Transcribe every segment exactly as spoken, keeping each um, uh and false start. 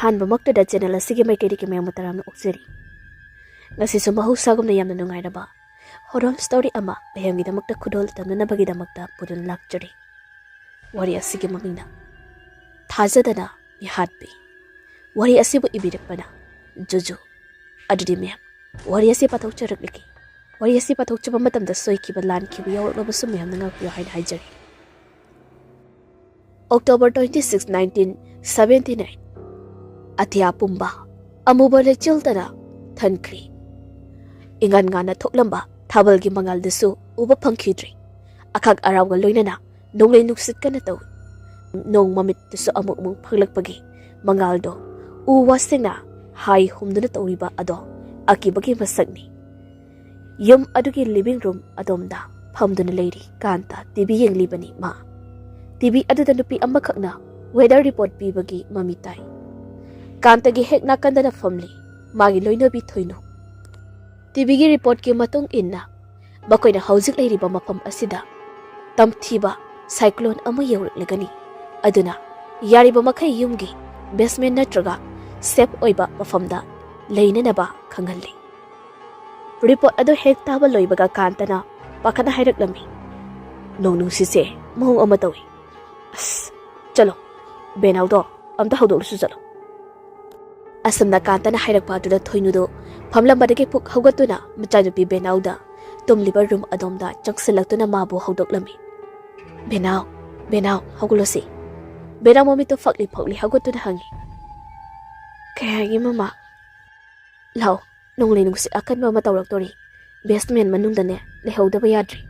ꯑꯍꯥꯟꯕꯃꯛꯇꯗ channel ꯑꯁꯤꯒꯤ ꯃꯥꯏꯀꯩꯗꯒꯤ ꯃꯌꯥꯝꯕꯨ ꯇꯔꯥꯝꯅ ꯑꯣꯛꯆꯔꯤ꯫ ꯉꯁꯤꯁꯨ ꯃꯍꯧꯁꯥꯒꯨꯝꯅ ꯌꯥꯝꯅ ꯅꯨꯡꯉꯥꯏꯔꯕ ꯍꯣꯔꯣꯔ ꯁ꯭ꯇꯣꯔꯤ ꯑꯃ ꯃꯌꯥꯝꯒꯤꯗꯃꯛꯇ ꯈꯨꯗꯣꯜ ꯇꯝꯅꯅꯕꯒꯤꯗꯃꯛꯇ ꯄꯨꯗꯨꯅ ꯂꯥꯛꯆꯔꯤ꯫ ꯋꯥꯔꯤ ꯑꯁꯤꯒꯤ ꯃꯃꯤꯡꯅ ꯊꯥꯖꯗꯅ ꯃꯤꯍꯥꯠꯄꯤ꯫ ꯋꯥꯔꯤ ꯑꯁꯤꯕꯨ ꯏꯕꯤꯔꯛꯄꯅ ꯖꯨꯖꯨ꯫ ꯑꯗꯨꯗꯤ ꯃꯌꯥꯝ, ꯋꯥꯔꯤ ꯑꯁꯤ ꯄꯥꯊꯣꯛꯆꯔꯛꯂꯒꯦ꯫ ꯋꯥꯔꯤ ꯑꯁꯤ ꯄꯥꯊꯣꯛꯆꯕ ꯃꯇꯝꯗ ꯁꯣꯏꯈꯤꯕ ꯂꯥꯟꯈꯤꯕ ꯌꯥꯎꯔꯛꯂꯕꯁꯨ ꯃꯌꯥꯝꯅ ꯉꯥꯛꯄꯤꯌꯨ ꯍꯥꯏꯅ ꯍꯥꯏꯖꯔꯤ꯫ October twenty six, nineteen seventy nine꯫ ꯑꯇꯤꯌꯥ ꯄꯨꯝꯕ ꯑꯃꯨꯕ ꯂꯩꯆꯤꯜꯗꯅ ꯊꯟꯈ꯭ꯔꯤ꯫ ꯏꯉꯥꯟ ꯉꯥꯟꯅ ꯊꯣꯛꯂꯝꯕ ꯊꯥꯕꯜꯒꯤ ꯃꯉꯥꯜꯗꯨꯁꯨ ꯎꯕ ꯐꯪꯈꯤꯗ꯭ꯔꯤ꯫ ꯑꯈꯥꯛ ꯑꯔꯥꯎꯒ ꯂꯣꯏꯅꯅ ꯅꯣꯡꯂꯩ ꯅꯨꯡꯁꯤꯠ ꯀꯟꯅ ꯇꯧꯏ꯫ ꯅꯣꯡ ꯃꯃꯤꯠꯇꯨꯁꯨ ꯑꯃꯨꯛ ꯑꯃꯨꯛ ꯐꯪꯂꯛꯄꯒꯤ ꯃꯉꯥꯜꯗꯣ ꯎ ꯋꯥꯁꯤꯡꯅ ꯍꯥꯏ ꯍꯨꯝꯗꯨꯅ ꯇꯧꯔꯤꯕ ꯑꯗꯣ ꯑꯀꯤꯕꯒꯤ ꯃꯁꯛꯅꯤ꯫ ꯌꯨꯝ ꯑꯗꯨꯒꯤ ꯂꯤꯚꯤꯡ ꯔꯨꯝ ꯑꯗꯣꯝꯗ ꯐꯝꯗꯨꯅ ꯂꯩꯔꯤ ꯀꯥꯟꯇ꯫ ꯇꯤꯚꯤ ꯌꯦꯡꯂꯤꯕꯅꯤ ꯃꯥ꯫ ꯇꯤꯚꯤ ꯑꯗꯨꯗ ꯅꯨꯄꯤ ꯑꯃꯈꯛꯅ ꯋꯦꯗꯔ ꯔꯤꯄꯣꯔꯠ ꯄꯤꯕꯒꯤ ꯃꯃꯤ ꯇꯥꯏ꯫ ꯀꯥꯟꯇꯒꯤ ꯍꯦꯛ ꯅꯥꯀꯟꯗꯅ ꯐꯝꯂꯤ ꯃꯥꯒꯤ ꯂꯣꯏꯅꯕꯤ ꯊꯣꯏꯅꯨ꯫ ꯇꯤꯚꯤꯒꯤ ꯔꯤꯄꯣꯔꯠꯀꯤ ꯃꯇꯨꯡ ꯏꯟꯅ ꯃꯈꯣꯏꯅ ꯍꯧꯖꯤꯛ ꯂꯩꯔꯤꯕ ꯃꯐꯝ ꯑꯁꯤꯗ ꯇꯝꯊꯤꯕ ꯁꯥꯏꯀ꯭ꯂꯣꯟ ꯑꯃ ꯌꯧꯔꯛꯂꯒꯅꯤ꯫ ꯑꯗꯨꯅ ꯌꯥꯔꯤꯕ ꯃꯈꯩ ꯌꯨꯝꯒꯤ ꯕꯦꯁꯃꯦꯟ ꯅꯠꯇ꯭ꯔꯒ ꯁꯦꯐ ꯑꯣꯏꯕ ꯃꯐꯝꯗ ꯂꯩꯅꯅꯕ ꯈꯪꯍꯜꯂꯤ꯫ ꯔꯤꯄꯣꯔꯠ ꯑꯗꯨ ꯍꯦꯛ ꯇꯥꯕ ꯂꯣꯏꯕꯒ ꯀꯥꯟꯇꯅ ꯄꯥꯈꯠꯅ ꯍꯥꯏꯔꯛꯂꯝꯃꯤ, "ꯅꯣꯡ ꯅꯨꯡꯁꯤꯠꯁꯦ ꯃꯑꯣꯡ ꯑꯃ ꯇꯧꯏ꯫ ꯑꯁ, ꯆꯠꯂꯣ, ꯕꯦꯅꯥꯎꯗꯣ ꯑꯝꯇ ꯍꯧꯗꯣꯛꯂꯨꯁꯨ ꯆꯠꯂꯣ꯫" ꯑꯁꯨꯝꯅ ꯀꯥꯟꯇꯅ ꯍꯥꯏꯔꯛꯄ ꯑꯗꯨꯗ ꯊꯣꯏꯅꯨꯗꯨ ꯐꯝꯂꯝꯕꯗꯒꯤ ꯄꯨꯛ ꯍꯧꯒꯠꯇꯨꯅ ꯃꯆꯥꯅꯨꯄꯤ ꯕꯦꯅꯥꯎꯗ ꯇꯨꯝꯂꯤꯕ ꯔꯨꯝ ꯑꯗꯣꯝꯗ ꯆꯪꯁꯤꯜꯂꯛꯇꯨꯅ ꯃꯥꯕꯨ ꯍꯧꯗꯣꯛꯂꯝꯃꯤ꯫ "ꯕꯦꯅꯥꯎ, ꯕꯦꯅꯥꯎ, ꯍꯧꯒꯠꯂꯣꯁꯤ꯫" ꯕꯦꯅꯥꯎ ꯃꯃꯤꯠꯇꯨ ꯐꯛꯂꯤ ꯐꯛꯂꯤ ꯍꯧꯒꯠꯇꯨꯅ ꯍꯪꯉꯤ꯫ "ꯀꯩ ꯍꯥꯏꯒꯦ ꯃꯃꯥ?" "ꯂꯥꯛꯑꯣ, ꯅꯣꯡꯂꯩ ꯅꯨꯡꯁꯤꯠ ꯑꯀꯟꯕ ꯑꯃ ꯇꯧꯔꯛꯇꯣꯔꯤ꯫ ꯕꯦꯁꯃꯦꯟ ꯃꯅꯨꯡꯗꯅꯦ ꯂꯩꯍꯧꯗꯕ ꯌꯥꯗ꯭ꯔꯤ꯫"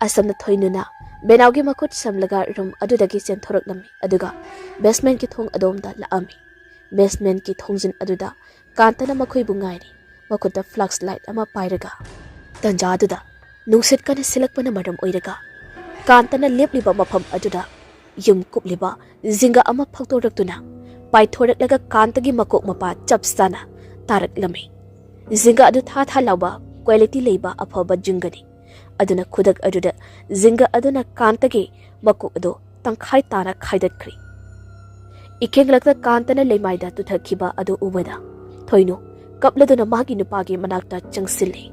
ꯑꯁꯨꯝꯅ ꯊꯣꯏꯅꯨꯅ ꯕꯦꯅꯥꯎꯒꯤ ꯃꯈꯨꯠ ꯁꯝꯂꯒ ꯔꯨꯝ ꯑꯗꯨꯗꯒꯤ ꯆꯦꯟꯊꯣꯔꯛꯂꯝꯃꯤ꯫ ꯑꯗꯨꯒ ꯕꯦꯁꯃꯦꯟꯒꯤ ꯊꯣꯡ ꯑꯗꯣꯝꯗ ꯂꯥꯛꯑꯝꯃꯤ꯫ ꯕꯦꯁꯃꯦꯟꯒꯤ ꯊꯣꯡꯖꯤꯟ ꯑꯗꯨꯗ ꯀꯥꯟꯇꯅ ꯃꯈꯣꯏꯕꯨ ꯉꯥꯏꯔꯤ, ꯃꯈꯨꯠꯇ ꯐ꯭ꯂꯥꯁ ꯂꯥꯏꯠ ꯑꯃ ꯄꯥꯏꯔꯒ꯫ ꯇꯟꯖꯥ ꯑꯗꯨꯗ ꯅꯨꯡꯁꯤꯠ ꯀꯟꯅ ꯁꯤꯜꯂꯛꯄꯅ ꯃꯔꯝ ꯑꯣꯏꯔꯒ ꯀꯥꯟꯇꯅ ꯂꯦꯞꯂꯤꯕ ꯃꯐꯝ ꯑꯗꯨꯗ ꯌꯨꯝ ꯀꯨꯞꯂꯤꯕ ꯖꯤꯡꯒ ꯑꯃ ꯐꯛꯇꯣꯔꯛꯇꯨꯅ ꯄꯥꯏꯊꯣꯔꯛꯂꯒ ꯀꯥꯟꯇꯒꯤ ꯃꯀꯣꯛ ꯃꯄꯥ ꯆꯞ ꯆꯥꯅ ꯇꯥꯔꯛꯂꯝꯃꯤ꯫ ꯖꯤꯡꯒ ꯑꯗꯨ ꯊꯥ ꯊꯥ ꯂꯥꯎꯕ ꯀ꯭ꯋꯥꯂꯤꯇꯤ ꯂꯩꯕ ꯑꯐꯕ ꯖꯤꯡꯒꯅꯤ꯫ ꯑꯗꯨꯅ ꯈꯨꯗꯛ ꯑꯗꯨꯗ ꯖꯤꯡꯒ ꯑꯗꯨꯅ ꯀꯥꯟꯇꯒꯤ ꯃꯀꯣꯛ ꯑꯗꯨ ꯇꯪꯈꯥꯏ ꯇꯥꯅ ꯈꯥꯏꯗꯠꯈ꯭ꯔꯤ꯫ ꯏꯈꯦꯡꯂꯛꯇ ꯀꯥꯟꯇꯅ ꯂꯩꯃꯥꯏꯗ ꯇꯨꯊꯈꯤꯕ ꯑꯗꯨ ꯎꯕꯗ ꯊꯣꯏꯅꯨ ꯀꯞꯂꯗꯨꯅ ꯃꯥꯒꯤ ꯅꯨꯄꯥꯒꯤ ꯃꯅꯥꯛꯇ ꯆꯪꯁꯤꯜꯂꯤ꯫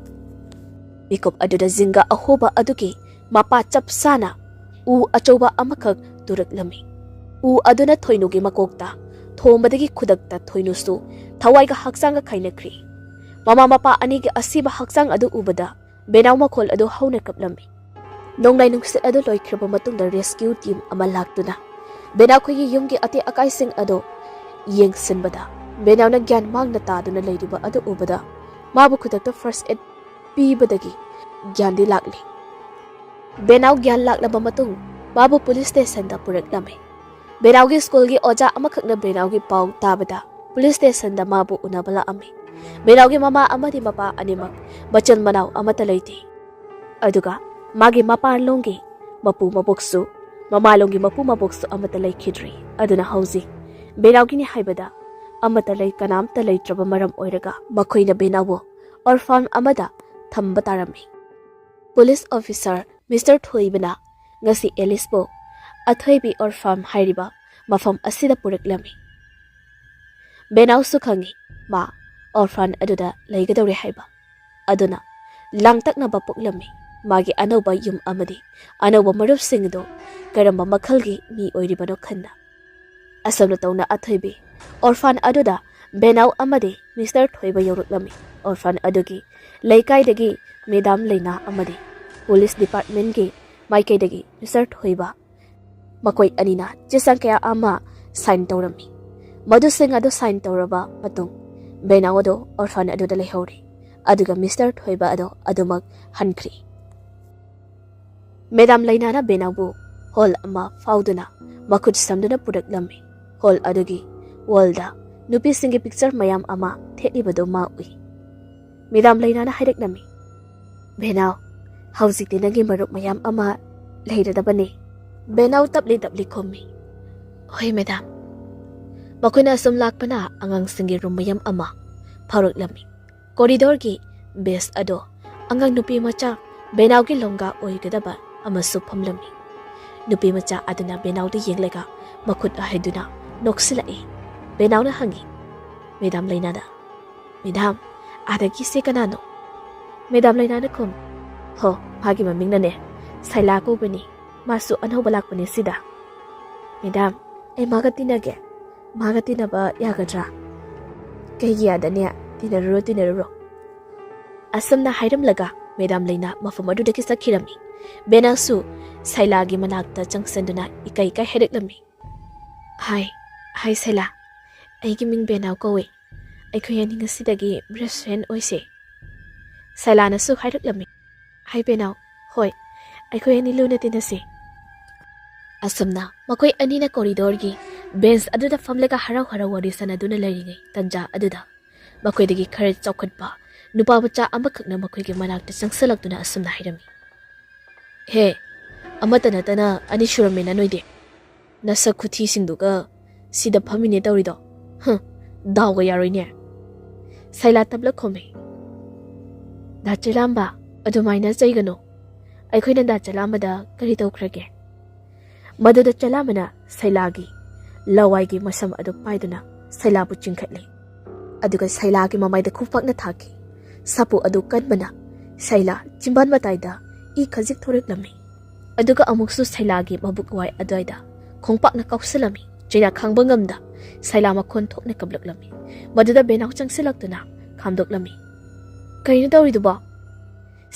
ꯃꯤꯀꯨꯞ ꯑꯗꯨꯗ ꯖꯤꯡꯒ ꯑꯍꯣꯕ ꯑꯗꯨꯒꯤ ꯃꯄꯥ ꯆꯞ ꯆꯥꯅ ꯎ ꯑꯆꯧꯕ ꯑꯃꯈꯛ ꯇꯨꯔꯛꯂꯝꯃꯤ꯫ ꯎ ꯑꯗꯨꯅ ꯊꯣꯏꯅꯨꯒꯤ ꯃꯀꯣꯛꯇ ꯊꯣꯝꯕꯗꯒꯤ ꯈꯨꯗꯛꯇ ꯊꯣꯏꯅꯨꯁꯨ ꯊꯋꯥꯏꯒ ꯍꯛꯆꯥꯡꯒ ꯈꯥꯏꯅꯈ꯭ꯔꯤ꯫ ꯃꯃꯥ ꯃꯄꯥ ꯑꯅꯤꯒꯤ ꯑꯁꯤꯕ ꯍꯛꯆꯥꯡ ꯑꯗꯨ ꯎꯕꯗ ꯕꯦꯅꯥꯎ ꯃꯈꯣꯜ ꯑꯗꯨ ꯍꯧꯅ ꯀꯞꯂꯝꯃꯤ꯫ ꯅꯣꯡꯂꯩ ꯅꯨꯡꯁꯤꯠ ꯑꯗꯨ ꯂꯣꯏꯈ꯭ꯔꯕ ꯃꯇꯨꯡꯗ ꯔꯦꯁꯀ꯭ꯌꯨ ꯇꯤꯝ ꯑꯃ ꯂꯥꯛꯇꯨꯅ ꯕꯦꯅꯥꯎꯈꯣꯏꯒꯤ ꯌꯨꯝꯒꯤ ꯑꯇꯦꯛ ꯑꯀꯥꯏꯁꯤꯡ ꯑꯗꯨ ꯌꯦꯡꯁꯤꯟꯕꯗ ꯕꯦꯅꯥꯎꯅ ꯒ꯭ꯌꯥꯟ ꯃꯥꯡꯅ ꯇꯥꯗꯨꯅ ꯂꯩꯔꯤꯕ ꯑꯗꯨ ꯎꯕꯗ ꯃꯥꯕꯨ ꯈꯨꯗꯛꯇ ꯐꯥꯔꯁ ꯑꯦꯗ ꯄꯤꯕꯗꯒꯤ ꯒ꯭ꯌꯥꯟꯗꯤ ꯂꯥꯛꯂꯤ꯫ ꯕꯦꯅꯥꯎ ꯒ꯭ꯌꯥꯟ ꯂꯥꯛꯂꯕ ꯃꯇꯨꯡ ꯃꯥꯕꯨ ꯄꯨꯂꯤꯁ ꯁ꯭ꯇꯦꯁꯟꯗ ꯄꯨꯔꯛꯂꯝꯃꯤ꯫ ꯕꯦꯅꯥꯎꯒꯤ ꯁ꯭ꯀꯨꯜꯒꯤ ꯑꯣꯖꯥ ꯑꯃꯈꯛꯅ ꯕꯦꯅꯥꯎꯒꯤ ꯄꯥꯎ ꯇꯥꯕꯗ ꯄꯨꯂꯤꯁ ꯁ꯭ꯇꯦꯁꯟꯗ ꯃꯥꯕꯨ ꯎꯅꯕ ꯂꯥꯛꯑꯝꯃꯤ꯫ ꯕꯦꯅꯥꯎꯒꯤ ꯃꯃꯥ ꯑꯃꯗꯤ ꯃꯄꯥ ꯑꯅꯤꯃꯛ ꯃꯆꯤꯟ ꯃꯅꯥꯎ ꯑꯃꯠꯇ ꯂꯩꯇꯦ꯫ ꯑꯗꯨꯒ ꯃꯥꯒꯤ ꯃꯄꯥꯟꯂꯣꯝꯒꯤ ꯃꯄꯨ ꯃꯕꯣꯛꯁꯨ, ꯃꯃꯥꯂꯣꯝꯒꯤ ꯃꯄꯨ ꯃꯕꯣꯛꯁꯨ ꯑꯃꯠꯇ ꯂꯩꯈꯤꯗ꯭ꯔꯤ꯫ ꯑꯗꯨꯅ ꯍꯧꯖꯤꯛ ꯕꯦꯅꯥꯎꯒꯤꯅꯤ ꯍꯥꯏꯕꯗ ꯑꯃꯠꯇ ꯂꯩ, ꯀꯅꯥꯝꯇ ꯂꯩꯇ꯭ꯔꯕ ꯃꯔꯝ ꯑꯣꯏꯔꯒ ꯃꯈꯣꯏꯅ ꯕꯦꯅꯥꯎꯕꯨ ꯑꯣꯔꯐꯥꯟ ꯑꯃꯗ ꯊꯝꯕ ꯇꯥꯔꯝꯃꯤ꯫ ꯄꯨꯂꯤꯁ ꯑꯣꯐꯤꯁꯔ ꯃꯤꯁꯇꯔ ꯊꯣꯏꯕꯅ ꯉꯁꯤ ꯑꯦꯂꯤꯁꯄꯨ ꯑꯊꯣꯏꯕꯤ ꯑꯣꯔꯐꯥꯟ ꯍꯥꯏꯔꯤꯕ ꯃꯐꯝ ꯑꯁꯤꯗ ꯄꯨꯔꯛꯂꯝꯃꯤ꯫ ꯕꯦꯅꯥꯎꯁꯨ ꯈꯪꯏ ꯃꯥ ꯑꯣꯔꯐꯥꯟ ꯑꯗꯨꯗ ꯂꯩꯒꯗꯧꯔꯦ ꯍꯥꯏꯕ꯫ ꯑꯗꯨꯅ ꯂꯥꯡꯇꯛꯅꯕ ꯄꯣꯛꯂꯝꯃꯤ꯫ ꯃꯥꯒꯤ ꯑꯅꯧꯕ ꯌꯨꯝ ꯑꯃꯗꯤ ꯑꯅꯧꯕ ꯃꯔꯨꯞꯁꯤꯡ ꯑꯗꯨ ꯀꯔꯝꯕ ꯃꯈꯜꯒꯤ ꯃꯤ ꯑꯣꯏꯔꯤꯕꯅꯣ ꯈꯟꯅ꯫ ꯑꯁꯨꯝꯅ ꯇꯧꯅ ꯑꯊꯣꯏꯕꯤ ꯑꯣꯔꯐꯥꯟ ꯑꯗꯨꯗ ꯕꯦꯅꯥꯎ ꯑꯃꯗꯤ ꯃꯤꯁꯇꯔ ꯊꯣꯏꯕ ꯌꯧꯔꯛꯂꯝꯃꯤ꯫ ꯑꯣꯔꯐꯥꯟ ꯑꯗꯨꯒꯤ ꯂꯩꯀꯥꯏꯗꯒꯤ ꯃꯦꯗꯥꯝ ꯂꯩꯅꯥ ꯑꯃꯗꯤ ꯄꯨꯂꯤꯁ ꯗꯤꯄꯥꯔꯠꯃꯦꯟꯒꯤ ꯃꯥꯏꯀꯩꯗꯒꯤ ꯃꯤꯁꯇꯔ ꯊꯣꯏꯕ ꯃꯈꯣꯏ ꯑꯅꯤꯅ ꯆꯦ ꯆꯥꯡ ꯀꯌꯥ ꯑꯃ ꯁꯥꯏꯟ ꯇꯧꯔꯝꯃꯤ꯫ ꯃꯗꯨꯁꯤꯡ ꯑꯗꯨ ꯁꯥꯏꯟ ꯇꯧꯔꯕ ꯃꯇꯨꯡ ꯕꯦꯅꯥꯎ ꯑꯗꯨ ꯑꯣꯔꯐꯥꯟ ꯑꯗꯨꯗ ꯂꯩꯍꯧꯔꯤ꯫ ꯑꯗꯨꯒ ꯃꯤꯁꯇꯔ ꯊꯣꯏꯕ ꯑꯗꯣ ꯑꯗꯨꯃꯛ ꯍꯟꯈ꯭ꯔꯤ꯫ ꯃꯦꯗꯥꯝ ꯂꯩꯅꯥꯅ ꯕꯦꯅꯥꯎꯕꯨ ꯍꯣꯜ ꯑꯃ ꯐꯥꯎꯗꯨꯅ ꯃꯈꯨꯠ ꯁꯝꯗꯨꯅ ꯄꯨꯔꯛꯂꯝꯃꯤ꯫ ꯍꯣꯜ ꯑꯗꯨꯒꯤ ꯋꯥꯜꯗ ꯅꯨꯄꯤꯁꯤꯡꯒꯤ ꯄꯤꯛꯆꯔ ꯃꯌꯥꯝ ꯑꯃ ꯊꯦꯠꯂꯤꯕꯗꯨ ꯃꯥ ꯎꯏ꯫ ꯃꯦꯗꯥꯝ ꯂꯩꯅꯥꯅ ꯍꯥꯏꯔꯛꯂꯝꯃꯤ, "ꯕꯦꯅꯥꯎ, ꯍꯧꯖꯤꯛꯇꯤ ꯅꯪꯒꯤ ꯃꯔꯨꯞ ꯃꯌꯥꯝ ꯑꯃ ꯂꯩꯔꯗꯕꯅꯤ꯫" ꯕꯦꯅꯥꯎ ꯇꯞꯂꯤ ꯇꯞꯂꯤ ꯈꯨꯝꯃꯤ, "ꯍꯣꯏ ꯃꯦꯗꯥꯝ꯫" ꯃꯈꯣꯏꯅ ꯑꯁꯨꯝ ꯂꯥꯛꯄꯅ ꯑꯉꯥꯡꯁꯤꯡꯒꯤ ꯔꯨꯝ ꯃꯌꯥꯝ ꯑꯃ ꯐꯥꯎꯔꯛꯂꯝꯃꯤ꯫ ꯀꯣꯔꯤꯗꯣꯔꯒꯤ ꯕꯦꯟꯆ ꯑꯗꯣ ꯑꯉꯥꯡ ꯅꯨꯄꯤ ꯃꯆꯥ ꯕꯦꯅꯥꯎꯒꯤ ꯂꯣꯡꯒꯥ ꯑꯣꯏꯒꯗꯕ ꯑꯃꯁꯨ ꯐꯝꯂꯝꯃꯤ꯫ ꯅꯨꯄꯤ ꯃꯆꯥ ꯑꯗꯨꯅ ꯕꯦꯅꯥꯎꯗ ꯌꯦꯡꯂꯒ ꯃꯈꯨꯠ ꯍꯥꯏꯗꯨꯅ ꯅꯣꯛꯁꯤꯜꯂꯛꯏ꯫ ꯕꯦꯅꯥꯎꯅ ꯍꯪꯉꯤ ꯃꯦꯗꯥꯝ ꯂꯩꯅꯥꯗ, "ꯃꯦꯗꯥꯝ, ꯑꯥꯗꯒꯤꯁꯦ ꯀꯅꯥꯅꯣ?" ꯃꯦꯗꯥꯝ ꯂꯩꯅꯥꯅ ꯈꯨꯝꯃꯤ, "ꯍꯣ, ꯃꯥꯒꯤ ꯃꯃꯤꯡꯅꯅꯦ ꯁꯩꯂꯥ ꯀꯧꯕꯅꯤ꯫ ꯃꯥꯁꯨ ꯑꯅꯧꯕ ꯂꯥꯛꯄꯅꯦ ꯁꯤꯗ꯫" "ꯃꯦꯗꯥꯝ, ꯑꯩ ꯃꯥꯒ ꯇꯤꯟꯅꯒꯦ꯫ ꯃꯥꯒ ꯇꯤꯟꯅꯕ ꯌꯥꯒꯗ꯭ꯔꯥ?" "ꯀꯩꯒꯤ ꯌꯥꯗꯅꯤ? ꯇꯤꯟꯅꯔꯨꯔꯣ, ꯇꯤꯟꯅꯔꯨꯔꯣ꯫" ꯑꯁꯨꯝꯅ ꯍꯥꯏꯔꯝꯂꯒ ꯃꯦꯗꯥꯝ ꯂꯩꯅꯥ ꯃꯐꯝ ꯑꯗꯨꯗꯒꯤ ꯆꯠꯈꯤꯔꯝꯃꯤ꯫ ꯕꯦꯅꯥꯎꯁꯨ ꯁꯩꯂꯥꯒꯤ ꯃꯅꯥꯛꯇ ꯆꯪꯁꯤꯟꯗꯨꯅ ꯏꯀꯥꯏ ꯏꯀꯥꯏ ꯍꯥꯏꯔꯛꯂꯝꯃꯤ, "ꯍꯥꯏ, ꯍꯥꯏ ꯁꯩꯂꯥ, ꯑꯩꯒꯤ ꯃꯤꯡ ꯕꯦꯅꯥꯎ ꯀꯧꯏ꯫ ꯑꯩꯈꯣꯏ ꯑꯅꯤ ꯉꯁꯤꯗꯒꯤ best friend ꯑꯣꯏꯁꯦ꯫" ꯁꯩꯂꯥꯅꯁꯨ ꯍꯥꯏꯔꯛꯂꯝꯃꯤ, "ꯍꯥꯏ ꯕꯦꯅꯥꯎ, ꯍꯣꯏ, ꯑꯩꯈꯣꯏ ꯑꯅꯤ ꯂꯨꯅ ꯇꯤꯟꯅꯁꯤ꯫" ꯑꯁꯨꯝꯅ ꯃꯈꯣꯏ ꯑꯅꯤꯅ ꯀꯣꯔꯤꯗꯣꯔꯒꯤ ꯕꯦꯟꯆ ꯑꯗꯨꯗ ꯐꯝꯂꯒ ꯍꯔꯥꯎ ꯍꯔꯥꯎ ꯋꯥꯔꯤ ꯁꯥꯟꯅꯗꯨꯅ ꯂꯩꯔꯤꯉꯩ ꯇꯟꯖꯥ ꯑꯗꯨꯗ ꯃꯈꯣꯏꯗꯒꯤ ꯈꯔ ꯆꯥꯎꯈꯠꯄ ꯅꯨꯄꯥ ꯃꯆꯥ ꯑꯃꯈꯛꯅ ꯃꯈꯣꯏꯒꯤ ꯃꯅꯥꯛꯇ ꯆꯪꯁꯤꯜꯂꯛꯇꯨꯅ ꯑꯁꯨꯝꯅ ꯍꯥꯏꯔꯝꯃꯤ, "ꯍꯦ, ꯑꯃꯠꯇ ꯅꯠꯇꯅ ꯑꯅꯤ ꯁꯨꯔꯝꯃꯦꯅ ꯅꯣꯏꯗꯤ꯫ ꯅꯁꯛ ꯈꯨꯊꯤꯁꯤꯡꯗꯨꯒ ꯁꯤꯗ ꯐꯝꯃꯤꯅꯦ ꯇꯧꯔꯤꯗꯣ꯫ ꯍꯝ, ꯗꯥꯎꯒ ꯌꯥꯔꯣꯏꯅꯦ꯫" ꯁꯩꯂꯥ ꯇꯞꯂ ꯈꯨꯝꯃꯤ, "ꯗꯥ ꯆꯦꯂꯥꯝꯕ, ꯑꯗꯨꯃꯥꯏꯅ ꯆꯩꯒꯅꯨ꯫ ꯑꯩꯈꯣꯏꯅ ꯗꯥ ꯆꯦꯂꯥꯝꯕꯗ ꯀꯔꯤ ꯇꯧꯈ꯭ꯔꯒꯦ?" ꯃꯗꯨꯗ ꯆꯦꯂꯥꯝꯕꯅ ꯁꯩꯂꯥꯒꯤ ꯂꯋꯥꯏꯒꯤ ꯃꯁꯝ ꯑꯗꯨ ꯄꯥꯏꯗꯨꯅ ꯁꯩꯂꯥꯕꯨ ꯆꯤꯡꯈꯠꯂꯤ꯫ ꯑꯗꯨꯒ ꯁꯩꯂꯥꯒꯤ ꯃꯃꯥꯏꯗ ꯈꯨꯄꯥꯛꯅ ꯊꯥꯈꯤ꯫ ꯁꯥꯐꯨ ꯑꯗꯨ ꯀꯟꯕꯅ ꯁꯩꯂꯥ ꯆꯤꯝꯕꯥꯟ ꯃꯇꯥꯏꯗ ꯏ ꯈꯖꯤꯛ ꯊꯣꯔꯛꯂꯝꯃꯤ꯫ ꯑꯗꯨꯒ ꯑꯃꯨꯛꯁꯨ ꯁꯩꯂꯥꯒꯤ ꯃꯕꯨꯛ ꯋꯥꯏ ꯑꯗꯨꯋꯥꯏꯗ ꯈꯣꯡꯄꯥꯛꯅ ꯀꯥꯎꯁꯤꯜꯂꯝꯃꯤ꯫ ꯆꯩꯅꯥ ꯈꯥꯡꯕ ꯉꯝꯗ ꯁꯩꯂꯥ ꯃꯈꯣꯟ ꯊꯣꯛꯅ ꯀꯞꯂꯛꯂꯝꯃꯤ꯫ ꯃꯗꯨꯗ ꯕꯦꯅꯥꯎ ꯆꯪꯁꯤꯜꯂꯛꯇꯨꯅ ꯈꯥꯝꯗꯣꯛꯂꯝꯃꯤ꯫ "ꯀꯩꯅꯣ ꯇꯧꯔꯤꯗꯨꯕꯣ?"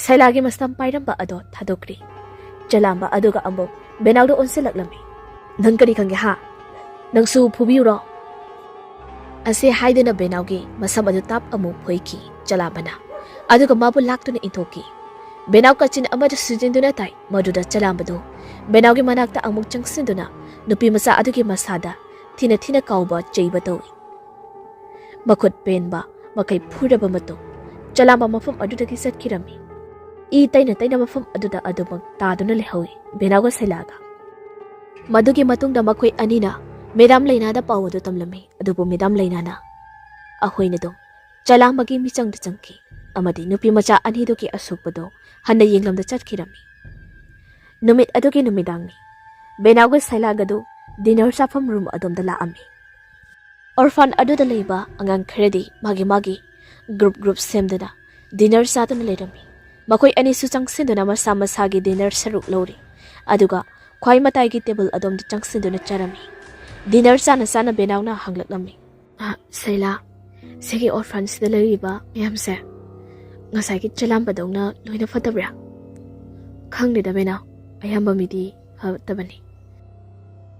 ꯁꯩꯂꯥꯒꯤ ꯃꯁꯝ ꯄꯥꯏꯔꯝꯕ ꯑꯗꯣ ꯊꯥꯗꯣꯛꯈ꯭ꯔꯤ꯫ ꯆꯂꯥꯝꯕ ꯑꯗꯨꯒ ꯑꯃꯨꯛ ꯕꯦꯅꯥꯎꯗ ꯑꯣꯟꯁꯤꯜꯂꯛꯂꯝꯃꯤ꯫ "ꯅꯪ ꯀꯔꯤ ꯈꯪꯒꯦ ꯍꯥ? ꯅꯪꯁꯨ ꯐꯨꯕꯤꯌꯨꯔꯣ?" ꯑꯁꯤ ꯍꯥꯏꯗꯨꯅ ꯕꯦꯅꯥꯎꯒꯤ ꯃꯁꯝ ꯑꯗꯨ ꯇꯥꯞ ꯑꯃꯨꯛ ꯐꯣꯏꯈꯤ ꯆꯂꯥꯝꯕꯅ꯫ ꯑꯗꯨꯒ ꯃꯥꯕꯨ ꯂꯥꯛꯇꯨꯅ ꯏꯟꯊꯣꯛꯈꯤ꯫ ꯕꯦꯅꯥꯎ ꯀꯥꯆꯤꯟ ꯑꯃꯗ ꯁꯨꯖꯤꯟꯗꯨꯅ ꯇꯥꯏ꯫ ꯃꯗꯨꯗ ꯆꯂꯥꯝꯕꯗꯨ ꯕꯦꯅꯥꯎꯒꯤ ꯃꯅꯥꯛꯇ ꯑꯃꯨꯛ ꯆꯪꯁꯤꯟꯗꯨꯅ ꯅꯨꯄꯤ ꯃꯆꯥ ꯑꯗꯨꯒꯤ ꯃꯁꯥꯗ ꯊꯤꯅ ꯊꯤꯅ ꯀꯥꯎꯕ ꯆꯩꯕ ꯇꯧꯏ꯫ ꯃꯈꯨꯠ ꯄꯦꯟꯕ ꯃꯈꯩ ꯐꯨꯔꯕ ꯃꯇꯨꯡ ꯆꯂꯥꯝꯕ ꯃꯐꯝ ꯑꯗꯨꯗꯒꯤ ꯆꯠꯈꯤꯔꯝꯃꯤ꯫ ꯏ ꯇꯩꯅ ꯇꯩꯅ ꯃꯐꯝ ꯑꯗꯨꯗ ꯑꯗꯨꯃꯛ ꯇꯥꯗꯨꯅ ꯂꯩꯍꯧꯏ ꯕꯦꯅꯥꯎꯒ ꯁꯩꯂꯥꯒ꯫ ꯃꯗꯨꯒꯤ ꯃꯇꯨꯡꯗ ꯃꯈꯣꯏ ꯑꯅꯤꯅ ꯃꯦꯗꯥꯝ ꯂꯩꯅꯥꯗ ꯄꯥꯎ ꯑꯗꯨ ꯇꯝꯂꯝꯃꯤ꯫ ꯑꯗꯨꯕꯨ ꯃꯦꯗꯥꯝ ꯂꯩꯅꯥꯅ ꯑꯍꯣꯏꯅꯗꯨ ꯆꯂꯥꯝꯕꯒꯤ ꯃꯤꯆꯪꯗ ꯆꯪꯈꯤ ꯑꯃꯗꯤ ꯅꯨꯄꯤ ꯃꯆꯥ ꯑꯅꯤꯗꯨꯒꯤ ꯑꯁꯣꯛꯄꯗꯨ ꯍꯟꯅ ꯌꯦꯡꯂꯝꯗ ꯆꯠꯈꯤꯔꯝꯃꯤ꯫ ꯅꯨꯃꯤꯠ ꯑꯗꯨꯒꯤ ꯅꯨꯃꯤꯗꯥꯡꯅꯤ꯫ ꯕꯦꯅꯥꯎꯒ ꯁꯩꯂꯥꯒꯗꯨ ꯗꯤꯅꯔ ꯆꯥꯐꯝ ꯔꯨꯝ ꯑꯗꯣꯝꯗ ꯂꯥꯛꯑꯝꯃꯤ꯫ ꯑꯣꯔꯐꯥꯟ ꯑꯗꯨꯗ ꯂꯩꯕ ꯑꯉꯥꯡ ꯈꯔꯗꯤ ꯃꯥꯒꯤ ꯃꯥꯒꯤ ꯒ꯭ꯔꯨꯞ ꯒ꯭ꯔꯨꯞ ꯁꯦꯝꯗꯨꯅ ꯗꯤꯅꯔ ꯆꯥꯗꯨꯅ ꯂꯩꯔꯝꯃꯤ꯫ ꯃꯈꯣꯏ ꯑꯅꯤꯁꯨ ꯆꯪꯁꯤꯟꯗꯨꯅ ꯃꯁꯥ ꯃꯁꯥꯒꯤ ꯗꯤꯅꯔ ꯁꯔꯨꯛ ꯂꯧꯔꯤ꯫ ꯑꯗꯨꯒ ꯈ꯭ꯋꯥꯏ ꯃꯇꯥꯏꯒꯤ ꯇꯦꯕꯜ ꯑꯗꯣꯝꯗ ꯆꯪꯁꯤꯟꯗꯨꯅ ꯆꯥꯔꯝꯃꯤ꯫ ꯗꯤꯅꯔ ꯆꯥꯅ ꯆꯥꯅ ꯕꯦꯅꯥꯎꯅ ꯍꯪꯂꯛꯂꯝꯃꯤ꯫ "ꯑ, ꯁꯩꯂꯥ, ꯁꯤꯒꯤ ꯑꯣꯔꯐꯥꯟꯁꯤꯗ ꯂꯩꯔꯤꯕ ꯃꯌꯥꯝꯁꯦ ꯉꯁꯥꯏꯒꯤ ꯆꯂꯥꯝꯕꯗꯧꯅ ꯂꯣꯏꯅ ꯐꯠꯇꯕ꯭ꯔꯥ?" "ꯈꯪꯗꯦꯗ ꯕꯦꯅꯥꯎ, ꯑꯌꯥꯝꯕ ꯃꯤꯗꯤ ꯐꯠꯇꯕꯅꯤ꯫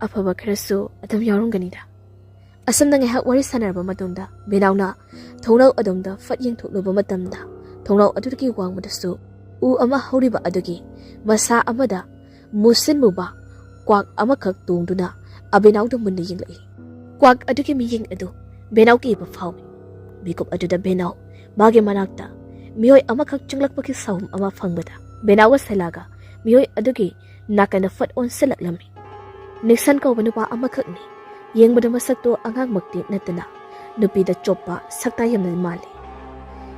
ꯑꯐꯕ ꯈꯔꯁꯨ ꯑꯗꯨꯝ ꯌꯥꯎꯔꯝꯒꯅꯤꯗ꯫" ꯑꯁꯨꯝꯅ ꯉꯥꯏꯍꯥꯛ ꯋꯥꯔꯤ ꯁꯥꯟꯅꯔꯕ ꯃꯇꯨꯡꯗ ꯕꯦꯅꯥꯎꯅ ꯊꯣꯡꯅꯥꯎ ꯑꯗꯣꯝꯗ ꯐꯠ ꯌꯦꯡꯊꯣꯛꯂꯨꯕ ꯃꯇꯝꯗ ꯊꯣꯡꯅꯥꯎ ꯑꯗꯨꯗꯒꯤ ꯋꯥꯡꯃꯗꯁꯨ ꯎ ꯑꯃ ꯍꯧꯔꯤꯕ ꯑꯗꯨꯒꯤ ꯃꯁꯥ ꯑꯃꯗ ꯃꯨꯁꯤꯟ ꯃꯨꯕ ꯀ꯭ꯋꯥꯛ ꯑꯃꯈꯛ ꯇꯣꯡꯗꯨꯅ ꯑꯕꯦꯅꯥꯎꯗ ꯃꯨꯟꯅ ꯌꯦꯡꯂꯛꯏ꯫ ꯀ꯭ꯋꯥꯛ ꯑꯗꯨꯒꯤ ꯃꯤꯠꯌꯦꯡ ꯑꯗꯨ ꯕꯦꯅꯥꯎ ꯀꯤꯕ ꯐꯥꯎꯏ꯫ ꯃꯤꯀꯨꯞ ꯑꯗꯨꯗ ꯕꯦꯅꯥꯎ ꯃꯥꯒꯤ ꯃꯅꯥꯛꯇ ꯃꯤꯑꯣꯏ ꯑꯃꯈꯛ ꯆꯪꯂꯛꯄꯒꯤ ꯁꯥꯎꯝ ꯑꯃ ꯐꯪꯕꯗ ꯕꯦꯅꯥꯎꯒ ꯁꯩꯂꯥꯒ ꯃꯤꯑꯣꯏ ꯑꯗꯨꯒꯤ ꯅꯥꯀꯟꯗ ꯐꯠ ꯑꯣꯟꯁꯤꯜꯂꯛꯂꯝꯃꯤ꯫ ꯅꯤꯛꯁꯟ ꯀꯧꯕ ꯅꯨꯄꯥ ꯑꯃꯈꯛꯅꯤ꯫ ꯌꯦꯡꯕꯗ ꯃꯁꯛꯇꯣ ꯑꯉꯥꯡꯃꯛꯇꯤ ꯅꯠꯇꯅ ꯅꯨꯄꯤꯗ ꯆꯣꯞꯄ ꯁꯛꯇꯥ ꯌꯥꯝꯅ ꯃꯥꯜꯂꯤ꯫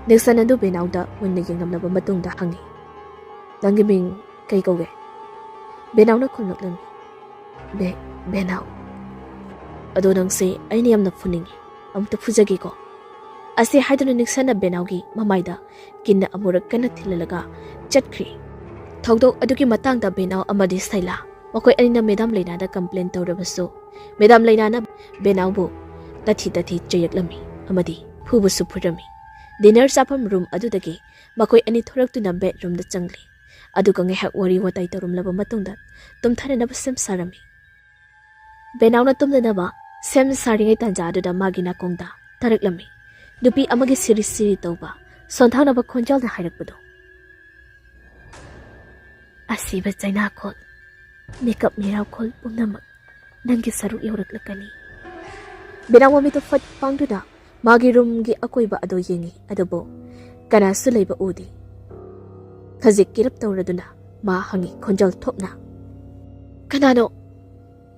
ꯅꯤꯛꯁꯟ ꯑꯗꯨ ꯕꯦꯅꯥꯎꯗ ꯃꯨꯟꯅ ꯌꯦꯡꯂꯝꯂꯕ ꯃꯇꯨꯡꯗ ꯍꯪꯉꯤ, "ꯅꯪꯒꯤ ꯃꯤꯡ ꯀꯩ ꯀꯧꯒꯦ?" ꯕꯦꯅꯥꯎꯅ ꯈꯨꯝꯂꯛꯂꯝꯃꯤ, "ꯕꯦ-, ꯕꯦꯅꯥꯎ꯫" "ꯑꯗꯣ ꯅꯪꯁꯦ ꯑꯩꯅ ꯌꯥꯝꯅ ꯐꯨꯅꯤꯡꯉꯤ, ꯑꯃꯨꯛꯇ ꯐꯨꯖꯒꯦꯀꯣ꯫" ꯑꯁꯤ ꯍꯥꯏꯗꯨꯅ ꯅꯤꯛꯁꯟꯅ ꯕꯦꯅꯥꯎꯒꯤ ꯃꯃꯥꯏꯗ ꯀꯤꯟꯅ ꯑꯃꯨꯔꯛ ꯀꯟꯅ ꯊꯤꯜꯍꯜꯂꯒ ꯆꯠꯈ꯭ꯔꯤ꯫ ꯊꯧꯗꯣꯛ ꯑꯗꯨꯒꯤ ꯃꯇꯥꯡꯗ ꯕꯦꯅꯥꯎ ꯑꯃꯗꯤ ꯁꯩꯂꯥ ꯃꯈꯣꯏ ꯑꯅꯤꯅ ꯃꯦꯗꯥꯝ ꯂꯩꯅꯥꯗ ꯀꯝꯄ꯭ꯂꯦꯟ ꯇꯧꯔꯕꯁꯨ ꯃꯦꯗꯥꯝ ꯂꯩꯅꯥꯅ ꯕꯦꯅꯥꯎꯕꯨ ꯇꯊꯤ ꯇꯊꯤ ꯆꯩꯔꯛꯂꯝꯃꯤ ꯑꯃꯗꯤ ꯐꯨꯕꯁꯨ ꯐꯨꯔꯝꯃꯤ꯫ ꯗꯤꯅꯔ ꯆꯥꯐꯝ ꯔꯨꯝ ꯑꯗꯨꯗꯒꯤ ꯃꯈꯣꯏ ꯑꯅꯤ ꯊꯣꯔꯛꯇꯨꯅ ꯕꯦꯗꯔꯨꯝꯗ ꯆꯪꯂꯤ꯫ ꯑꯗꯨꯒ ꯉꯥꯏꯍꯥꯛ ꯋꯥꯔꯤ ꯋꯥꯇꯥꯏ ꯇꯧꯔꯝꯂꯕ ꯃꯇꯨꯡꯗ ꯇꯨꯝꯊꯅꯅꯕ ꯁꯦꯝ ꯁꯥꯔꯝꯃꯤ꯫ ꯕꯦꯅꯥꯎꯅ ꯇꯨꯝꯗꯅꯕ ꯁꯦꯝ ꯁꯥꯔꯤꯉꯩ ꯇꯥꯟꯖꯥ ꯑꯗꯨꯗ ꯃꯥꯒꯤ ꯅꯥꯀꯣꯡꯗ ꯇꯥꯔꯛꯂꯝꯃꯤ ꯅꯨꯄꯤ ꯑꯃꯒꯤ ꯁꯤꯔꯤ ꯁꯤꯔꯤ ꯇꯧꯕ ꯁꯣꯟꯊꯥꯅꯕ ꯈꯣꯟꯖꯦꯜꯗ ꯍꯥꯏꯔꯛꯄꯗꯨ, "ꯑꯁꯤꯕ ꯆꯩꯅꯥꯈꯣꯜ, ꯃꯤꯀꯞ ꯃꯤꯔꯥꯎꯈꯣꯜ ꯄꯨꯝꯅꯃꯛ ꯅꯪꯒꯤ ꯁꯔꯨꯛ ꯌꯧꯔꯛꯂꯛꯀꯅꯤ꯫" ꯕꯦꯅꯥꯎ ꯃꯃꯤꯠꯇꯨ ꯐꯠ ꯄꯥꯡꯗꯨꯅ ꯃꯥꯒꯤ ꯔꯨꯝꯒꯤ ꯑꯀꯣꯏꯕ ꯑꯗꯨ ꯌꯦꯡꯉꯤ, ꯑꯗꯨꯕꯨ ꯀꯅꯥꯁꯨ ꯂꯩꯕ ꯎꯗꯦ꯫ ꯈꯖꯤꯛ ꯀꯤꯔꯞ ꯇꯧꯔꯗꯨꯅ ꯃꯥ ꯍꯪꯉꯤ ꯈꯣꯟꯖꯦꯜ ꯊꯣꯛꯅ, "ꯀꯅꯥꯅꯣ?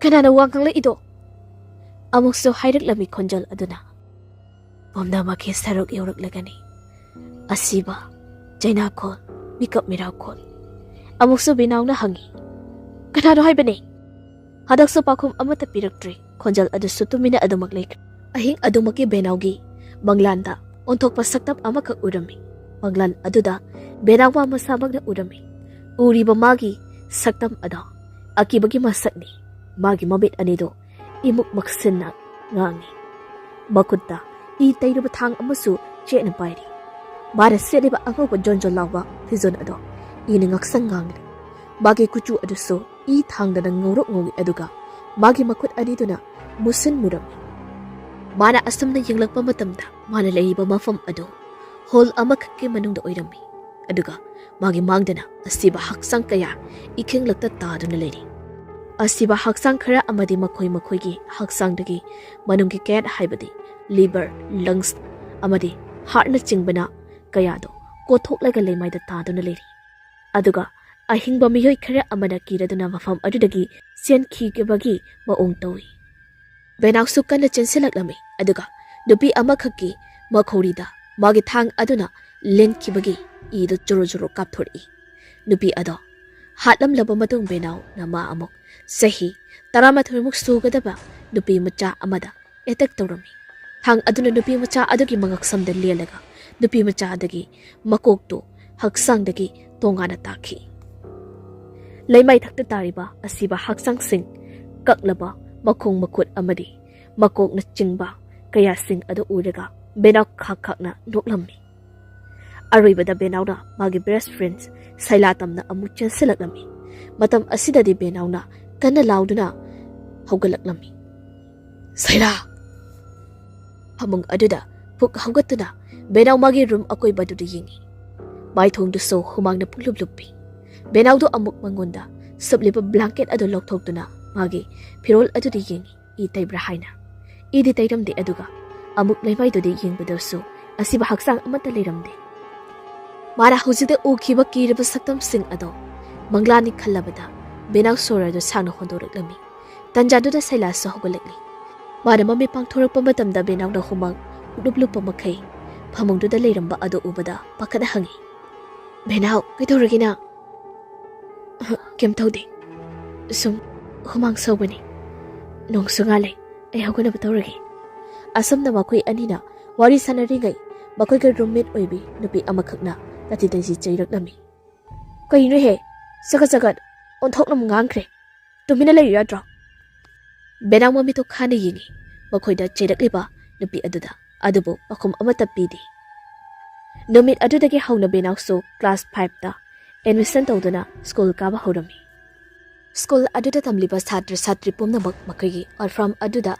ꯀꯅꯥꯅꯣ ꯋꯥ ꯉꯥꯡꯂꯛꯏꯗꯣ?" ꯑꯃꯨꯛꯁꯨ ꯍꯥꯏꯔꯛꯂꯝꯃꯤ ꯈꯣꯟꯖꯦꯜ ꯑꯗꯨꯅ, "ꯄꯨꯝꯅꯃꯛꯀꯤ ꯁꯔꯨꯛ ꯌꯧꯔꯛꯂꯒꯅꯤ꯫ ꯑꯁꯤꯕ, ꯆꯩꯅꯥꯈꯣꯜ, ꯃꯤꯀꯞ ꯃꯤꯔꯥꯎꯈꯣꯜ꯫" ꯑꯃꯨꯛꯁꯨ ꯕꯤꯅꯥꯎꯅ ꯍꯪꯉꯤ, "ꯀꯅꯥꯅꯣ ꯍꯥꯏꯕꯅꯦ?" ꯍꯟꯗꯛꯁꯨ ꯄꯥꯎꯈꯨꯝ ꯑꯃꯠꯇ ꯄꯤꯔꯛꯇ꯭ꯔꯦ꯫ ꯈꯣꯟꯖꯦꯜ ꯑꯗꯨꯁꯨ ꯇꯨꯃꯤꯟꯅ ꯑꯗꯨꯃꯛ ꯂꯩꯈ꯭ꯔꯦ꯫ ꯑꯍꯤꯡ ꯑꯗꯨꯃꯛꯀꯤ ꯕꯦꯅꯥꯎꯒꯤ ꯃꯪꯂꯥꯟꯗ ꯑꯣꯟꯊꯣꯛꯄ ꯁꯛꯇꯝ ꯑꯃꯈꯛ ꯎꯔꯝꯃꯤ꯫ ꯃꯪꯂꯥꯟ ꯑꯗꯨꯗ ꯕꯦꯅꯥꯎ ꯃꯁꯥꯃꯛꯅ ꯎꯔꯝꯃꯤ꯫ ꯎꯔꯤꯕ ꯃꯥꯒꯤ ꯁꯛꯇꯝ ꯑꯗꯣ ꯑꯀꯤꯕꯒꯤ ꯃꯁꯛꯅꯤ꯫ ꯃꯥꯒꯤ ꯃꯃꯤꯠ ꯑꯅꯤꯗꯨ ꯏꯃꯨꯛ ꯃꯛꯁꯤꯟꯅ ꯉꯥꯡꯉꯤ꯫ ꯃꯈꯨꯠꯇ ꯏ ꯇꯩꯔꯕ ꯊꯥꯡ ꯑꯃꯁꯨ ꯆꯦꯠꯅ ꯄꯥꯏꯔꯤ꯫ ꯃꯥꯅ ꯁꯦꯠꯂꯤꯕ ꯑꯉꯧꯕ ꯖꯣꯟꯖꯣꯟ ꯂꯥꯎꯕ ꯐꯤꯖꯣꯜ ꯑꯗꯣ ꯏꯅ ꯉꯛꯁꯪ ꯉꯥꯡꯂꯤ꯫ ꯃꯥꯒꯤ ꯀꯨꯆꯨ ꯑꯗꯨꯁꯨ ꯏ ꯊꯥꯡꯗꯅ ꯉꯧꯔꯣꯛ ꯉꯧꯏ, ꯑꯗꯨꯒ ꯃꯥꯒꯤ ꯃꯈꯨꯠ ꯑꯅꯤꯗꯨꯅ ꯃꯨꯁꯤꯟ ꯃꯨꯔꯝꯃꯤ꯫ ꯃꯥꯅ ꯑꯁꯨꯝꯅ ꯌꯦꯡꯂꯛꯄ ꯃꯇꯝꯗ ꯃꯥꯅ ꯂꯩꯔꯤꯕ ꯃꯐꯝ ꯑꯗꯨ ꯍꯣꯜ ꯑꯃꯈꯛꯀꯤ ꯃꯅꯨꯡꯗ ꯑꯣꯏꯔꯝꯃꯤ꯫ ꯑꯗꯨꯒ ꯃꯥꯒꯤ ꯃꯥꯡꯗꯅ ꯑꯁꯤꯕ ꯍꯛꯆꯥꯡ ꯀꯌꯥ ꯏꯈꯤꯡꯂꯛꯇ ꯇꯥꯗꯨꯅ ꯂꯩꯔꯤ꯫ ꯑꯁꯤꯕ ꯍꯛꯆꯥꯡ ꯈꯔ ꯑꯃꯗꯤ ꯃꯈꯣꯏ ꯃꯈꯣꯏꯒꯤ ꯍꯛꯆꯥꯡꯗꯒꯤ ꯃꯅꯨꯡꯒꯤ ꯀꯌꯥꯠ, ꯍꯥꯏꯕꯗꯤ ꯂꯤꯚꯔ, ꯂꯪꯁ ꯑꯃꯗꯤ ꯍꯥꯔꯠꯅꯆꯤꯡꯕꯅ ꯀꯌꯥꯗꯣ ꯀꯣꯠꯊꯣꯛꯂꯒ ꯂꯩꯃꯥꯏꯗ ꯇꯥꯗꯨꯅ ꯂꯩꯔꯤ꯫ ꯑꯗꯨꯒ ꯑꯍꯤꯡꯕ ꯃꯤꯑꯣꯏ ꯈꯔ ꯑꯃꯅ ꯀꯤꯔꯗꯨꯅ ꯃꯐꯝ ꯑꯗꯨꯗꯒꯤ ꯆꯦꯟꯈꯤꯕꯒꯤ ꯃꯑꯣꯡ ꯇꯧꯏ꯫ ꯕꯦꯅꯥꯎꯁꯨ ꯀꯟꯅ ꯆꯦꯟꯁꯤꯜꯂꯛꯂꯝꯃꯤ, ꯑꯗꯨꯒ ꯅꯨꯄꯤ ꯑꯃꯈꯛꯀꯤ ꯃꯈꯧꯔꯤꯗ ꯃꯥꯒꯤ ꯊꯥꯡ ꯑꯗꯨꯅ ꯂꯦꯟꯈꯤꯕꯒꯤ ꯏꯗꯨ ꯖꯨꯔꯨ ꯖꯨꯔꯨ ꯀꯥꯞꯊꯣꯔꯛꯏ꯫ ꯅꯨꯄꯤ ꯑꯗꯣ ꯍꯥꯠꯂꯝꯂꯕ ꯃꯇꯨꯡ ꯕꯦꯅꯥꯎꯅ ꯃꯥ ꯑꯃꯨꯛ ꯆꯍꯤ ꯇꯔꯥꯃꯥꯊꯣꯏꯃꯨꯛ ꯁꯨꯒꯗꯕ ꯅꯨꯄꯤ ꯃꯆꯥ ꯑꯃꯗ ꯑꯦꯇꯦꯛ ꯇꯧꯔꯝꯃꯤ꯫ ꯊꯥꯡ ꯑꯗꯨꯅ ꯅꯨꯄꯤ ꯃꯆꯥ ꯑꯗꯨꯒꯤ ꯃꯉꯛꯁꯝꯗ ꯂꯦꯜꯂꯒ ꯅꯨꯄꯤ ꯃꯆꯥ ꯑꯗꯨꯒꯤ ꯃꯀꯣꯛꯇꯨ ꯍꯛꯆꯥꯡꯗꯒꯤ ꯇꯣꯉꯥꯟꯅ ꯇꯥꯈꯤ꯫ ꯂꯩꯃꯥꯏꯊꯛꯇ ꯇꯥꯔꯤꯕ ꯑꯁꯤꯕ ꯍꯛꯆꯥꯡꯁꯤꯡ, ꯀꯛꯂꯕ ꯃꯈꯣꯡ ꯃꯈꯨꯠ ꯑꯃꯗꯤ ꯃꯀꯣꯛꯅꯆꯤꯡꯕ ꯀꯌꯥꯁꯤꯡ ꯑꯗꯨ ꯎꯔꯒ ꯕꯦꯅꯥꯎ ꯈꯥꯛ ꯈꯥꯛꯅ ꯅꯣꯛꯂꯝꯃꯤ꯫ ꯑꯔꯣꯏꯕꯗ ꯕꯦꯅꯥꯎꯅ ꯃꯥꯒꯤ ꯕꯦꯁ ꯐ꯭ꯔꯦꯟ ꯁꯩꯂꯥ ꯇꯝꯅ ꯑꯃꯨꯛ ꯆꯦꯟꯁꯤꯜꯂꯛꯂꯝꯃꯤ꯫ ꯃꯇꯝ ꯑꯁꯤꯗꯗꯤ ꯕꯦꯅꯥꯎꯅ ꯀꯟꯅ ꯂꯥꯎꯗꯨꯅ ꯍꯧꯒꯠꯂꯛꯂꯝꯃꯤ꯫ "ꯁꯩꯂꯥ!" ꯐꯃꯨꯡ ꯑꯗꯨꯗ ꯐꯨꯛ ꯍꯧꯒꯠꯇꯨꯅ ꯕꯦꯅꯥꯎ ꯃꯥꯒꯤ ꯔꯨꯝ ꯑꯀꯣꯏꯕꯗꯨꯗ ꯌꯦꯡꯉꯤ꯫ ꯃꯥꯏꯊꯣꯡꯗꯨꯁꯨ ꯍꯨꯃꯥꯡꯅ ꯄꯨꯡꯂꯨꯞ ꯂꯨꯞꯄꯤ꯫ ꯕꯦꯅꯥꯎꯗꯨ ꯑꯃꯨꯛ ꯃꯉꯣꯟꯗ ꯁꯨꯞꯂꯤꯕ ꯕ꯭ꯂꯥꯡꯀꯦꯠ ꯑꯗꯨ ꯂꯧꯊꯣꯛꯇꯨꯅ ꯃꯥꯒꯤ ꯐꯤꯔꯣꯜ ꯑꯗꯨꯗ ꯌꯦꯡꯉꯤ, ꯏ ꯇꯩꯕ꯭ꯔꯥ ꯍꯥꯏꯅ꯫ ꯏꯗꯤ ꯇꯩꯔꯝꯗꯦ, ꯑꯗꯨꯒ ꯑꯃꯨꯛ ꯂꯩꯃꯥꯏꯗꯨꯗ ꯌꯦꯡꯕꯗꯁꯨ ꯑꯁꯤꯕ ꯍꯛꯆꯥꯡ ꯑꯃꯠꯇ ꯂꯩꯔꯝꯗꯦ꯫ ꯃꯥꯅ ꯍꯧꯖꯤꯛꯇ ꯎꯈꯤꯕ ꯀꯤꯔꯕ ꯁꯛꯇꯝꯁꯤꯡ ꯑꯗꯣ ꯃꯪꯂꯥꯅꯤ ꯈꯜꯂꯕꯗ ꯕꯦꯅꯥꯎ ꯁꯣꯔ ꯑꯗꯨ ꯁꯥꯡꯅ ꯍꯣꯟꯗꯣꯔꯛꯂꯝꯃꯤ꯫ ꯇꯟꯖꯥꯗꯨꯗ ꯁꯩꯂꯥꯁꯨ ꯍꯧꯒꯠꯂꯛꯂꯤ꯫ ꯃꯥꯅ ꯃꯃꯤꯠ ꯄꯥꯡꯊꯣꯔꯛꯄ ꯃꯇꯝꯗ ꯕꯦꯅꯥꯎꯅ ꯍꯨꯃꯥꯡ ꯄꯨꯡꯂꯨꯞ ꯂꯨꯞꯄ ꯃꯈꯩ ꯐꯃꯨꯡꯗꯨꯗ ꯂꯩꯔꯝꯕ ꯑꯗꯨ ꯎꯕꯗ ꯄꯥꯈꯠꯅ ꯍꯪꯉꯤ, "ꯕꯦꯅꯥꯎ, ꯀꯩꯗꯧꯔꯒꯦ ꯅꯪ?" "ꯑꯍ, ꯀꯩꯝ ꯇꯧꯗꯦ꯫ ꯁꯨꯝ ꯈꯨꯃꯥꯡ ꯁꯧꯕꯅꯤ꯫ ꯅꯣꯡꯁꯨ ꯉꯥꯜꯂꯦ꯫ ꯑꯩ ꯍꯧꯒꯠꯅꯕ ꯇꯧꯔꯒꯦ꯫" ꯑꯁꯨꯝꯅ ꯃꯈꯣꯏ ꯑꯅꯤꯅ ꯋꯥꯔꯤ ꯁꯥꯟꯅꯔꯤꯉꯩ, ꯃꯈꯣꯏꯒꯤ ꯔꯨꯝꯃꯦꯠ ꯑꯣꯏꯕꯤ ꯅꯨꯄꯤ ꯑꯃꯈꯛꯅ ꯇꯥꯊꯤ ꯇꯥꯊꯤ ꯆꯩꯔꯛꯂꯝꯃꯤ꯫ "ꯀꯩꯅꯣꯍꯦ? ꯆꯒꯠ ꯆꯒꯠ ꯑꯣꯟꯊꯣꯛꯅ ꯉꯥꯡꯈ꯭ꯔꯦ꯫ ꯇꯨꯃꯤꯟꯅ ꯂꯩꯌꯨ ꯌꯥꯗ꯭ꯔꯣ?" ꯕꯦꯅꯥꯎ ꯃꯃꯤꯠꯇꯣ ꯈꯥꯅ ꯌꯦꯡꯉꯤ, ꯃꯈꯣꯏꯗ ꯆꯩꯔꯛꯂꯤꯕ ꯅꯨꯄꯤ ꯑꯗꯨꯗ꯫ ꯑꯗꯨꯕꯨ ꯄꯥꯎꯈꯨꯝ ꯑꯃꯠꯇ ꯄꯤꯗꯦ꯫ ꯅꯨꯃꯤꯠ ꯑꯗꯨꯗꯒꯤ ꯍꯧꯅ ꯕꯦꯅꯥꯎꯁꯨ ꯀ꯭ꯂꯥꯁ ꯐꯥꯏꯚꯇ ꯑꯦꯗꯃꯤꯁꯟ ꯇꯧꯗꯨꯅ ꯁ꯭ꯀꯨꯜ ꯀꯥꯕ ꯍꯧꯔꯝꯃꯤ꯫ ꯁ꯭ꯀꯨꯜ ꯑꯗꯨꯗ ꯇꯝꯂꯤꯕ ꯁꯥꯇ꯭ꯔ ꯁꯥꯇ꯭ꯔꯤ ꯄꯨꯝꯅꯃꯛ ꯃꯈꯣꯏꯒꯤ ꯑꯣꯜ ꯐꯥꯔꯝ ꯑꯗꯨꯗ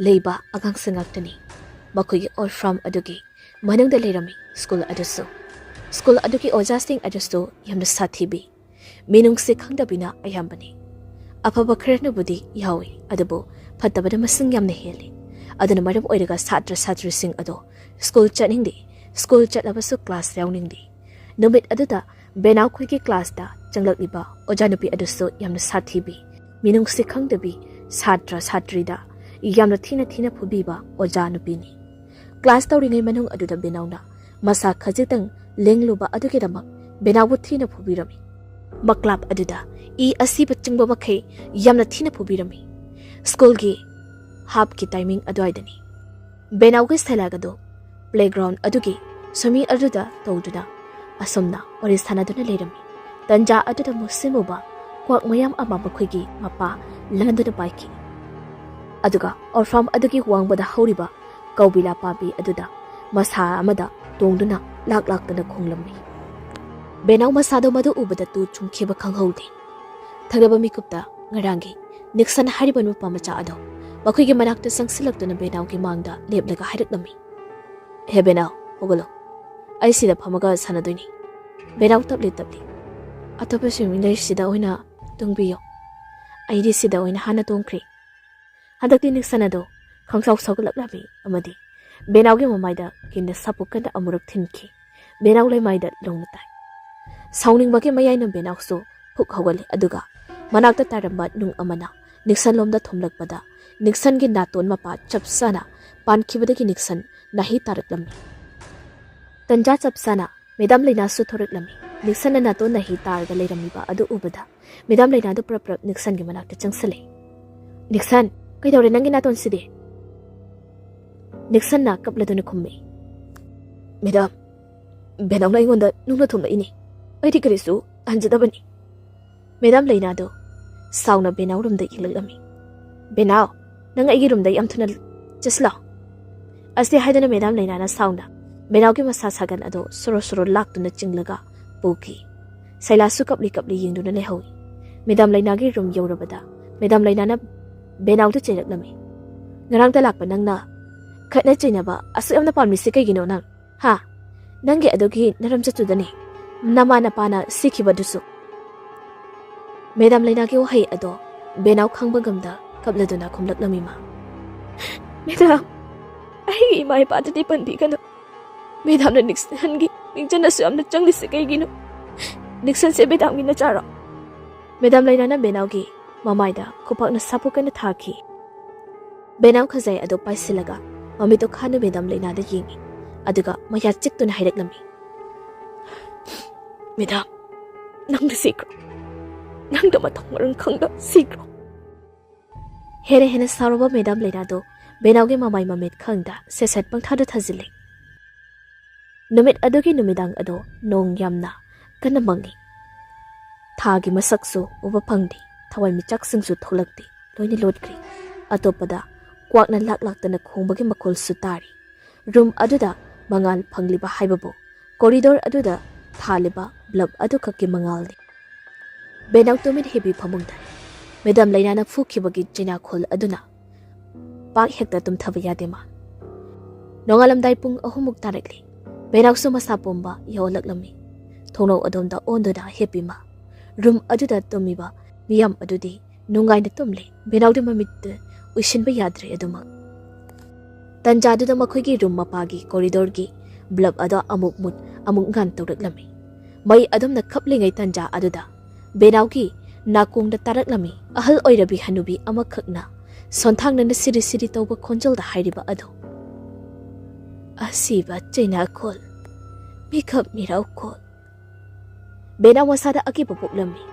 ꯂꯩꯕ ꯑꯉꯥꯡꯁꯤꯡ ꯉꯥꯛꯇꯅꯤ꯫ ꯃꯈꯣꯏꯒꯤ ꯑꯣꯜ ꯐꯥꯔꯝ ꯑꯗꯨꯒꯤ ꯃꯅꯨꯡꯗ ꯂꯩꯔꯝꯃꯤ ꯁ꯭ꯀꯨꯜ ꯑꯗꯨꯁꯨ꯫ ꯁ꯭ꯀꯨꯜ ꯑꯗꯨꯒꯤ ꯑꯣꯖꯥꯁꯤꯡ ꯑꯗꯨꯁꯨ ꯌꯥꯝꯅ ꯁꯥꯊꯤꯕꯤ, ꯃꯤꯅꯨꯡꯁꯤ ꯈꯪꯗꯕꯤꯅ ꯑꯌꯥꯝꯕꯅꯤ꯫ ꯑꯐꯕ ꯈꯔꯅꯕꯨꯗꯤ ꯌꯥꯎꯏ, ꯑꯗꯨꯕꯨ ꯐꯠꯇꯕꯅ ꯃꯁꯤꯡ ꯌꯥꯝꯅ ꯍꯦꯜꯂꯤ꯫ ꯑꯗꯨꯅ ꯃꯔꯝ ꯑꯣꯏꯔꯒ ꯁꯥꯇ꯭ꯔ ꯁꯥꯇ꯭ꯔꯤꯁꯤꯡ ꯑꯗꯣ ꯁ꯭ꯀꯨꯜ ꯆꯠꯅꯤꯡꯗꯦ, ꯁ꯭ꯀꯨꯜ ꯆꯠꯂꯕꯁꯨ ꯀ꯭ꯂꯥꯁ ꯌꯥꯎꯅꯤꯡꯗꯦ꯫ ꯅꯨꯃꯤꯠ ꯑꯗꯨꯗ ꯕꯦꯅꯥꯎꯈꯣꯏꯒꯤ ꯀ꯭ꯂꯥꯁꯇ ꯆꯪꯂꯛꯂꯤꯕ ꯑꯣꯖꯥ ꯅꯨꯄꯤ ꯑꯗꯨꯁꯨ ꯌꯥꯝꯅ ꯁꯥꯊꯤꯕꯤ, ꯃꯤꯅꯨꯡꯁꯤ ꯈꯪꯗꯕꯤ, ꯁꯥꯇ꯭ꯔ ꯁꯥꯇ꯭ꯔꯤꯗ ꯌꯥꯝꯅ ꯊꯤꯅ ꯊꯤꯅ ꯐꯨꯕꯤꯕ ꯑꯣꯖꯥ ꯅꯨꯄꯤꯅꯤ꯫ ꯀ꯭ꯂꯥꯁ ꯇꯧꯔꯤꯉꯩ ꯃꯅꯨꯡ ꯑꯗꯨꯗ ꯕꯦꯅꯥꯎꯅ ꯃꯁꯥ ꯈꯖꯤꯛꯇꯪ ꯂꯦꯡꯂꯨꯕ ꯑꯗꯨꯒꯤꯗꯃꯛ ꯕꯦꯅꯥꯎꯕꯨ ꯊꯤꯅ ꯐꯨꯕꯤꯔꯝꯃꯤ꯫ ꯃꯀ꯭ꯂꯥꯞ ꯑꯗꯨꯗ ꯏ ꯑꯁꯤꯕ ꯆꯤꯡꯕ ꯃꯈꯩ ꯌꯥꯝꯅ ꯊꯤꯅ ꯐꯨꯕꯤꯔꯝꯃꯤ꯫ ꯁ꯭ꯀꯨꯜꯒꯤ ꯍꯥꯞꯀꯤ ꯇꯥꯏꯃꯤꯡ ꯑꯗꯨꯋꯥꯏꯗꯅꯤ꯫ ꯕꯦꯅꯥꯎꯒꯤ ꯁꯦꯂꯥꯛ ꯑꯗꯨ ꯄ꯭ꯂꯦꯒ꯭ꯔꯥꯎꯟ ꯑꯗꯨꯒꯤ ꯁ꯭ꯋꯤꯃꯤꯡ ꯑꯗꯨꯗ ꯇꯧꯗꯨꯅ ꯑꯁꯨꯝꯅ ꯋꯥꯔꯤ ꯁꯥꯟꯅꯗꯨꯅ ꯂꯩꯔꯝꯃꯤ꯫ ꯇꯟꯖꯥ ꯑꯗꯨꯗ ꯃꯨꯁꯤꯟ ꯃꯨꯕ ꯀ꯭ꯋꯥꯛ ꯃꯌꯥꯝ ꯑꯃ ꯃꯈꯣꯏꯒꯤ ꯃꯄꯥ ꯂꯥꯟꯗꯨꯅ ꯄꯥꯏꯈꯤ꯫ ꯑꯗꯨꯒ ꯑꯣꯜ ꯐꯥꯔꯝ ꯑꯗꯨꯒꯤ ꯋꯥꯡꯃꯗ ꯍꯧꯔꯤꯕ ꯀꯧꯕꯤꯂꯥ ꯄꯥꯝꯕꯤ ꯑꯗꯨꯗ ꯃꯁꯥ ꯑꯃꯗ ꯇꯣꯡꯗꯨꯅ ꯂꯥꯛ ꯂꯥꯛꯇꯅ ꯈꯣꯡꯂꯝꯃꯤ꯫ ꯕꯦꯅꯥꯎ ꯃꯁꯥꯗꯣ ꯃꯗꯨ ꯎꯕꯗ ꯇꯨ ꯆꯨꯡꯈꯤꯕ ꯈꯪꯍꯧꯗꯦ꯫ ꯊꯪꯅꯕ ꯃꯤꯀꯨꯞꯇ ꯉꯔꯥꯡꯒꯤ ꯅꯤꯛꯁꯟ ꯍꯥꯏꯔꯤꯕ ꯅꯨꯄꯥ ꯃꯆꯥ ꯑꯗꯣ ꯃꯈꯣꯏꯒꯤ ꯃꯅꯥꯛꯇ ꯆꯪꯁꯤꯜꯂꯛꯇꯨꯅ ꯕꯦꯅꯥꯎꯒꯤ ꯃꯥꯡꯗ ꯂꯦꯞꯂꯒ ꯍꯥꯏꯔꯛꯂꯝꯃꯤ, "ꯍꯦ ꯕꯦꯅꯥꯎ, ꯍꯧꯒꯠꯂꯣ꯫ ꯑꯩ ꯁꯤꯗ ꯐꯝꯃꯒ ꯁꯥꯟꯅꯗꯣꯏꯅꯤ꯫" ꯕꯦꯅꯥꯎ ꯇꯞꯂꯤ ꯇꯞꯂꯤ, "ꯑꯇꯣꯞꯄ ꯁ꯭ꯋꯤꯃꯤꯡ ꯂꯩ ꯁꯤꯗ ꯑꯣꯏꯅ ꯇꯣꯡꯕꯤꯌꯣ꯫ ꯑꯩꯗꯤ ꯁꯤꯗ ꯑꯣꯏꯅ ꯍꯥꯟꯅ ꯇꯣꯡꯈ꯭ꯔꯦ꯫" ꯍꯟꯗꯛꯇꯤ ꯅꯤꯛꯁꯟ ꯑꯗꯣ ꯈꯪꯁꯥꯎ ꯁꯥꯎꯒꯠꯂꯛꯂꯝꯃꯤ ꯑꯃꯗꯤ ꯕꯦꯅꯥꯎꯒꯤ ꯃꯃꯥꯏꯗ ꯀꯤꯟꯅ ꯁꯥꯄꯨ ꯀꯟꯅ ꯑꯃꯨꯔꯛ ꯊꯤꯟꯈꯤ꯫ ꯕꯦꯅꯥꯎ ꯂꯩꯃꯥꯏꯗ ꯂꯣꯡꯅ ꯇꯥꯏ꯫ ꯁꯥꯎꯅꯤꯡꯕꯒꯤ ꯃꯌꯥꯏꯅ ꯕꯦꯅꯥꯎꯁꯨ ꯍꯨꯛ ꯍꯧꯒꯠꯂꯤ, ꯑꯗꯨꯒ ꯃꯅꯥꯛꯇ ꯇꯥꯔꯝꯕ ꯅꯨꯡ ꯑꯃꯅ ꯅꯤꯛꯁꯟ ꯂꯣꯝꯗ ꯊꯣꯝꯂꯛꯄꯗ ꯅꯤꯛꯁꯟꯒꯤ ꯅꯥꯇꯣꯟ ꯃꯄꯥ ꯆꯞ ꯆꯥꯅ ꯄꯥꯟꯈꯤꯕꯗꯒꯤ ꯅꯤꯛꯁꯟ ꯅꯥꯍꯤ ꯇꯥꯔꯛꯂꯝꯃꯤ꯫ ꯇꯟꯖꯥ ꯆꯞ ꯆꯥꯅ ꯃꯦꯗꯥꯝ ꯂꯩꯅꯥꯁꯨ ꯊꯣꯔꯛꯂꯝꯃꯤ꯫ ꯅꯤꯛꯁꯟꯅ ꯅꯥꯇꯣꯟ ꯅꯥꯍꯤ ꯇꯥꯔꯒ ꯂꯩꯔꯝꯃꯤꯕ ꯑꯗꯨ ꯎꯕꯗ ꯃꯦꯗꯥꯝ ꯂꯩꯅꯥꯗꯨ ꯄ꯭ꯔꯞ ꯄ꯭ꯔꯞ ꯅꯤꯛꯁꯟꯒꯤ ꯃꯅꯥꯛꯇ ꯆꯪꯁꯤꯜꯂꯦ꯫ "ꯅꯤꯛꯁꯟ, ꯀꯩꯗꯧꯔꯦ ꯅꯪꯒꯤ ꯅꯥꯇꯣꯟꯁꯤꯗꯤ?" ꯅꯤꯛꯁꯟꯅ ꯀꯞꯂꯗꯨꯅ ꯈꯨꯝꯃꯤ꯫ "ꯃꯦꯗꯥꯝ, ꯕꯦꯅꯥꯎꯅ ꯑꯩꯉꯣꯟꯗ ꯅꯨꯡꯅ ꯊꯣꯝꯂꯛꯏꯅꯤ꯫ ꯑꯩꯗꯤ ꯀꯔꯤꯁꯨ ꯍꯟꯖꯗꯕꯅꯤ꯫" ꯃꯦꯗꯥꯝ ꯂꯩꯅꯥꯗꯣ ꯁꯥꯎꯅ ꯕꯦꯅꯥꯎ ꯔꯨꯝꯗ ꯌꯦꯡꯂꯛꯂꯝꯃꯤ꯫ "ꯕꯦꯅꯥꯎ, ꯅꯪ ꯑꯩꯒꯤ ꯔꯨꯝꯗ ꯌꯥꯝ ꯊꯨꯅ ꯆꯠꯁꯤꯜꯂꯣ꯫" ꯑꯁꯤ ꯍꯥꯏꯗꯨꯅ ꯃꯦꯗꯥꯝ ꯂꯩꯅꯥꯅ ꯁꯥꯎꯅ ꯕꯦꯅꯥꯎꯒꯤ ꯃꯁꯥ ꯁꯥꯒꯟ ꯑꯗꯣ ꯁꯣꯔꯣ ꯁꯣꯔꯣ ꯂꯥꯛꯇꯨꯅ ꯆꯤꯡꯂꯒ ꯄꯨꯈꯤ꯫ ꯁꯩꯂꯥꯁꯨ ꯀꯞꯂꯤ ꯀꯞꯂꯤ ꯌꯦꯡꯗꯨꯅ ꯂꯩꯍꯧꯏ꯫ ꯃꯦꯗꯥꯝ ꯂꯩꯅꯥꯒꯤ ꯔꯨꯝ ꯌꯧꯔꯕꯗ ꯃꯦꯗꯥꯝ ꯂꯩꯅꯥꯅ ꯕꯦꯅꯥꯎꯗ ꯆꯩꯔꯛꯂꯝꯃꯤ꯫ "ꯉꯔꯥꯡꯗ ꯂꯥꯛꯄ ꯅꯪꯅ ꯈꯠꯅ ꯆꯩꯅꯕ ꯑꯁꯨꯛ ꯌꯥꯝꯅ ꯄꯥꯝꯂꯤꯁꯤ ꯀꯩꯒꯤꯅꯣ ꯅꯪ? ꯍꯥ? ꯅꯪꯒꯤ ꯑꯗꯨꯒꯤ ꯅꯔꯝ ꯆꯠꯇꯨꯗꯅꯤ ꯅꯃꯥ ꯅꯄꯥꯅ ꯁꯤꯈꯤꯕꯗꯨꯁꯨ꯫" ꯃꯦꯗꯥꯝ ꯂꯩꯅꯥꯒꯤ ꯋꯥꯍꯩ ꯑꯗꯣ ꯕꯦꯅꯥꯎ ꯈꯪꯕ ꯉꯝꯗ ꯀꯞꯂꯗꯨꯅ ꯈꯨꯝꯂꯛꯂꯝꯃꯤ ꯃꯥ꯫ "ꯃꯦꯗꯥꯝ, ꯑꯩꯒꯤ ꯏꯃꯥ ꯏꯄꯥꯗꯨꯗꯤ ꯄꯟꯕꯤꯒꯅꯨ꯫ ꯃꯦꯗꯥꯝꯅ ꯅꯤꯛꯁꯟꯒꯤ ꯅꯤꯡꯆꯠꯅꯁꯨ ꯌꯥꯝꯅ ꯆꯪꯂꯤꯁꯤ ꯀꯩꯒꯤꯅꯣ? ꯅꯤꯛꯁꯟꯁꯦ ꯃꯦꯗꯥꯝꯒꯤ ꯅꯆꯥꯔꯣ?" ꯃꯦꯗꯥꯝ ꯂꯩꯅꯥꯅ ꯕꯦꯅꯥꯎꯒꯤ ꯃꯃꯥꯏꯗ ꯈꯨꯄꯥꯛꯅ ꯁꯥꯄꯣꯛ ꯀꯟꯅ ꯊꯥꯈꯤ꯫ ꯕꯦꯅꯥꯎ ꯈꯖꯥꯏ ꯑꯗꯨ ꯄꯥꯏꯁꯤꯜꯂꯒ ꯃꯃꯤꯠꯇꯨ ꯈꯥꯅ ꯃꯦꯗꯥꯝ ꯂꯩꯅꯥꯗ ꯌꯦꯡꯉꯤ꯫ ꯑꯗꯨꯒ ꯃꯌꯥ ꯆꯤꯛꯇꯨꯅ ꯍꯥꯏꯔꯛꯂꯝꯃꯤ, "ꯃꯦꯗꯥꯝ, ꯅꯪꯗ ꯁꯤꯈ꯭ꯔꯣ꯫ ꯅꯪꯗ ꯃꯊꯣꯡ ꯃꯔꯝ ꯈꯪꯗ ꯁꯤꯈ꯭ꯔꯣ꯫" ꯍꯦꯟꯅ ꯍꯦꯟꯅ ꯁꯥꯎꯔꯕ ꯃꯦꯗꯥꯝ ꯂꯩꯅꯥꯗꯨ ꯕꯦꯅꯥꯎꯒꯤ ꯃꯃꯥꯏ ꯃꯃꯤꯠ ꯈꯪꯗ ꯁꯦꯠ ꯁꯦꯠ ꯄꯪꯊꯥꯗ ꯊꯥꯖꯤꯜꯂꯤ꯫ ꯅꯨꯃꯤꯠ ꯑꯗꯨꯒꯤ ꯅꯨꯃꯤꯗꯥꯡ ꯑꯗꯣ ꯅꯣꯡ ꯌꯥꯝꯅ ꯀꯟꯅ ꯃꯪꯉꯤ꯫ ꯊꯥꯒꯤ ꯃꯁꯛꯁꯨ ꯎꯕ ꯐꯪꯗꯦ꯫ ꯊꯋꯥꯟꯃꯤꯆꯥꯛꯁꯤꯡꯁꯨ ꯊꯣꯛꯂꯛꯇꯦ꯫ ꯂꯣꯏꯅ ꯂꯣꯠꯈ꯭ꯔꯦ꯫ ꯑꯇꯣꯞꯄꯗ ꯀ꯭ꯋꯥꯛꯅ ꯂꯥꯛ ꯂꯥꯛꯇꯅ ꯈꯣꯡꯕꯒꯤ ꯃꯈꯣꯜꯁꯨ ꯇꯥꯔꯤ꯫ ꯔꯨꯝ ꯑꯗꯨꯗ ꯃꯉꯥꯜ ꯐꯪꯂꯤꯕ ꯍꯥꯏꯕꯕꯨ ꯀꯣꯔꯤꯗꯣꯔ ꯑꯗꯨꯗ ꯊꯥꯜꯂꯤꯕ ꯕ꯭ꯂꯕ ꯑꯗꯨꯈꯛꯀꯤ ꯃꯉꯥꯜꯅꯤ꯫ ꯕꯦꯅꯥꯎ ꯇꯨꯃꯤꯟ ꯍꯤꯞꯄꯤ ꯐꯃꯨꯡꯗ꯫ ꯃꯦꯗꯥꯝ ꯂꯩꯅꯥꯅ ꯐꯨꯈꯤꯕꯒꯤ ꯆꯩꯅꯥꯈꯣꯜ ꯑꯗꯨꯅ ꯄꯥꯛ ꯍꯦꯛꯇ ꯇꯨꯝꯊꯕ ꯌꯥꯗꯦ ꯃꯥ꯫ ꯅꯣꯡꯉꯥꯜꯂꯝꯗꯥꯏ ꯄꯨꯡ ꯑꯍꯨꯝꯃꯨꯛ ꯇꯥꯔꯛꯂꯤ꯫ ꯕꯦꯅꯥꯎꯁꯨ ꯃꯁꯥ ꯄꯣꯝꯕ ꯌꯧꯍꯜꯂꯛꯂꯝꯃꯤ꯫ ꯊꯣꯡꯅꯥꯎ ꯑꯗꯣꯝꯗ ꯑꯣꯟꯗꯨꯅ ꯍꯤꯞꯄꯤ ꯃꯥ꯫ ꯔꯨꯝ ꯑꯗꯨꯗ ꯇꯨꯝꯃꯤꯕ ꯃꯤꯌꯥꯝ ꯑꯗꯨꯗꯤ ꯅꯨꯡꯉꯥꯏꯅ ꯇꯨꯝꯂꯤ꯫ ꯕꯦꯅꯥꯎꯗꯤ ꯃꯃꯤꯠꯇ ꯎꯏꯁꯤꯟꯕ ꯌꯥꯗ꯭ꯔꯦ ꯑꯗꯨꯃꯛ꯫ ꯇꯟꯖꯥꯗꯨꯗ ꯃꯈꯣꯏꯒꯤ ꯔꯨꯝ ꯃꯄꯥꯒꯤ ꯀꯣꯔꯤꯗꯣꯔꯒꯤ ꯕ꯭ꯂꯕ ꯑꯗꯣ ꯑꯃꯨꯛ ꯃꯨꯠ ꯑꯃꯨꯛ ꯉꯥꯟ ꯇꯧꯔꯛꯂꯝꯃꯤ꯫ ꯃꯩ ꯑꯗꯨꯝꯅ ꯈꯞꯂꯤꯉꯩ ꯇꯟꯖꯥ ꯑꯗꯨꯗ ꯕꯦꯅꯥꯎꯒꯤ ꯅꯥꯀꯣꯡꯗ ꯇꯥꯔꯛꯂꯝꯃꯤ꯫ ꯑꯍꯜ ꯑꯣꯏꯔꯕꯤ ꯍꯅꯨꯕꯤ ꯑꯃꯈꯛꯅ ꯁꯣꯟꯊꯥꯡꯅꯅ ꯁꯤꯔꯤ ꯁꯤꯔꯤ ꯇꯧꯕ ꯈꯣꯟꯖꯦꯜꯗ ꯍꯥꯏꯔꯤꯕ ꯑꯗꯨ, "ꯑꯁꯤꯕ ꯆꯩꯅꯥꯈꯣꯜ, ꯃꯤꯈꯞ ꯃꯤꯔꯥꯎꯈꯣꯜ, ꯕꯦꯅꯥꯎ ꯃꯁꯥꯗ ꯑꯀꯤꯕ ꯄꯣꯛꯂꯝꯃꯤ꯫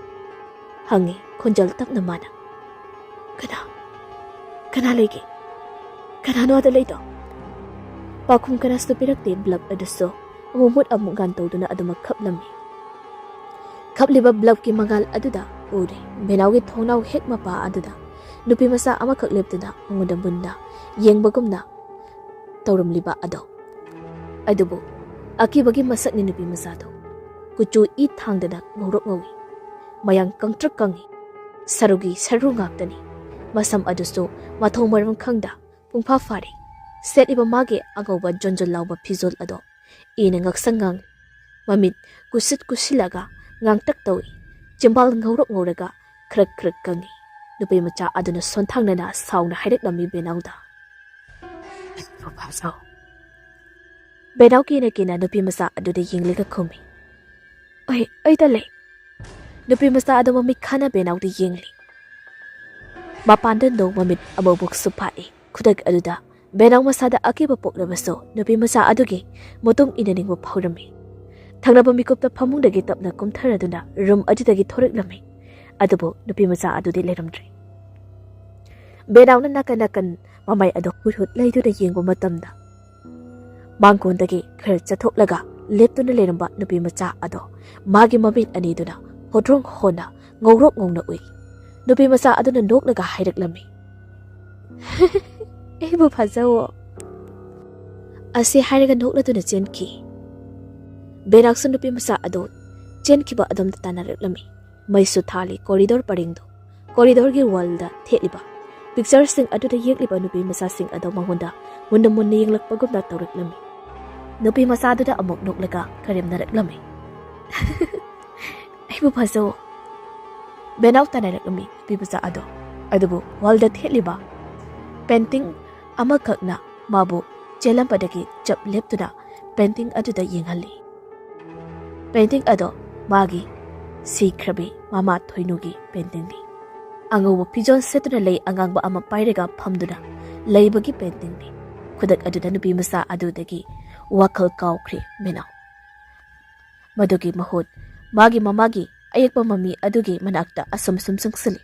ꯍꯪꯉꯤ ꯈꯣꯟꯖꯦꯜ ꯇꯞꯅ ꯃꯥꯅ, "ꯀꯅꯥ? ꯀꯅꯥ ꯂꯩꯒꯦ? ꯀꯅꯥꯅꯣ ꯑꯗ ꯂꯩꯗꯣ?" ꯄꯥꯎꯈꯨꯝ ꯀꯅꯥꯁꯨ ꯄꯤꯔꯛꯇꯦ꯫ ꯕ꯭ꯂꯕ ꯑꯗꯨꯁꯨ ꯑꯃꯨꯛ ꯃꯨꯠ ꯑꯃꯨꯛ ꯉꯥꯟ ꯇꯧꯗꯨꯅ ꯑꯗꯨꯃꯛ ꯈꯞꯂꯝꯃꯤ꯫ ꯈꯞꯂꯤꯕ ꯕ꯭ꯂꯕꯀꯤ ꯃꯉꯥꯜ ꯑꯗꯨꯗ ꯎꯔꯦ ꯕꯦꯅꯥꯎꯒꯤ ꯊꯣꯡꯅꯥꯎ ꯍꯦꯛ ꯃꯄꯥ ꯑꯗꯨꯗ ꯅꯨꯄꯤ ꯃꯆꯥ ꯑꯃꯈꯛ ꯂꯦꯞꯇꯨꯅ ꯃꯉꯣꯟꯗ ꯃꯨꯟꯅ ꯌꯦꯡꯕꯒꯨꯝꯅ ꯇꯧꯔꯝꯂꯤꯕ ꯑꯗꯣ꯫ ꯑꯗꯨꯕꯨ ꯑꯀꯤꯕꯒꯤ ꯃꯁꯛꯅꯤ ꯅꯨꯄꯤ ꯃꯆꯥꯗꯣ꯫ ꯀꯨꯆꯨ ꯏ ꯊꯥꯡꯗꯅ ꯉꯧꯔꯣꯛ ꯉꯧꯏ꯫ ꯃꯌꯥꯡ ꯀꯪꯇ꯭ꯔꯤꯛ ꯀꯪꯏ꯫ ꯁꯔꯨꯒꯤ ꯁꯔꯨ ꯉꯥꯛꯇꯅꯤ꯫ ꯃꯁꯝ ꯑꯗꯨꯁꯨ ꯃꯊꯣꯡ ꯃꯔꯝ ꯈꯪꯗ ꯄꯨꯡꯐꯥ ꯐꯥꯔꯦ꯫ ꯁꯦꯠꯂꯤꯕ ꯃꯥꯒꯤ ꯑꯉꯧꯕ ꯖꯣꯟꯖꯣꯟ ꯂꯥꯎꯕ ꯐꯤꯖꯣꯜ ꯑꯗꯣ ꯏꯅ ꯉꯛꯁꯪ ꯉꯥꯡꯏ꯫ ꯃꯃꯤꯠ ꯀꯨꯁꯤꯠ ꯀꯨꯁꯤꯜꯂꯒ ꯉꯥꯡꯇꯛ ꯇꯧꯏ꯫ ꯆꯤꯝꯕꯥꯜ ꯉꯧꯔꯣꯛ ꯉꯧꯔꯒ ꯈ꯭ꯔꯛ ꯈ꯭ꯔꯛ ꯀꯪꯏ꯫ ꯅꯨꯄꯤ ꯃꯆꯥ ꯑꯗꯨꯅ ꯁꯣꯟꯊꯥꯡꯅꯅ ꯁꯥꯎꯅ ꯍꯥꯏꯔꯛꯂꯝꯃꯤ ꯕꯦꯅꯥꯎꯗ, "ꯄꯨꯄꯥꯖꯥꯎ꯫" ꯕꯦꯅꯥꯎ ꯀꯤꯅ ꯀꯤꯅ ꯅꯨꯄꯤ ꯃꯆꯥ ꯑꯗꯨꯗ ꯌꯦꯡꯂꯒ ꯈꯨꯝꯃꯤ, "ꯑꯩ, ꯑꯩ ꯇꯜꯂꯦ꯫" ꯅꯨꯄꯤ ꯃꯆꯥ ꯑꯗꯨ ꯃꯃꯤꯠ ꯈꯥꯅ ꯕꯦꯅꯥꯎꯗ ꯌꯦꯡꯂꯤ꯫ ꯃꯄꯥꯟꯗ ꯅꯣꯡ ꯃꯃꯤꯠ ꯑꯃꯨꯛꯃꯨꯛꯁꯨ ꯐꯥꯛꯏ꯫ ꯈꯨꯗꯛ ꯑꯗꯨꯗ ꯕꯦꯅꯥꯎ ꯃꯁꯥꯗ ꯑꯀꯤꯕ ꯄꯣꯛꯂꯕꯁꯨ ꯅꯨꯄꯤ ꯃꯆꯥ ꯑꯗꯨꯒꯤ ꯃꯇꯨꯡ ꯏꯟꯅꯅꯤꯡꯕ ꯐꯥꯎꯔꯝꯃꯤ꯫ ꯊꯪꯅꯕ ꯃꯤꯀꯨꯞꯇ ꯐꯃꯨꯡꯗꯒꯤ ꯇꯞꯅ ꯀꯨꯝꯊꯔꯗꯨꯅ ꯔꯨꯝ ꯑꯗꯨꯗꯒꯤ ꯊꯣꯔꯛꯂꯝꯃꯤ꯫ ꯑꯗꯨꯕꯨ ꯅꯨꯄꯤ ꯃꯆꯥ ꯑꯗꯨꯗꯤ ꯂꯩꯔꯝꯗ꯭ꯔꯦ꯫ ꯕꯦꯅꯥꯎꯅ ꯅꯥꯀꯟ ꯅꯥꯀꯟ ꯃꯃꯥꯏ ꯑꯗꯨ ꯍꯨꯠ ꯍꯨꯠ ꯂꯩꯗꯨꯅ ꯌꯦꯡꯕ ꯃꯇꯝꯗ ꯃꯥꯡꯒꯣꯟꯗꯒꯤ ꯈꯔ ꯆꯠꯊꯣꯛꯂꯒ ꯂꯦꯞꯇꯨꯅ ꯂꯩꯔꯝꯕ ꯅꯨꯄꯤ ꯃꯆꯥ ꯑꯗꯣ ꯃꯥꯒꯤ ꯃꯃꯤꯠ ꯑꯅꯤꯗꯨꯅ ꯍꯣꯗ꯭ꯔꯣꯡ ꯍꯣꯟꯅ ꯉꯧꯔꯣꯛ ꯉꯧꯅ ꯎꯏ꯫ ꯅꯨꯄꯤ ꯃꯆꯥ ꯑꯗꯨꯅ ꯅꯣꯛꯂꯒ ꯍꯥꯏꯔꯛꯂꯝꯃꯤ, "ꯑꯩꯕꯨ ꯐꯥꯖꯧꯑꯣ꯫" ꯑꯁꯤ ꯍꯥꯏꯔꯒ ꯅꯣꯛꯂꯗꯨꯅ ꯆꯦꯟꯈꯤ꯫ ꯕꯦꯅꯥꯎꯁꯨ ꯅꯨꯄꯤ ꯃꯆꯥ ꯑꯗꯨ ꯆꯦꯟꯈꯤꯕ ꯑꯗꯣꯝꯗ ꯇꯥꯟꯅꯔꯛꯂꯝꯃꯤ꯫ ꯃꯩꯁꯨ ꯊꯥꯜꯂꯤ ꯀꯣꯔꯤꯗꯣꯔ ꯄꯔꯦꯡꯗꯨ꯫ ꯀꯣꯔꯤꯗꯣꯔꯒꯤ ꯋꯥꯜꯗ ꯊꯦꯠꯂꯤꯕ ꯄꯤꯛꯆꯔꯁꯤꯡ ꯑꯗꯨꯗ ꯌꯦꯛꯂꯤꯕ ꯅꯨꯄꯤ ꯃꯆꯥꯁꯤꯡ ꯑꯗꯨ ꯃꯉꯣꯟꯗ ꯃꯨꯟꯅ ꯃꯨꯟꯅ ꯌꯦꯡꯂꯛꯄꯒꯨꯝꯅ ꯇꯧꯔꯛꯂꯝꯃꯤ꯫ ꯅꯨꯄꯤ ꯃꯆꯥꯗꯨꯗ ꯑꯃꯨꯛ ꯅꯣꯛꯂꯒ ꯀꯔꯦꯝꯅꯔꯛꯂꯝꯃꯤ꯫ "ꯑꯩꯕꯨ ꯐꯥꯖꯧ꯫" ꯕꯦꯅꯥꯎ ꯇꯥꯟꯅꯔꯛꯂꯝꯃꯤ ꯅꯨꯄꯤ ꯃꯆꯥ ꯑꯗꯣ꯫ ꯑꯗꯨꯕꯨ ꯋꯥꯜꯗ ꯊꯦꯠꯂꯤꯕ ꯄꯦꯟꯇꯤꯡ ꯑꯃꯈꯛꯅ ꯃꯥꯕꯨ ꯆꯦꯜꯂꯝꯕꯗꯒꯤ ꯆꯞ ꯂꯦꯞꯇꯨꯅ ꯄꯦꯟꯇꯤꯡ ꯑꯗꯨꯗ ꯌꯦꯡꯍꯜꯂꯤ꯫ ꯄꯦꯟꯇꯤꯡ ꯑꯗꯣ ꯃꯥꯒꯤ ꯁꯤꯈ꯭ꯔꯕꯤ ꯃꯃꯥ ꯊꯣꯏꯅꯨꯒꯤ ꯄꯦꯟꯇꯤꯡꯅꯤ꯫ ꯑꯉꯧꯕ ꯐꯤꯖꯣꯜ ꯁꯦꯠꯇꯨꯅ ꯂꯩ ꯑꯉꯥꯡꯕ ꯑꯃ ꯄꯥꯏꯔꯒ ꯐꯝꯗꯨꯅ ꯂꯩꯕꯒꯤ ꯄꯦꯟꯇꯤꯡꯅꯤ꯫ ꯈꯨꯗꯛ ꯑꯗꯨꯗ ꯅꯨꯄꯤ ꯃꯆꯥ ꯑꯗꯨꯗꯒꯤ ꯋꯥꯈꯜ ꯀꯥꯎꯈ꯭ꯔꯦ ꯕꯦꯅꯥꯎ꯫ ꯃꯗꯨꯒꯤ ꯃꯍꯨꯠ ꯃꯥꯒꯤ ꯃꯃꯥꯒꯤ ꯑꯌꯦꯛꯄ ꯃꯃꯤ ꯑꯗꯨꯒꯤ ꯃꯅꯥꯛꯇ ꯑꯁꯨꯝ ꯑꯁꯨꯝ ꯆꯪꯁꯤꯜꯂꯤ꯫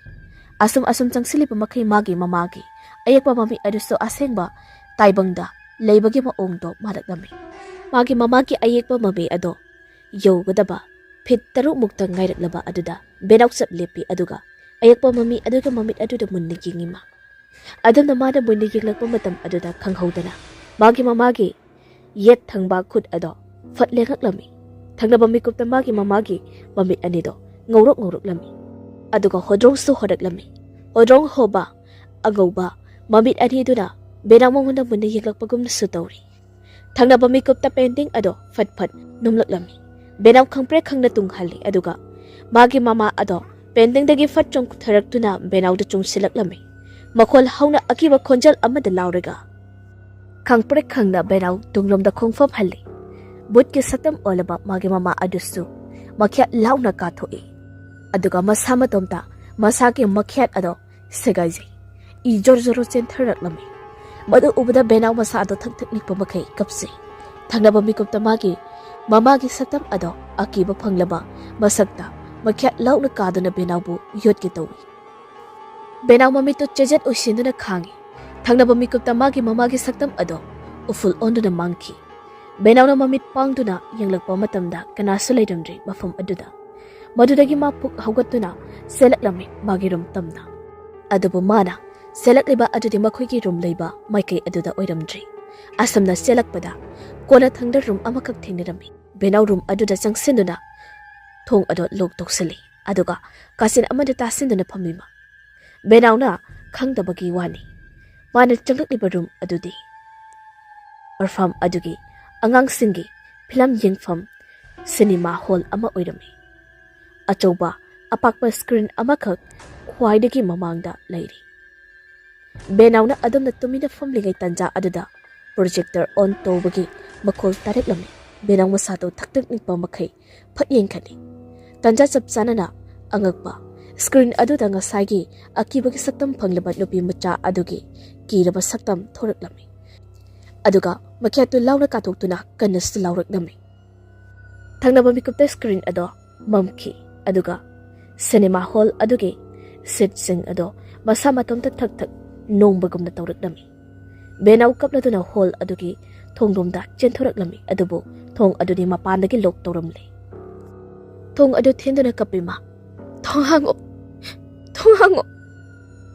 ꯑꯁꯨꯝ ꯑꯁꯨꯝ ꯆꯪꯁꯤꯜꯂꯤꯕ ꯃꯈꯩ ꯃꯥꯒꯤ ꯃꯃꯥꯒꯤ ꯑꯌꯦꯛꯄ ꯃꯃꯤ ꯑꯗꯨꯁꯨ ꯑꯁꯦꯡꯕ ꯇꯥꯏꯕꯪꯗ ꯂꯩꯕꯒꯤ ꯃꯑꯣꯡꯗꯣ ꯃꯥꯜꯂꯛꯂꯝꯃꯤ꯫ ꯃꯥꯒꯤ ꯃꯃꯥꯒꯤ ꯑꯌꯦꯛꯄ ꯃꯃꯤ ꯑꯗꯣ ꯌꯧꯒꯗꯕ ꯐꯤꯠ ꯇꯔꯨꯛ ꯃꯨꯛꯇ ꯉꯥꯏꯔꯛꯂꯕ ꯑꯗꯨꯗ ꯕꯦꯅꯥꯎ ꯆꯞ ꯂꯦꯞꯄꯤ, ꯑꯗꯨꯒ ꯑꯌꯦꯛꯄ ꯃꯃꯤ ꯑꯗꯨꯒꯤ ꯃꯃꯤꯠ ꯑꯗꯨꯗ ꯃꯨꯟꯅ ꯌꯦꯡꯉꯤ ꯃꯥ꯫ ꯑꯗꯨꯝꯅ ꯃꯥꯅ ꯃꯨꯟꯅ ꯌꯦꯡꯂꯛꯄ ꯃꯇꯝ ꯑꯗꯨꯗ ꯈꯪꯍꯧꯗꯅ ꯃꯥꯒꯤ ꯃꯃꯥꯒꯤ ꯌꯦꯠ ꯊꯪꯕ ꯈꯨꯠ ꯑꯗꯣ ꯐꯠ ꯂꯦꯡꯉꯛꯂꯝꯃꯤ꯫ ꯊꯪꯅꯕ ꯃꯤꯀꯨꯞꯇ ꯃꯥꯒꯤ ꯃꯃꯥꯒꯤ ꯃꯃꯤꯠ ꯑꯅꯤꯗꯣ ꯉꯧꯔꯣꯛ ꯉꯧꯔꯣꯛꯂꯝꯃꯤ꯫ ꯑꯗꯨꯒ ꯍꯣꯗ꯭ꯔꯣꯡꯁꯨ ꯍꯣꯔꯛꯂꯝꯃꯤ꯫ ꯍꯣꯗ꯭ꯔꯣꯡ ꯍꯣꯕ ꯑꯉꯧꯕ ꯃꯃꯤꯠ ꯑꯅꯤꯗꯨꯅ ꯕꯦꯅꯥꯎ ꯃꯉꯣꯟꯗ ꯃꯨꯟꯅ ꯌꯦꯡꯂꯛꯄꯒꯨꯝꯅꯁꯨ ꯇꯧꯔꯤ꯫ ꯊꯪꯅꯕ ꯃꯤꯀꯨꯞꯇ ꯄꯦꯟꯇꯤꯡ ꯑꯗꯣ ꯐꯠ ꯐꯠ ꯅꯨꯝꯂꯛꯂꯝꯃꯤ꯫ ꯕꯦꯅꯥꯎ ꯈꯪꯄ꯭ꯔꯦꯛ ꯈꯪꯅ ꯇꯨꯡꯍꯜꯂꯤ, ꯑꯗꯨꯒ ꯃꯥꯒꯤ ꯃꯃꯥ ꯑꯗꯣ ꯄꯦꯟꯇꯤꯡꯗꯒꯤ ꯐꯠ ꯆꯣꯡꯊꯔꯛꯇꯨꯅ ꯕꯦꯅꯥꯎꯗ ꯆꯨꯡꯁꯤꯜꯂꯛꯂꯝꯃꯤ꯫ ꯃꯈꯣꯜ ꯍꯧꯅ ꯑꯀꯤꯕ ꯈꯣꯟꯖꯦꯜ ꯑꯃꯗ ꯂꯥꯎꯔꯒ ꯈꯪꯄ꯭ꯔꯦꯛ ꯈꯪꯅ ꯕꯦꯅꯥꯎ ꯇꯨꯡꯂꯣꯝꯗ ꯈꯣꯡꯐꯝ ꯍꯜꯂꯤ꯫ ꯕꯨꯠꯀꯤ ꯁꯛꯇꯝ ꯑꯣꯜꯂꯕ ꯃꯥꯒꯤ ꯃꯃꯥ ꯑꯗꯨꯁꯨ ꯃꯈꯦꯠ ꯂꯥꯎꯅ ꯀꯥꯊꯣꯛꯏ꯫ ꯑꯗꯨꯒ ꯃꯁꯥ ꯃꯇꯣꯝꯇ ꯃꯁꯥꯒꯤ ꯃꯈꯦꯠ ꯑꯗꯣ ꯁꯦꯒꯥꯏꯖꯩ꯫ ꯏ ꯖꯣꯔ ꯖꯣꯔ ꯆꯦꯟꯊꯔꯛꯂꯝꯃꯤ꯫ ꯃꯗꯨ ꯎꯕꯗ ꯕꯦꯅꯥꯎ ꯃꯁꯥ ꯑꯗꯣ ꯊꯛ ꯊꯛ ꯅꯤꯛꯄ ꯃꯈꯩ ꯀꯞꯆꯩ꯫ ꯊꯪꯅꯕ ꯃꯤꯀꯨꯞꯇ ꯃꯥꯒꯤ ꯃꯃꯥꯒꯤ ꯁꯛꯇꯝ ꯑꯗꯣ ꯑꯀꯤꯕ ꯐꯪꯂꯕ ꯃꯁꯛꯇ ꯃꯈꯦꯠ ꯂꯥꯎꯅ ꯀꯥꯗꯨꯅ ꯕꯦꯅꯥꯎꯕꯨ ꯌꯣꯠꯀꯦ ꯇꯧꯏ꯫ ꯕꯦꯅꯥꯎ ꯃꯃꯤꯠꯇꯨ ꯆꯦꯖꯦꯠ ꯑꯣꯏꯁꯤꯟꯗꯨꯅ ꯈꯥꯡꯏ꯫ ꯊꯪꯅꯕ ꯃꯤꯀꯨꯞꯇ ꯃꯥꯒꯤ ꯃꯃꯥꯒꯤ ꯁꯛꯇꯝ ꯑꯗꯣ ꯎꯐꯨꯜ ꯑꯣꯟꯗꯨꯅ ꯃꯥꯡꯈꯤ꯫ ꯕꯦꯅꯥꯎꯅ ꯃꯃꯤꯠ ꯄꯥꯡꯗꯨꯅ ꯌꯦꯡꯂꯛꯄ ꯃꯇꯝꯗ ꯀꯅꯥꯁꯨ ꯂꯩꯔꯝꯗ꯭ꯔꯤ ꯃꯐꯝ ꯑꯗꯨꯗ꯫ ꯃꯗꯨꯗꯒꯤ ꯃꯥ ꯐꯨꯛ ꯍꯧꯒꯠꯇꯨꯅ ꯆꯦꯜꯂꯛꯂꯝꯃꯤ ꯃꯥꯒꯤ ꯔꯨꯝ ꯇꯝꯅ꯫ ꯑꯗꯨꯕꯨ ꯃꯥꯅ ꯆꯦꯜꯂꯛꯂꯤꯕ ꯑꯗꯨꯗꯤ ꯃꯈꯣꯏꯒꯤ ꯔꯨꯝ ꯂꯩꯕ ꯃꯥꯏꯀꯩ ꯑꯗꯨꯗ ꯑꯣꯏꯔꯝꯗ꯭ꯔꯤ꯫ ꯑꯁꯨꯝꯅ ꯆꯦꯜꯂꯛꯄꯗ ꯀꯣꯟꯅꯊꯪꯗ ꯔꯨꯝ ꯑꯃꯈꯛ ꯊꯦꯡꯅꯔꯝꯃꯤ꯫ ꯕꯦꯅꯥꯎ ꯔꯨꯝ ꯑꯗꯨꯗ ꯆꯪꯁꯤꯟꯗꯨꯅ ꯊꯣꯡ ꯑꯗꯨ ꯂꯣꯛ ꯇꯧꯁꯤꯜꯂꯤ, ꯑꯗꯨꯒ ꯀꯥꯆꯤꯟ ꯑꯃꯗ ꯇꯥꯁꯤꯟꯗꯨꯅ ꯐꯝꯃꯤ ꯃꯥ꯫ ꯕꯦꯅꯥꯎꯅ ꯈꯪꯗꯕꯒꯤ ꯋꯥꯅꯤ꯫ ꯃꯥꯅ ꯆꯪꯂꯛꯂꯤꯕ ꯔꯨꯝ ꯑꯗꯨꯗꯤ ꯑꯣꯔꯐꯥꯝ ꯑꯗꯨꯒꯤ ꯑꯉꯥꯡꯁꯤꯡꯒꯤ ꯐꯤꯂꯝ ꯌꯦꯡꯐꯝ ꯁꯤꯅꯦꯃꯥ ꯍꯣꯜ ꯑꯃ ꯑꯣꯏꯔꯝꯃꯤ꯫ ꯑꯆꯧꯕ ꯑꯄꯥꯛꯄ ꯁ꯭ꯀ꯭ꯔꯤꯟ ꯑꯃꯈꯛ ꯈ꯭ꯋꯥꯏꯗꯒꯤ ꯃꯃꯥꯡꯗ ꯂꯩꯔꯤ꯫ ꯕꯦꯅꯥꯎꯅ ꯑꯗꯨꯝꯅ ꯇꯨꯃꯤꯟꯅ ꯐꯝꯂꯤꯉꯩ ꯇꯟꯖꯥ ꯑꯗꯨꯗ ꯄ꯭ꯔꯣꯖꯦꯛꯇꯔ ꯑꯣꯟ ꯇꯧꯕꯒꯤ ꯃꯈꯣꯜ ꯇꯥꯔꯛꯂꯝꯃꯤ꯫ ꯕꯦꯅꯥꯎ ꯃꯁꯥꯗꯨ ꯊꯛ ꯊꯛ ꯅꯤꯛꯄ ꯃꯈꯩ ꯐꯠ ꯌꯦꯡꯈꯠꯂꯤ꯫ ꯇꯟꯖꯥ ꯆꯞ ꯆꯥꯅꯅ ꯑꯉꯛꯄ ꯁ꯭ꯀ꯭ꯔꯤꯟ ꯑꯗꯨꯗ ꯉꯁꯥꯏꯒꯤ ꯑꯀꯤꯕꯒꯤ ꯁꯛꯇꯝ ꯐꯪꯂꯕ ꯅꯨꯄꯤ ꯃꯆꯥ ꯑꯗꯨꯒꯤ ꯀꯤꯔꯕ ꯁꯛꯇꯝ ꯊꯣꯔꯛꯂꯝꯃꯤ꯫ ꯑꯗꯨꯒ ꯃꯈꯦꯠꯇꯨ ꯂꯥꯎꯅ ꯀꯥꯊꯣꯛꯇꯨꯅ ꯀꯟꯅꯁꯨ ꯂꯥꯎꯔꯛꯂꯝꯃꯤ꯫ ꯊꯪꯅꯕ ꯃꯤꯀꯨꯞꯇ ꯁ꯭ꯀ꯭ꯔꯤꯟ ꯑꯗꯣ ꯃꯝꯈꯤ, ꯑꯗꯨꯒ ꯁꯤꯅꯦꯃꯥ ꯍꯣꯜ ꯑꯗꯨꯒꯤ ꯁꯤꯠꯁꯤꯡ ꯑꯗꯣ ꯃꯁꯥ ꯃꯇꯣꯝꯇ ꯊꯛ ꯊꯛ ꯅꯣꯡꯕꯒꯨꯝꯅ ꯇꯧꯔꯛꯂꯝꯃꯤ꯫ ꯕꯦꯅꯥꯎ ꯀꯞꯂꯗꯨꯅ ꯍꯣꯜ ꯑꯗꯨꯒꯤ ꯊꯣꯡꯂꯣꯝꯗ ꯆꯦꯟꯊꯣꯔꯛꯂꯝꯃꯤ, ꯑꯗꯨꯕꯨ ꯊꯣꯡ ꯑꯗꯨꯗꯤ ꯃꯄꯥꯟꯗꯒꯤ ꯂꯣꯛ ꯇꯧꯔꯝꯂꯦ꯫ ꯊꯣꯡ ꯑꯗꯨ ꯊꯤꯟꯗꯨꯅ ꯀꯞꯄꯤ, "ꯃꯥ, ꯊꯣꯡ ꯍꯥꯡꯉꯣ, ꯊꯣꯡ ꯍꯥꯡꯉꯣ!"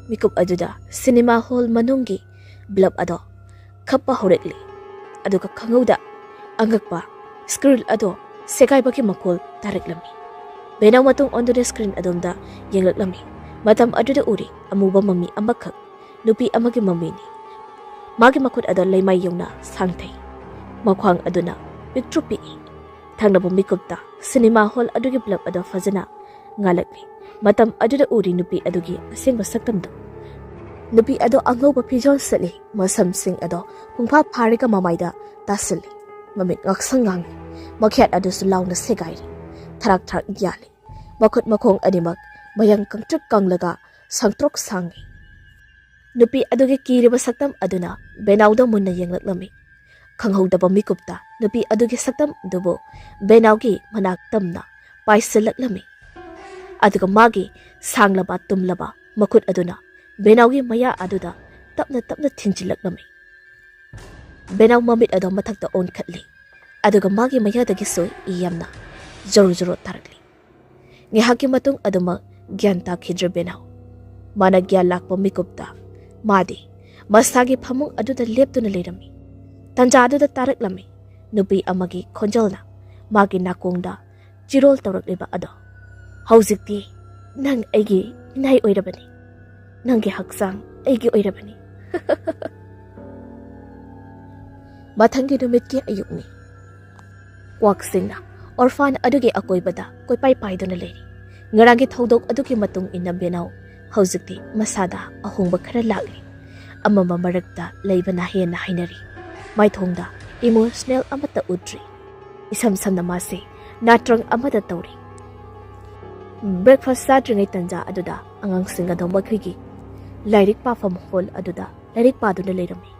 ꯃꯤꯀꯨꯞ ꯑꯗꯨꯗ ꯁꯤꯅꯦꯃꯥ ꯍꯣꯜ ꯃꯅꯨꯡꯒꯤ ꯕꯜꯕ ꯑꯗꯣ ꯈꯞꯄ ꯍꯧꯔꯛꯂꯤ꯫ ꯑꯗꯨꯒ ꯈꯪꯍꯧꯗ ꯑꯉꯛꯄ ꯁ꯭ꯀ꯭ꯔꯤꯟ ꯑꯗꯣ ꯁꯦꯒꯥꯏꯕꯒꯤ ꯃꯈꯣꯜ ꯇꯥꯔꯛꯂꯝꯃꯤ꯫ ꯕꯦꯅꯥꯎ ꯃꯇꯨꯡ ꯑꯣꯟꯗꯨꯅ ꯁ꯭ꯀ꯭ꯔꯤꯟ ꯑꯗꯣꯝꯗ ꯌꯦꯡꯂꯛꯂꯝꯃꯤ꯫ ꯃꯇꯝ ꯑꯗꯨꯗ ꯎꯔꯤ ꯑꯃꯨꯕ ꯃꯃꯤ ꯑꯃꯈꯛ, ꯅꯨꯄꯤ ꯑꯃꯒꯤ ꯃꯃꯤꯅꯤ꯫ ꯃꯥꯒꯤ ꯃꯈꯨꯠ ꯑꯗꯣ ꯂꯩꯃꯥꯏ ꯌꯧꯅ ꯁꯥꯡꯊꯩ꯫ ꯃꯈ꯭ꯋꯥꯡ ꯑꯗꯨꯅ ꯄꯤꯛꯇ꯭ꯔꯨ ꯄꯤꯛꯏ꯫ ꯊꯪꯅꯕ ꯃꯤꯀꯨꯞꯇ ꯁꯤꯅꯦꯃꯥ ꯍꯣꯜ ꯑꯗꯨꯒꯤ ꯕꯜꯕ ꯑꯗꯣ ꯐꯖꯅ ꯉꯥꯜꯂꯛꯂꯤ꯫ ꯃꯇꯝ ꯑꯗꯨꯗ ꯎꯔꯤ ꯅꯨꯄꯤ ꯑꯗꯨꯒꯤ ꯑꯁꯦꯡꯕ ꯁꯛꯇꯝꯗꯨ꯫ ꯅꯨꯄꯤ ꯑꯗꯣ ꯑꯉꯧꯕ ꯐꯤꯖꯣꯜ ꯁꯦꯠꯂꯤ, ꯃꯁꯝꯁꯤꯡ ꯑꯗꯣ ꯄꯨꯡꯐꯥ ꯐꯥꯔꯒ ꯃꯃꯥꯏꯗ ꯇꯥꯁꯤꯜꯂꯤ꯫ ꯃꯃꯤꯠ ꯉꯥꯛꯁꯪ ꯉꯥꯡꯂꯤ, ꯃꯈꯌꯥꯠ ꯑꯗꯨꯁꯨ ꯂꯥꯎꯅ ꯁꯦꯒꯥꯏꯔꯤ꯫ ꯊꯔꯥꯛ ꯊꯔꯥꯛ ꯌꯥꯜꯂꯤ꯫ ꯃꯈꯨꯠ ꯃꯈꯣꯡ ꯑꯅꯤꯃꯛ ꯃꯌꯥꯡ ꯀꯪꯇ꯭ꯔꯤꯛ ꯀꯪꯂꯒ ꯁꯥꯡꯇ꯭ꯔꯣꯛ ꯁꯥꯡꯉꯤ꯫ ꯅꯨꯄꯤ ꯑꯗꯨꯒꯤ ꯀꯤꯔꯤꯕ ꯁꯛꯇꯝ ꯑꯗꯨꯅ ꯕꯦꯅꯥꯎꯗ ꯃꯨꯟꯅ ꯌꯦꯡꯂꯛꯂꯝꯃꯤ꯫ ꯈꯪꯍꯧꯗꯕ ꯃꯤꯀꯨꯞꯇ ꯅꯨꯄꯤ ꯑꯗꯨꯒꯤ ꯁꯛꯇꯝ ꯑꯗꯨꯕꯨ ꯕꯦꯅꯥꯎꯒꯤ ꯃꯅꯥꯛ ꯇꯝꯅ ꯄꯥꯏꯁꯤꯜꯂꯛꯂꯝꯃꯤ꯫ ꯑꯗꯨꯒ ꯃꯥꯒꯤ ꯁꯥꯡꯂꯕ ꯇꯨꯝꯂꯕ ꯃꯈꯨꯠ ꯑꯗꯨꯅ ꯕꯦꯅꯥꯎꯒꯤ ꯃꯌꯥ ꯑꯗꯨꯗ ꯇꯞꯅ ꯇꯞꯅ ꯊꯤꯟꯖꯤꯜꯂꯛꯂꯝꯃꯤ꯫ ꯕꯦꯅꯥꯎ ꯃꯃꯤꯠ ꯑꯗꯨ ꯃꯊꯛꯇ ꯑꯣꯟꯈꯠꯂꯤ, ꯑꯗꯨꯒ ꯃꯥꯒꯤ ꯃꯌꯥꯗꯒꯤꯁꯨ ꯏ ꯌꯥꯝꯅ ꯖꯣꯔꯣ ꯖꯣꯔꯣ ꯇꯥꯔꯛꯂꯤ꯫ ꯉꯥꯏꯍꯥꯛꯀꯤ ꯃꯇꯨꯡ ꯑꯗꯨꯃꯛ ꯒ꯭ꯌꯥꯟ ꯇꯥꯈꯤꯗ꯭ꯔꯦ ꯕꯦꯅꯥꯎ꯫ ꯃꯥꯅ ꯒ꯭ꯌꯥꯟ ꯂꯥꯛꯄ ꯃꯤꯀꯨꯞꯇ ꯃꯥꯗꯤ ꯃꯁꯥꯒꯤ ꯐꯃꯨꯡ ꯑꯗꯨꯗ ꯂꯦꯞꯇꯨꯅ ꯂꯩꯔꯝꯃꯤ꯫ ꯇꯟꯖꯥ ꯑꯗꯨꯗ ꯇꯥꯔꯛꯂꯝꯃꯤ ꯅꯨꯄꯤ ꯑꯃꯒꯤ ꯈꯣꯟꯖꯦꯜꯅ ꯃꯥꯒꯤ ꯅꯥꯀꯣꯡꯗ ꯆꯤꯔꯣꯜ ꯇꯧꯔꯛꯂꯤꯕ ꯑꯗꯣ, "ꯍꯧꯖꯤꯛꯇꯤ ꯅꯪ ꯑꯩꯒꯤ ꯃꯤꯅꯥꯏ ꯑꯣꯏꯔꯕꯅꯤ꯫ ꯅꯪꯒꯤ ꯍꯛꯆꯥꯡ ꯑꯩꯒꯤ ꯑꯣꯏꯔꯕꯅꯤ꯫" ꯃꯊꯪꯒꯤ ꯅꯨꯃꯤꯠꯀꯤ ꯑꯌꯨꯛꯅꯤ꯫ ꯀ꯭ꯋꯥꯛꯁꯤꯡꯅ ꯑꯣꯔꯐꯥꯟ ꯑꯗꯨꯒꯤ ꯑꯀꯣꯏꯕꯗ ꯀꯣꯏꯄꯥꯏ ꯄꯥꯏꯗꯨꯅ ꯂꯩꯔꯤ꯫ ꯉꯔꯥꯡꯒꯤ ꯊꯧꯗꯣꯛ ꯑꯗꯨꯒꯤ ꯃꯇꯨꯡ ꯏꯟꯅ ꯕꯦꯅꯥꯎ ꯍꯧꯖꯤꯛꯇꯤ ꯃꯁꯥꯗ ꯑꯍꯣꯡꯕ ꯈꯔ ꯂꯥꯛꯂꯤ꯫ ꯑꯃꯝꯕ ꯃꯔꯛꯇ ꯂꯩꯕꯅ ꯍꯦꯟꯅ ꯍꯩꯅꯔꯤ꯫ ꯃꯥꯏꯊꯣꯡꯗ ꯏꯃꯣꯁꯅꯦꯜ ꯑꯃꯠꯇ ꯎꯠꯇ꯭ꯔꯤ꯫ ꯏꯁꯝ ꯁꯝꯅ ꯃꯥꯁꯤ ꯅꯥꯇ꯭ꯔꯪ ꯑꯃꯗ ꯇꯧꯔꯤ꯫ ꯕ꯭ꯔꯦꯛꯐꯥꯁ ꯆꯥꯗ꯭ꯔꯤꯉꯩ ꯇꯟꯖꯥ ꯑꯗꯨꯗ ꯑꯉꯥꯡꯁꯤꯡ ꯑꯗꯨ ꯃꯈꯣꯏꯒꯤ ꯂꯥꯏꯔꯤꯛ ꯄꯥꯐꯝ ꯍꯣꯜ ꯑꯗꯨꯗ ꯂꯥꯏꯔꯤꯛ ꯄꯥꯗꯨꯅ ꯂꯩꯔꯝꯃꯤ꯫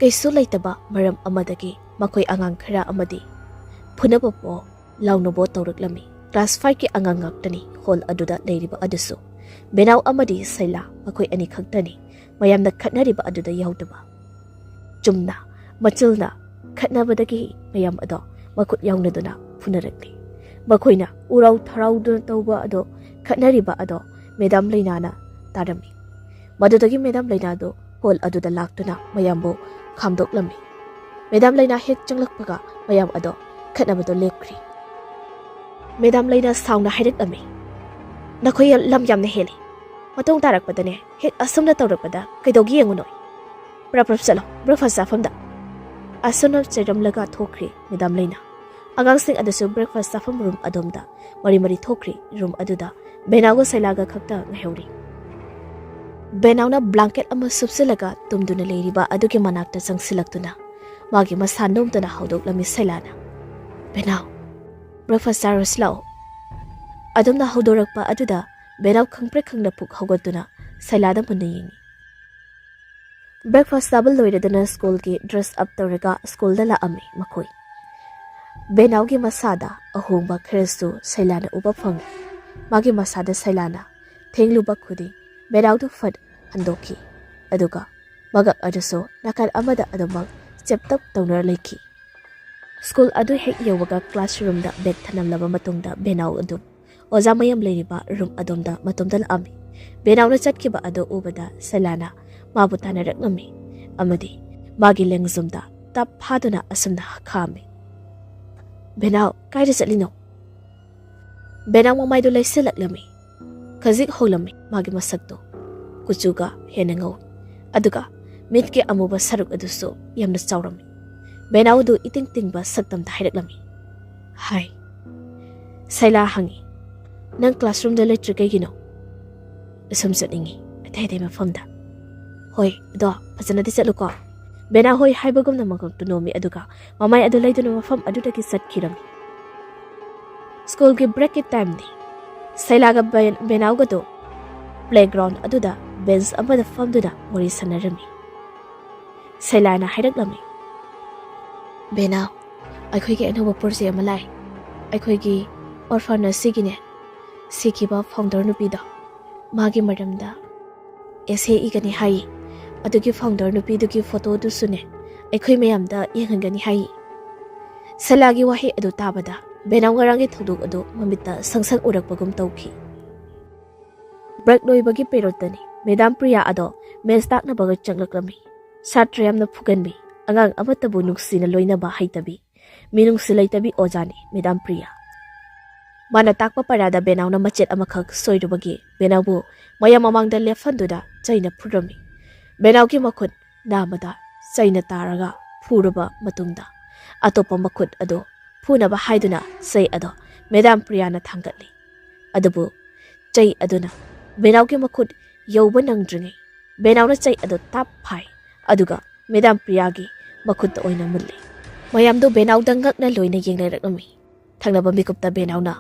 ꯀꯩꯁꯨ ꯂꯩꯇꯕ ꯃꯔꯝ ꯑꯃꯗꯒꯤ ꯃꯈꯣꯏ ꯑꯉꯥꯡ ꯈꯔ ꯑꯃꯗꯤ ꯐꯨꯅꯕ ꯄꯣ ꯂꯥꯎꯅꯕꯣ ꯇꯧꯔꯛꯂꯝꯃꯤ꯫ ꯀ꯭ꯂꯥꯁ ꯐꯥꯏꯚꯀꯤ ꯑꯉꯥꯡ ꯉꯥꯛꯇꯅꯤ ꯍꯣꯜ ꯑꯗꯨꯗ ꯂꯩꯔꯤꯕ ꯑꯗꯨꯁꯨ꯫ ꯕꯦꯅꯥꯎ ꯑꯃꯗꯤ ꯁꯩꯂꯥ ꯃꯈꯣꯏ ꯑꯅꯤ ꯈꯛꯇꯅꯤ ꯃꯌꯥꯝꯅ ꯈꯠꯅꯔꯤꯕ ꯑꯗꯨꯗ ꯌꯥꯎꯗꯕ꯫ ꯆꯨꯝꯅ ꯃꯆꯤꯜꯅ ꯈꯠꯅꯕꯗꯒꯤ ꯃꯌꯥꯝ ꯑꯗꯣ ꯃꯈꯨꯠ ꯌꯥꯎꯅꯗꯨꯅ ꯐꯨꯅꯔꯛꯂꯤ꯫ ꯃꯈꯣꯏꯅ ꯎꯔꯥꯎ ꯊꯔꯥꯎꯗꯨꯅ ꯇꯧꯕ ꯑꯗꯣ, ꯈꯠꯅꯔꯤꯕ ꯑꯗꯣ ꯃꯦꯗꯥꯝ ꯂꯩꯅꯥꯅ ꯇꯥꯔꯝꯃꯤ꯫ ꯃꯗꯨꯗꯒꯤ ꯃꯦꯗꯥꯝ ꯂꯩꯅꯥꯗꯨ ꯍꯣꯜ ꯑꯗꯨꯗ ꯂꯥꯛꯇꯨꯅ ꯃꯌꯥꯝꯕꯨ ꯈꯥꯝꯗꯣꯛꯂꯝꯃꯤ꯫ ꯃꯦꯗꯥꯝ ꯂꯩꯅꯥ ꯍꯦꯛ ꯆꯪꯂꯛꯄꯒ ꯃꯌꯥꯝ ꯑꯗꯣ ꯈꯠꯅꯕꯗꯣ ꯂꯦꯞꯈ꯭ꯔꯤ꯫ ꯃꯦꯗꯥꯝ ꯂꯩꯅꯥ ꯁꯥꯎꯅ ꯍꯥꯏꯔꯛꯂꯝꯃꯤ, "ꯅꯈꯣꯏ ꯌꯥꯝ, ꯂꯝ ꯌꯥꯝꯅ ꯍꯦꯜꯂꯤ꯫ ꯃꯇꯨꯡ ꯇꯥꯔꯛꯄꯗꯅꯦ ꯍꯦꯛ ꯑꯁꯨꯝꯅ ꯇꯧꯔꯛꯄꯗ ꯀꯩꯗꯧꯒꯦ ꯌꯦꯡꯉꯨꯅꯣ꯫ ꯄ꯭ꯔꯞ ꯄ꯭ꯔꯞ ꯆꯠꯂꯣ, ꯕ꯭ꯔꯦꯛꯐꯥꯁ ꯆꯥꯐꯝꯗ"꯫ ꯑꯁꯨꯝꯅ ꯆꯩꯔꯝꯂꯒ ꯊꯣꯛꯈ꯭ꯔꯤ ꯃꯦꯗꯥꯝ ꯂꯩꯅꯥ꯫ ꯑꯉꯥꯡꯁꯤꯡ ꯑꯗꯨꯁꯨ ꯕ꯭ꯔꯦꯛꯐꯥꯁ ꯆꯥꯐꯝ ꯔꯨꯝ ꯑꯗꯣꯝꯗ ꯃꯔꯤ ꯃꯔꯤ ꯊꯣꯛꯈ꯭ꯔꯤ꯫ ꯔꯨꯝ ꯑꯗꯨꯗ ꯕꯦꯅꯥꯎꯒ ꯁꯩꯂꯥꯒ ꯈꯛꯇ ꯉꯥꯏꯍꯧꯔꯤ꯫ ꯕꯦꯅꯥꯎꯅ ꯕ꯭ꯂꯥꯡꯀꯦꯠ ꯑꯃ ꯁꯨꯞꯆꯤꯜꯂꯒ ꯇꯨꯝꯗꯨꯅ ꯂꯩꯔꯤꯕ ꯑꯗꯨꯒꯤ ꯃꯅꯥꯛꯇ ꯆꯪꯁꯤꯜꯂꯛꯇꯨꯅ ꯃꯥꯒꯤ ꯃꯁꯥ ꯅꯣꯝꯗꯨꯅ ꯍꯧꯗꯣꯛꯂꯝꯃꯤ ꯁꯩꯂꯥꯅ꯫ "ꯕꯦꯅꯥꯎ, ꯕ꯭ꯔꯦꯛꯐꯥꯁ ꯆꯥꯔꯨꯁꯤ ꯂꯥꯛꯑꯣ"꯫ ꯑꯗꯨꯝꯅ ꯍꯧꯗꯣꯔꯛꯄ ꯑꯗꯨꯗ ꯕꯦꯅꯥꯎ ꯈꯪꯄ꯭ꯔꯦꯛ ꯈꯪꯅ ꯄꯨꯛ ꯍꯧꯒꯠꯇꯨꯅ ꯁꯩꯂꯥꯗ ꯃꯨꯟꯅ ꯌꯦꯡꯉꯤ꯫ ꯕ꯭ꯔꯦꯛꯐꯥꯁ ꯆꯥꯕ ꯂꯣꯏꯔꯗꯨꯅ ꯁ꯭ꯀꯨꯜꯒꯤ ꯗ꯭ꯔꯦꯁ ꯑꯞ ꯇꯧꯔꯒ ꯁ꯭ꯀꯨꯜꯗ ꯂꯥꯛꯑꯝꯃꯤ ꯃꯈꯣꯏ꯫ ꯕꯦꯅꯥꯎꯒꯤ ꯃꯁꯥꯗ ꯑꯍꯣꯡꯕ ꯈꯔꯁꯨ ꯁꯩꯂꯥꯅ ꯎꯕ ꯐꯪꯉꯤ꯫ ꯃꯥꯒꯤ ꯃꯁꯥꯗ ꯁꯩꯂꯥꯅ ꯊꯦꯡꯂꯨꯕ ꯈꯨꯗꯤꯡ ꯕꯦꯅꯥꯎꯗꯨ ꯐꯠ ꯍꯟꯗꯣꯛꯈꯤ꯫ ꯑꯗꯨꯒ ꯃꯉꯛ ꯑꯗꯨꯁꯨ ꯅꯥꯀꯟ ꯑꯃꯗ ꯑꯗꯨꯃꯛ ꯆꯦꯞꯇꯞ ꯇꯧꯅ ꯂꯩꯈꯤ꯫ ꯁ꯭ꯀꯨꯜ ꯑꯗꯨ ꯍꯦꯛ ꯌꯧꯕꯒ ꯀ꯭ꯂꯥꯁꯔꯨꯝꯗ ꯕꯦꯒ ꯊꯅꯝꯂꯕ ꯃꯇꯨꯡꯗ ꯕꯦꯅꯥꯎ ꯑꯗꯨ ꯑꯣꯖꯥ ꯃꯌꯥꯝ ꯂꯩꯔꯤꯕ ꯔꯨꯝ ꯑꯗꯣꯝꯗ ꯃꯇꯣꯝꯇ ꯂꯥꯛꯑꯝꯃꯤ꯫ ꯕꯦꯅꯥꯎꯅ ꯆꯠꯈꯤꯕ ꯑꯗꯨ ꯎꯕꯗ ꯁꯩꯂꯥꯅ ꯃꯥꯕꯨ ꯇꯥꯟꯅꯔꯛꯂꯝꯃꯤ ꯑꯃꯗꯤ ꯃꯥꯒꯤ ꯂꯦꯡꯖꯨꯝꯗ ꯇꯞ ꯐꯥꯗꯨꯅ ꯑꯁꯨꯝꯅ ꯈꯥꯝꯃꯤ, "ꯕꯦꯅꯥꯎ, ꯀꯥꯏꯗ ꯆꯠꯂꯤꯅꯣ?" ꯕꯦꯅꯥꯎ ꯃꯃꯥꯏꯗꯨ ꯂꯩꯁꯤꯜꯂꯛꯂꯝꯃꯤ꯫ ꯈꯖꯤꯛ ꯍꯣꯡꯂꯝꯃꯤ ꯃꯥꯒꯤ ꯃꯁꯛꯇꯨ꯫ ꯀꯨꯆꯨꯒ ꯍꯦꯟꯅ ꯉꯧꯏ꯫ ꯑꯗꯨꯒ ꯃꯤꯠꯀꯤ ꯑꯃꯨꯕ ꯁꯔꯨꯛ ꯑꯗꯨꯁꯨ ꯌꯥꯝꯅ ꯆꯥꯎꯔꯝꯃꯤ꯫ ꯕꯦꯅꯥꯎ ꯑꯗꯨ ꯏꯇꯤꯡ ꯇꯤꯡꯕ ꯁꯛꯇꯝꯗ ꯍꯥꯏꯔꯛꯂꯝꯃꯤ, "ꯍꯥꯏ"꯫ ꯁꯩꯂꯥ ꯍꯪꯉꯤ, "ꯅꯪ ꯀ꯭ꯂꯥꯁꯔꯨꯝꯗ ꯂꯩꯇ꯭ꯔꯤ ꯀꯩꯒꯤꯅꯣ?" "ꯑꯁꯨꯝ ꯆꯠꯅꯤꯡꯉꯤ, ꯑꯇꯩ ꯑꯇꯩ ꯃꯐꯝꯗ"꯫ "ꯍꯣꯏ, ꯑꯗꯣ ꯐꯖꯅꯗꯤ ꯆꯠꯂꯨꯀꯣ"꯫ ꯕꯦꯅꯥꯎ ꯍꯣꯏ ꯍꯥꯏꯕꯒꯨꯝꯅ ꯃꯉꯛꯇꯨ ꯅꯣꯝꯃꯤ, ꯑꯗꯨꯒ ꯃꯃꯥꯏ ꯑꯗꯨ ꯂꯩꯗꯨꯅ ꯃꯐꯝ ꯑꯗꯨꯗꯒꯤ ꯆꯠꯈꯤꯔꯝꯃꯤ꯫ ꯁ꯭ꯀꯨꯜꯒꯤ ꯕ꯭ꯔꯦꯛꯀꯤ ꯇꯥꯏꯝꯅꯤ꯫ ꯁꯩꯂꯥꯒ ꯕꯦ-, ꯕꯦꯅꯥꯎꯒꯗꯨ ꯄ꯭ꯂꯦꯒ꯭ꯔꯥꯎꯟ ꯑꯗꯨꯗ ꯕꯦꯟꯆ ꯑꯃꯗ ꯐꯝꯗꯨꯅ ꯋꯥꯔꯤ ꯁꯥꯟꯅꯔꯝꯃꯤ꯫ ꯁꯩꯂꯥꯅ ꯍꯥꯏꯔꯛꯂꯝꯃꯤ, "ꯕꯦꯅꯥꯎ, ꯑꯩꯈꯣꯏꯒꯤ ꯑꯅꯧꯕ ꯄ꯭ꯔꯣꯖꯦꯛ ꯑꯃ ꯂꯥꯛꯏ꯫ ꯑꯩꯈꯣꯏꯒꯤ ꯑꯣꯔꯐꯥꯟ ꯑꯁꯤꯒꯤꯅꯦ, ꯁꯤꯈꯤꯕ ꯐꯥꯎꯟꯗꯔ ꯅꯨꯄꯤꯗꯣ, ꯃꯥꯒꯤ ꯃꯔꯝꯗ ꯑꯦꯁꯦ ꯏꯒꯅꯤ ꯍꯥꯏꯌꯦ꯫ ꯑꯗꯨꯒꯤ ꯐꯥꯎꯟꯗꯔ ꯅꯨꯄꯤꯗꯨꯒꯤ ꯐꯣꯇꯣꯗꯨꯁꯨꯅꯦ, ꯑꯩꯈꯣꯏ ꯃꯌꯥꯝꯗ ꯌꯦꯡꯍꯟꯒꯅꯤ ꯍꯥꯏꯌꯦ꯫ ꯁꯦꯂꯥꯒꯤ ꯋꯥꯍꯩ ꯑꯗꯨ ꯇꯥꯕꯗ ꯕꯦꯅꯥꯎ ꯉꯔꯥꯡꯒꯤ ꯊꯧꯗꯣꯛ ꯑꯗꯨ ꯃꯃꯤꯠꯇ ꯁꯪꯁꯪ ꯎꯔꯛꯄꯒꯨꯝ ꯇꯧꯈꯤ꯫ ꯕ꯭ꯔꯦꯛ ꯂꯣꯏꯕꯒꯤ ꯄꯦꯔꯣꯠꯇꯅꯤ ꯃꯦꯗꯥꯝ ꯄ꯭ꯔꯤꯌꯥ ꯑꯗꯣ ꯃꯦꯁ ꯇꯥꯛꯅꯕꯒ ꯆꯪꯂꯛꯂꯝꯃꯤ꯫ ꯁꯥꯇ꯭ꯔ ꯌꯥꯝꯅ ꯐꯨꯒꯟꯕꯤ, ꯑꯉꯥꯡ ꯑꯃꯠꯇꯕꯨ ꯅꯨꯡꯁꯤꯅ ꯂꯣꯏꯅꯕ ꯍꯩꯇꯕꯤ, ꯃꯤꯅꯨꯡꯁꯤ ꯂꯩꯇꯕꯤ ꯑꯣꯖꯥꯅꯤ ꯃꯦꯗꯥꯝ ꯄ꯭ꯔꯤꯌꯥ꯫ ꯃꯥꯅ ꯇꯥꯛꯄ ꯄꯔꯥꯗ ꯕꯦꯅꯥꯎꯅ ꯃꯆꯦꯠ ꯑꯃꯈꯛ ꯁꯣꯏꯔꯨꯕꯒꯤ ꯕꯦꯅꯥꯎꯕꯨ ꯃꯌꯥꯝ ꯃꯃꯥꯡꯗ ꯂꯦꯞꯍꯟꯗꯨꯅ ꯆꯩꯅ ꯐꯨꯔꯝꯃꯤ꯫ ꯕꯦꯅꯥꯎꯒꯤ ꯃꯈꯨꯠ ꯅꯥꯝꯃꯗ ꯆꯩꯅ ꯇꯥꯔꯒ ꯐꯨꯔꯕ ꯃꯇꯨꯡꯗ, ꯑꯇꯣꯞꯄ ꯃꯈꯨꯠ ꯑꯗꯨ ꯐꯨꯅꯕ ꯍꯥꯏꯗꯨꯅ ꯆꯩ ꯑꯗꯣ ꯃꯦꯗꯥꯝ ꯄ꯭ꯔꯤꯌꯥꯅ ꯊꯥꯡꯒꯠꯂꯤ꯫ ꯑꯗꯨꯕꯨ ꯆꯩ ꯑꯗꯨꯅ ꯕꯦꯅꯥꯎꯒꯤ ꯃꯈꯨꯠ ꯌꯧꯕ ꯅꯪꯗ꯭ꯔꯤꯉꯩ ꯕꯦꯅꯥꯎꯅ ꯆꯩ ꯑꯗꯨ ꯇꯥꯞ ꯐꯥꯏ, ꯑꯗꯨꯒ ꯃꯦꯗꯥꯝ ꯄ꯭ꯔꯤꯌꯥꯒꯤ ꯃꯈꯨꯠꯇ ꯑꯣꯏꯅ ꯃꯨꯜꯂꯤ꯫ ꯃꯌꯥꯝꯗꯨ ꯕꯦꯅꯥꯎꯗ ꯉꯛꯅ ꯂꯣꯏꯅ ꯌꯦꯡꯅꯔꯛꯂꯝꯃꯤ꯫ ꯊꯪꯅꯕ ꯃꯤꯀꯨꯞꯇ ꯕꯦꯅꯥꯎꯅ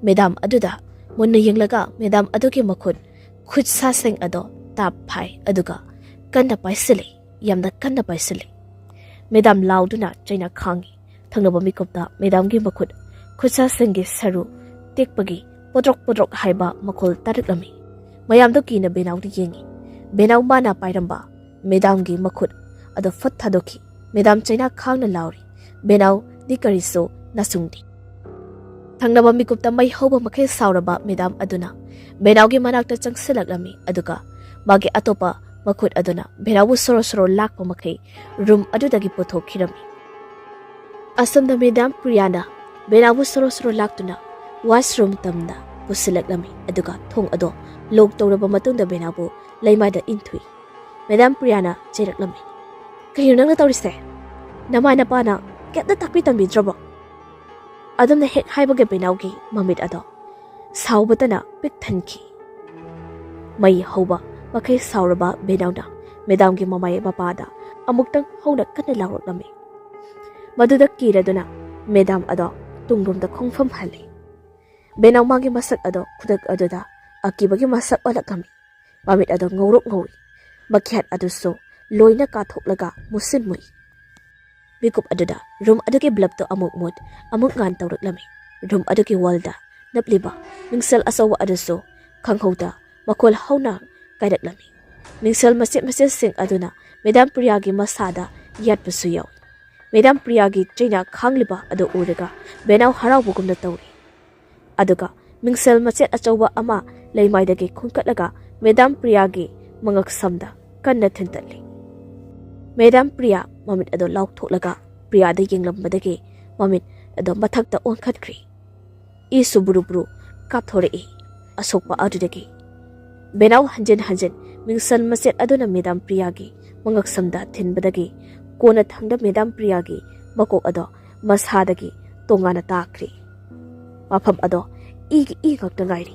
ꯃꯦꯗꯥꯝ ꯑꯗꯨꯗ ꯃꯨꯟꯅ ꯌꯦꯡꯂꯒ ꯃꯦꯗꯥꯝ ꯑꯗꯨꯒꯤ ꯃꯈꯨꯠ ꯈꯨꯠꯁꯥꯁꯤꯡ ꯑꯗꯣ ꯇꯥꯞ ꯐꯥꯏ, ꯑꯗꯨꯒ ꯀꯟꯅ ꯄꯥꯏꯁꯤꯜꯂꯤ, ꯌꯥꯝꯅ ꯀꯟꯅ ꯄꯥꯏꯁꯤꯜꯂꯤ꯫ ꯃꯦꯗꯥꯝ ꯂꯥꯎꯗꯨꯅ ꯆꯩꯅ ꯈꯥꯡꯉꯤ꯫ ꯊꯪꯅꯕ ꯃꯤꯀꯨꯞꯇ ꯃꯦꯗꯥꯝꯒꯤ ꯃꯈꯨꯠ ꯈꯨꯠꯁꯥꯁꯤꯡꯒꯤ ꯁꯔꯨ ꯇꯦꯛꯄꯒꯤ ꯄꯣꯗ꯭ꯔꯣꯛ ꯄꯣꯗ꯭ꯔꯣꯛ ꯍꯥꯏꯕ ꯃꯈꯣꯜ ꯇꯥꯔꯛꯂꯝꯃꯤ꯫ ꯃꯌꯥꯝꯗꯣ ꯀꯤꯅ ꯕꯦꯅꯥꯎꯗ ꯌꯦꯡꯉꯤ꯫ ꯕꯦꯅꯥꯎ ꯃꯥꯅ ꯄꯥꯏꯔꯝꯕ ꯃꯦꯗꯥꯝꯒꯤ ꯃꯈꯨꯠ ꯑꯗꯨ ꯐꯠ ꯊꯥꯗꯣꯛꯈꯤ꯫ ꯃꯦꯗꯥꯝ ꯆꯩꯅꯥ ꯈꯥꯡꯅ ꯂꯥꯎꯔꯤ꯫ ꯕꯦꯅꯥꯎꯗꯤ ꯀꯔꯤꯁꯨ ꯅꯥꯆꯨꯡꯗꯦ꯫ ꯊꯪꯅꯕ ꯃꯤꯀꯨꯞꯇ ꯃꯩ ꯍꯧꯕ ꯃꯈꯩ ꯁꯥꯎꯔꯕ ꯃꯦꯗꯥꯝ ꯑꯗꯨꯅ ꯕꯦꯅꯥꯎꯒꯤ ꯃꯅꯥꯛꯇ ꯆꯪꯁꯤꯜꯂꯛꯂꯝꯃꯤ, ꯑꯗꯨꯒ ꯃꯥꯒꯤ ꯑꯇꯣꯞꯄ ꯃꯈꯨꯠ ꯑꯗꯨꯅ ꯕꯦꯅꯥꯎꯕꯨ ꯁꯣꯔꯣ ꯁꯣꯔꯣ ꯂꯥꯛꯄ ꯃꯈꯩ ꯔꯨꯝ ꯑꯗꯨꯗꯒꯤ ꯄꯨꯊꯣꯛꯈꯤꯔꯝꯃꯤ꯫ ꯑꯁꯣꯝꯗ ꯃꯦꯗꯥꯝ ꯄ꯭ꯔꯤꯌꯥꯅ ꯕꯦꯅꯥꯎꯕꯨ ꯁꯣꯔꯣ ꯁꯣꯔꯣ ꯂꯥꯛꯇꯨꯅ ꯋꯥꯁꯔꯨꯝ ꯇꯝꯗ ꯄꯨꯁꯤꯜꯂꯛꯂꯝꯃꯤ, ꯑꯗꯨꯒ ꯊꯣꯡ ꯑꯗꯣ ꯂꯣꯛ ꯇꯧꯔꯕ ꯃꯇꯨꯡꯗ ꯕꯦꯅꯥꯎꯕꯨ ꯂꯩꯃꯥꯏꯗ ꯏꯟꯊꯨꯏ꯫ ꯃꯦꯗꯥꯝ ꯄ꯭ꯔꯤꯌꯥꯅ ꯆꯩꯔꯛꯂꯝꯃꯤ, "ꯀꯩꯅꯣ ꯅꯪꯅ ꯇꯧꯔꯤꯁꯦ? ꯅꯃꯥ ꯅꯄꯥꯅ ꯀꯩꯝꯇ ꯇꯥꯛꯄꯤ ꯇꯝꯕꯤꯗ꯭ꯔꯕꯣ?" ꯑꯗꯨꯝꯅ ꯍꯦꯛ ꯍꯥꯏꯕꯒ ꯕꯦꯅꯥꯎꯒꯤ ꯃꯃꯤꯠ ꯑꯗꯣ ꯁꯥꯎꯕꯇꯅ ꯄꯤꯛ ꯊꯟꯈꯤ꯫ ꯃꯩ ꯍꯧꯕ ꯃꯈꯩ ꯁꯥꯎꯔꯕ ꯕꯦꯅꯥꯎꯅ ꯃꯦꯗꯥꯝꯒꯤ ꯃꯃꯥꯏ ꯃꯄꯥꯗ ꯑꯃꯨꯛꯇꯪ ꯍꯧꯅ ꯀꯟꯅ ꯂꯥꯎꯔꯛꯂꯝꯃꯤ꯫ ꯃꯗꯨꯗ ꯀꯤꯔꯗꯨꯅ ꯃꯦꯗꯥꯝ ꯑꯗꯣ ꯇꯨꯡꯂꯣꯝꯗ ꯈꯣꯡꯐꯝ ꯍꯜꯂꯤ꯫ ꯕꯦꯅꯥꯎ ꯃꯥꯒꯤ ꯃꯁꯛ ꯑꯗꯣ ꯈꯨꯗꯛ ꯑꯗꯨꯗ ꯑꯀꯤꯕꯒꯤ ꯃꯁꯛ ꯑꯣꯜꯂꯛꯂꯝꯃꯤ꯫ ꯃꯃꯤꯠ ꯑꯗꯣ ꯉꯧꯔꯣꯛ ꯉꯧꯏ꯫ ꯃꯈ꯭ꯌꯥꯠ ꯑꯗꯨꯁꯨ ꯂꯣꯏꯅ ꯀꯥꯊꯣꯛꯂꯒ ꯃꯨꯁꯤꯟ ꯃꯨꯏ꯫ ꯃꯤꯀꯨꯞ ꯑꯗꯨꯗ ꯔꯨꯝ ꯑꯗꯨꯒꯤ ꯕ꯭ꯂꯕꯇꯣ ꯑꯃꯨꯛ ꯃꯨꯠ, ꯑꯃꯨꯛ ꯉꯥꯟ ꯇꯧꯔꯛꯂꯝꯃꯤ꯫ ꯔꯨꯝ ꯑꯗꯨꯒꯤ ꯋꯥꯜꯗ ꯅꯞꯂꯤꯕ ꯃꯤꯡꯁꯦꯜ ꯑꯆꯧꯕ ꯑꯗꯨꯁꯨ ꯈꯪꯍꯧꯗ ꯃꯈꯣꯜ ꯍꯧꯅ ꯀꯥꯏꯔꯛꯂꯝꯃꯤ꯫ ꯃꯤꯡꯁꯦꯜ ꯃꯆꯦꯠ ꯃꯆꯦꯠꯁꯤꯡ ꯑꯗꯨꯅ ꯃꯦꯗꯥꯝ ꯄ꯭ꯔꯤꯌꯥꯒꯤ ꯃꯁꯥꯗ ꯌꯥꯠꯄꯁꯨ ꯌꯥꯎꯏ꯫ ꯃꯦꯗꯥꯝ ꯄ꯭ꯔꯤꯌꯥꯒꯤ ꯆꯩꯅꯥ ꯈꯥꯡꯂꯤꯕ ꯑꯗꯨ ꯎꯔꯒ ꯕꯦꯅꯥꯎ ꯍꯔꯥꯎꯕꯒꯨꯝꯅ ꯇꯧꯔꯤ꯫ ꯑꯗꯨꯒ ꯃꯤꯡꯁꯦꯜ ꯃꯆꯦꯠ ꯑꯆꯧꯕ ꯑꯃ ꯂꯩꯃꯥꯏꯗꯒꯤ ꯈꯨꯟꯀꯠꯂꯒ ꯃꯦꯗꯥꯝ ꯄ꯭ꯔꯤꯌꯥꯒꯤ ꯃꯉꯛ ꯁꯝꯗ ꯀꯟꯅ ꯊꯤꯟꯇꯠꯂꯤ꯫ ꯃꯦꯗꯥꯝ ꯄ꯭ꯔꯤꯌꯥ ꯃꯃꯤꯠ ꯑꯗꯨ ꯂꯥꯎꯊꯣꯛꯂꯒ ꯄ꯭ꯔꯤꯌꯥꯗ ꯌꯦꯡꯂꯝꯕꯗꯒꯤ ꯃꯃꯤꯠ ꯑꯗꯨ ꯃꯊꯛꯇ ꯑꯣꯟꯈꯠꯈ꯭ꯔꯤ꯫ ꯏꯁꯨ ꯕꯨꯔꯨ ꯕꯨꯔꯨ ꯀꯥꯞꯊꯣꯔꯛꯏ ꯑꯁꯣꯛꯄ ꯑꯗꯨꯗꯒꯤ꯫ ꯕꯦꯅꯥꯎ ꯍꯟꯖꯤꯟ ꯍꯟꯖꯤꯟ ꯃꯤꯡꯁꯦꯜ ꯃꯆꯦꯠ ꯑꯗꯨꯅ ꯃꯦꯗꯥꯝ ꯄ꯭ꯔꯤꯌꯥꯒꯤ ꯃꯉꯛ ꯁꯝꯗ ꯊꯤꯟꯕꯗꯒꯤ ꯀꯣꯟꯅ ꯊꯪꯗ ꯃꯦꯗꯥꯝ ꯄ꯭ꯔꯤꯌꯥꯒꯤ ꯃꯀꯣꯛ ꯑꯗꯣ ꯃꯁꯥꯗꯒꯤ ꯇꯣꯉꯥꯟꯅ ꯇꯥꯈ꯭ꯔꯤ꯫ ꯃꯐꯝ ꯑꯗꯣ ꯏꯒꯤ ꯏ ꯉꯥꯛꯇ ꯉꯥꯏꯔꯤ꯫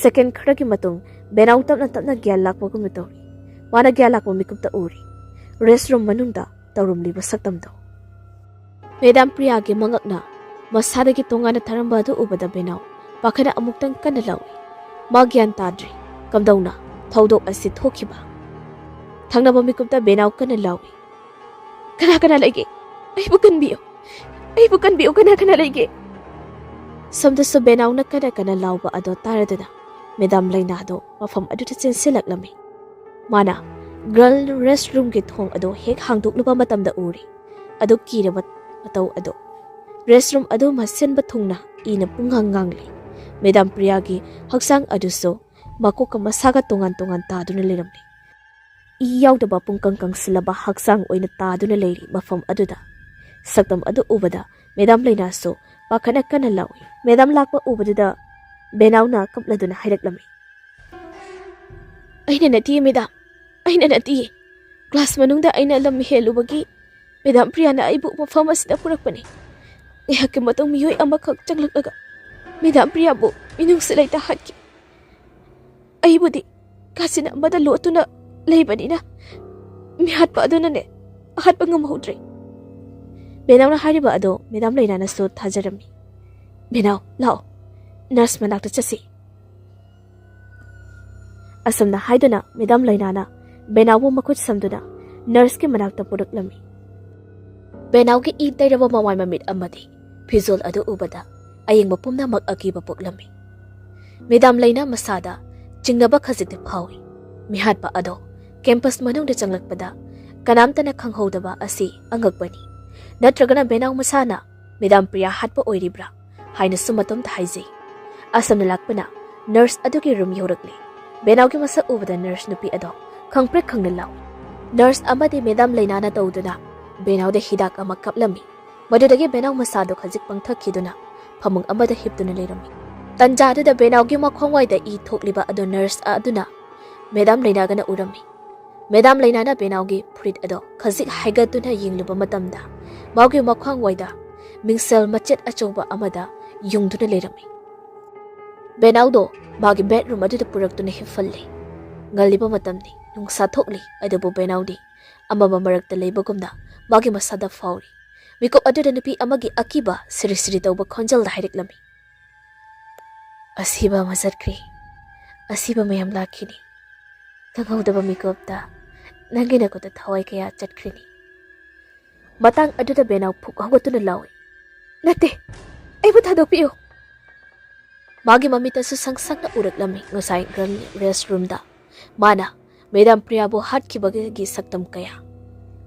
ꯁꯦꯀꯦꯟ ꯈꯔꯒꯤ ꯃꯇꯨꯡ ꯕꯦꯅꯥꯎ ꯇꯞꯅ ꯇꯞꯅ ꯒ꯭ꯌꯥꯟ ꯂꯥꯛꯄꯒꯨꯝꯅ ꯇꯧꯔꯤ꯫ ꯃꯥꯅ ꯒ꯭ꯌꯥꯟ ꯂꯥꯛꯄ ꯃꯤꯀꯨꯞꯇ ꯎꯔꯤ ꯔꯦꯁ ꯔꯨꯝ ꯃꯅꯨꯡꯗ ꯇꯧꯔꯝꯂꯤꯕ ꯁꯛꯇꯝꯗꯣ꯫ ꯃꯦꯗꯥꯝ ꯄ꯭ꯔꯤꯌꯥꯒꯤ ꯃꯉꯛꯅ ꯃꯁꯥꯗꯒꯤ ꯇꯣꯉꯥꯟꯅ ꯊꯥꯔꯝꯕ ꯑꯗꯨ ꯎꯕꯗ ꯕꯦꯅꯥꯎ ꯄꯥꯈꯠꯅ ꯑꯃꯨꯛꯇꯪ ꯀꯟꯅ ꯂꯥꯎꯏ꯫ ꯃꯥ ꯒ꯭ꯌꯥꯟ ꯇꯥꯗ꯭ꯔꯤ ꯀꯝꯗꯧꯅ ꯊꯧꯗꯣꯛ ꯑꯁꯤ ꯊꯣꯛꯈꯤꯕ꯫ ꯊꯪꯅꯕ ꯃꯤꯀꯨꯞꯇ ꯕꯦꯅꯥꯎ ꯀꯟꯅ ꯂꯥꯎꯏ, "ꯀꯅꯥ ꯀꯅꯥ ꯂꯩꯒꯦ? ꯑꯩꯕꯨ ꯀꯟꯕꯤꯌꯨ, ꯑꯩꯕꯨ ꯀꯟꯕꯤꯌꯨ, ꯀꯅꯥ ꯀꯅꯥ ꯂꯩꯒꯦ?" ꯁꯣꯝꯗꯁꯨ ꯕꯦꯅꯥꯎꯅ ꯀꯟꯅ ꯀꯟꯅ ꯂꯥꯎꯕ ꯑꯗꯣ ꯇꯥꯔꯗꯨꯅ ꯃꯦꯗꯥꯝ ꯂꯩꯅꯥꯗꯣ ꯃꯐꯝ ꯑꯗꯨꯗ ꯆꯦꯟꯁꯤꯜꯂꯛꯂꯝꯃꯤ꯫ ꯃꯥꯅ ꯒꯔꯜ ꯔꯦꯁ ꯔꯨꯝꯒꯤ ꯊꯣꯡ ꯑꯗꯨ ꯍꯦꯛ ꯍꯥꯡꯗꯣꯛꯂꯨꯕ ꯃꯇꯝꯗ ꯎꯔꯤ ꯑꯗꯨ ꯀꯤꯔꯕ ꯃꯇꯧ ꯑꯗꯨ꯫ ꯔꯦꯁ ꯔꯨꯝ ꯑꯗꯨ ꯃꯁꯤꯟꯕ ꯊꯨꯡꯅ ꯏꯅ ꯄꯨꯡꯉꯥꯡ ꯉꯥꯡꯂꯤ꯫ ꯃꯦꯗꯥꯝ ꯄ꯭ꯔꯤꯌꯥꯒꯤ ꯍꯛꯆꯥꯡ ꯑꯗꯨꯁꯨ ꯃꯀꯣꯛꯀ ꯃꯁꯥꯒ ꯇꯣꯉꯥꯟ ꯇꯣꯉꯥꯟ ꯇꯥꯗꯨꯅ ꯂꯩꯔꯝꯂꯤ꯫ ꯏ ꯌꯥꯎꯗꯕ ꯄꯨꯡꯀꯪ ꯀꯪꯁꯤꯜꯂꯕ ꯍꯛꯆꯥꯡ ꯑꯣꯏꯅ ꯇꯥꯗꯨꯅ ꯂꯩꯔꯤ ꯃꯐꯝ ꯑꯗꯨꯗ꯫ ꯁꯛꯇꯝ ꯑꯗꯨ ꯎꯕꯗ ꯃꯦꯗꯥꯝ ꯂꯩꯅꯥꯁꯨ ꯄꯥꯈꯠꯅ ꯀꯟꯅ ꯂꯥꯎꯏ꯫ ꯃꯦꯗꯥꯝ ꯂꯥꯛꯄ ꯎꯕꯗꯨꯗ ꯕꯦꯅꯥꯎꯅ ꯀꯞꯂꯗꯨꯅ ꯍꯥꯏꯔꯛꯂꯝꯃꯤ, "ꯑꯩꯅ ꯅꯠꯇꯤꯌꯦ ꯃꯦꯗꯥꯝ, ꯑꯩꯅ ꯅꯠꯇꯤꯌꯦ꯫ ꯀ꯭ꯂꯥꯁ ꯃꯅꯨꯡꯗ ꯑꯩꯅ ꯂꯝ ꯍꯦꯜꯂꯨꯕꯒꯤ ꯃꯦꯗꯥꯝ ꯄ꯭ꯔꯤꯌꯥꯅ ꯑꯩꯕꯨ ꯃꯐꯝ ꯑꯁꯤꯗ ꯄꯨꯔꯛꯄꯅꯤ꯫ ꯉꯥꯏꯍꯥꯛꯀꯤ ꯃꯇꯨꯡ ꯃꯤꯑꯣꯏ ꯑꯃꯈꯛ ꯆꯪꯂꯛꯂꯒ ꯃꯦꯗꯥꯝ ꯄ꯭ꯔꯤꯌꯥꯕꯨ ꯃꯤꯅꯨꯡꯁꯤ ꯂꯩꯇ ꯍꯥꯠꯈꯤ꯫ ꯑꯩꯕꯨꯗꯤ ꯀꯥꯆꯤꯟ ꯑꯃꯗ ꯂꯣꯠꯇꯨꯅ ꯂꯩꯕꯅꯤꯅ ꯃꯤꯍꯥꯠꯄ ꯑꯗꯨꯅꯅꯦ ꯍꯥꯠꯄ ꯉꯝꯍꯧꯗ꯭ꯔꯦ꯫" ꯕꯦꯅꯥꯎꯅ ꯍꯥꯏꯔꯤꯕ ꯑꯗꯣ ꯃꯦꯗꯥꯝ ꯂꯩꯅꯥꯅꯁꯨ ꯊꯥꯖꯔꯝꯃꯤ꯫ "ꯕꯦꯅꯥꯎ, ꯂꯥꯛꯑꯣ, ꯅꯔꯁ ꯃꯅꯥꯛꯇ ꯆꯠꯁꯤ꯫" ꯑꯁꯨꯝꯅ ꯍꯥꯏꯗꯨꯅ ꯃꯦꯗꯥꯝ ꯂꯩꯅꯥꯅ ꯕꯦꯅꯥꯎꯕꯨ ꯃꯈꯨꯠ ꯁꯝꯗꯨꯅ ꯅꯔꯁꯀꯤ ꯃꯅꯥꯛꯇ ꯄꯨꯔꯛꯂꯝꯃꯤ꯫ ꯕꯦꯅꯥꯎꯒꯤ ꯏ ꯇꯩꯔꯕ ꯃꯃꯥꯏ ꯃꯃꯤꯠ ꯑꯃꯗꯤ ꯐꯤꯖꯣꯜ ꯑꯗꯨ ꯎꯕꯗ ꯑꯌꯦꯡꯕ ꯄꯨꯝꯅꯃꯛ ꯑꯀꯤꯕ ꯄꯣꯛꯂꯝꯃꯤ꯫ ꯃꯦꯗꯥꯝ ꯂꯩꯅꯥ ꯃꯁꯥꯗ ꯆꯤꯡꯅꯕ ꯈꯖꯤꯛꯇꯤ ꯐꯥꯎꯏ꯫ ꯃꯤꯍꯥꯠꯄ ꯑꯗꯣ ꯀꯦꯝꯄꯁ ꯃꯅꯨꯡꯗ ꯆꯪꯂꯛꯄꯗ ꯀꯅꯥꯝꯇꯅ ꯈꯪꯍꯧꯗꯕ ꯑꯁꯤ ꯑꯉꯛꯄꯅꯤ꯫ ꯅꯠꯇ꯭ꯔꯒꯅ ꯕꯦꯅꯥꯎ ꯃꯁꯥꯅ ꯃꯦꯗꯥꯝ ꯄ꯭ꯔꯤꯌꯥ ꯍꯥꯠꯄ ꯑꯣꯏꯔꯤꯕ꯭ꯔꯥ ꯍꯥꯏꯅꯁꯨ ꯃꯇꯣꯝꯇ ꯍꯥꯏꯖꯩ꯫ ꯑꯁꯝꯅ ꯂꯥꯛꯄꯅ ꯅꯔꯁ ꯑꯗꯨꯒꯤ ꯔꯨꯝ ꯌꯧꯔꯛꯂꯦ꯫ ꯕꯦꯅꯥꯎꯒꯤ ꯃꯁꯛ ꯎꯕꯗ ꯅꯔꯁ ꯅꯨꯄꯤ ꯑꯗꯣ ꯈꯪꯄ꯭ꯔꯦꯛ ꯈꯪꯅ ꯂꯥꯎꯏ꯫ ꯅꯔꯁ ꯑꯃꯗꯤ ꯃꯦꯗꯥꯝ ꯂꯩꯅꯥꯅ ꯇꯧꯗꯨꯅ ꯕꯦꯅꯥꯎꯗ ꯍꯤꯗꯥꯛ ꯑꯃ ꯀꯥꯞꯂꯝꯃꯤ꯫ ꯃꯗꯨꯗꯒꯤ ꯕꯦꯅꯥꯎ ꯃꯁꯥꯗꯣ ꯈꯖꯤꯛ ꯄꯪꯊꯈꯤꯗꯨꯅ ꯐꯃꯨꯡ ꯑꯃꯗ ꯍꯤꯞꯇꯨꯅ ꯂꯩꯔꯝꯃꯤ꯫ ꯇꯟꯖꯥꯗꯨꯗ ꯕꯦꯅꯥꯎꯒꯤ ꯃꯈꯣꯡꯋꯥꯏꯗ ꯏ ꯊꯣꯛꯂꯤꯕ ꯑꯗꯨ ꯅꯔꯁ ꯑꯗꯨꯅ ꯃꯦꯗꯥꯝ ꯂꯩꯅꯥꯒꯅ ꯎꯔꯝꯃꯤ꯫ ꯃꯦꯗꯥꯝ ꯂꯩꯅꯥꯅ ꯕꯦꯅꯥꯎꯒꯤ ꯐꯨꯔꯤꯠ ꯑꯗꯣ ꯈꯖꯤꯛ ꯍꯥꯏꯒꯠꯇꯨꯅ ꯌꯦꯡꯂꯨꯕ ꯃꯇꯝꯗ ꯃꯥꯒꯤ ꯃꯈ꯭ꯋꯥꯡꯋꯥꯏꯗ ꯃꯤꯡꯁꯦꯜ ꯃꯆꯦꯠ ꯑꯆꯧꯕ ꯑꯃꯗ ꯌꯨꯡꯗꯨꯅ ꯂꯩꯔꯝꯃꯤ꯫ ꯕꯦꯅꯥꯎꯗꯣ ꯃꯥꯒꯤ ꯕꯦꯗꯔꯨꯝ ꯑꯗꯨꯗ ꯄꯨꯔꯛꯇꯨꯅ ꯍꯤꯞꯍꯜꯂꯦ꯫ ꯉꯜꯂꯤꯕ ꯃꯇꯝꯅꯤ, ꯅꯨꯡꯁꯥ ꯊꯣꯛꯂꯤ, ꯑꯗꯨꯕꯨ ꯕꯦꯅꯥꯎꯗꯤ ꯑꯃꯝꯕ ꯃꯔꯛꯇ ꯂꯩꯕꯒꯨꯝꯅ ꯃꯥꯒꯤ ꯃꯁꯥꯗ ꯐꯥꯎꯔꯤ꯫ ꯃꯤꯀꯨꯞ ꯑꯗꯨꯗ ꯅꯨꯄꯤ ꯑꯃꯒꯤ ꯑꯀꯤꯕ ꯁꯤꯔꯤ ꯁꯤꯔꯤ ꯇꯧꯕ ꯈꯣꯟꯖꯦꯜꯗ ꯍꯥꯏꯔꯛꯂꯝꯃꯤ, "ꯑꯁꯤꯕ ꯑꯃ ꯆꯠꯈ꯭ꯔꯦ꯫ ꯑꯁꯤꯕ ꯃꯌꯥꯝ ꯂꯥꯛꯈꯤꯅꯤ꯫ ꯈꯪꯍꯧꯗꯕ ꯃꯤꯀꯨꯞꯇ ꯅꯪꯒꯤ ꯅꯈꯨꯠꯇ ꯊꯋꯥꯏ ꯀꯌꯥ ꯆꯠꯈ꯭ꯔꯤꯅꯤ꯫" ꯃꯇꯥꯡ ꯑꯗꯨꯗ ꯕꯦꯅꯥꯎ ꯐꯨꯛ ꯍꯧꯒꯠꯇꯨꯅ ꯂꯥꯎꯏ, "ꯅꯠꯇꯦ, ꯑꯩꯕꯨ ꯊꯥꯗꯣꯛꯄꯤꯌꯨ!" ꯃꯥꯒꯤ ꯃꯃꯤꯠꯇꯁꯨ ꯁꯪ ꯁꯪꯅ ꯎꯔꯛꯂꯝꯃꯤ ꯉꯁꯥꯏ ꯒꯔꯜ ꯔꯦꯁ ꯔꯨꯝꯗ ꯃꯥꯅ ꯃꯦꯗꯥꯝ ꯄ꯭ꯔꯤꯌꯥꯕꯨ ꯍꯥꯠꯈꯤꯕꯒꯤ ꯁꯛꯇꯝ ꯀꯌꯥ꯫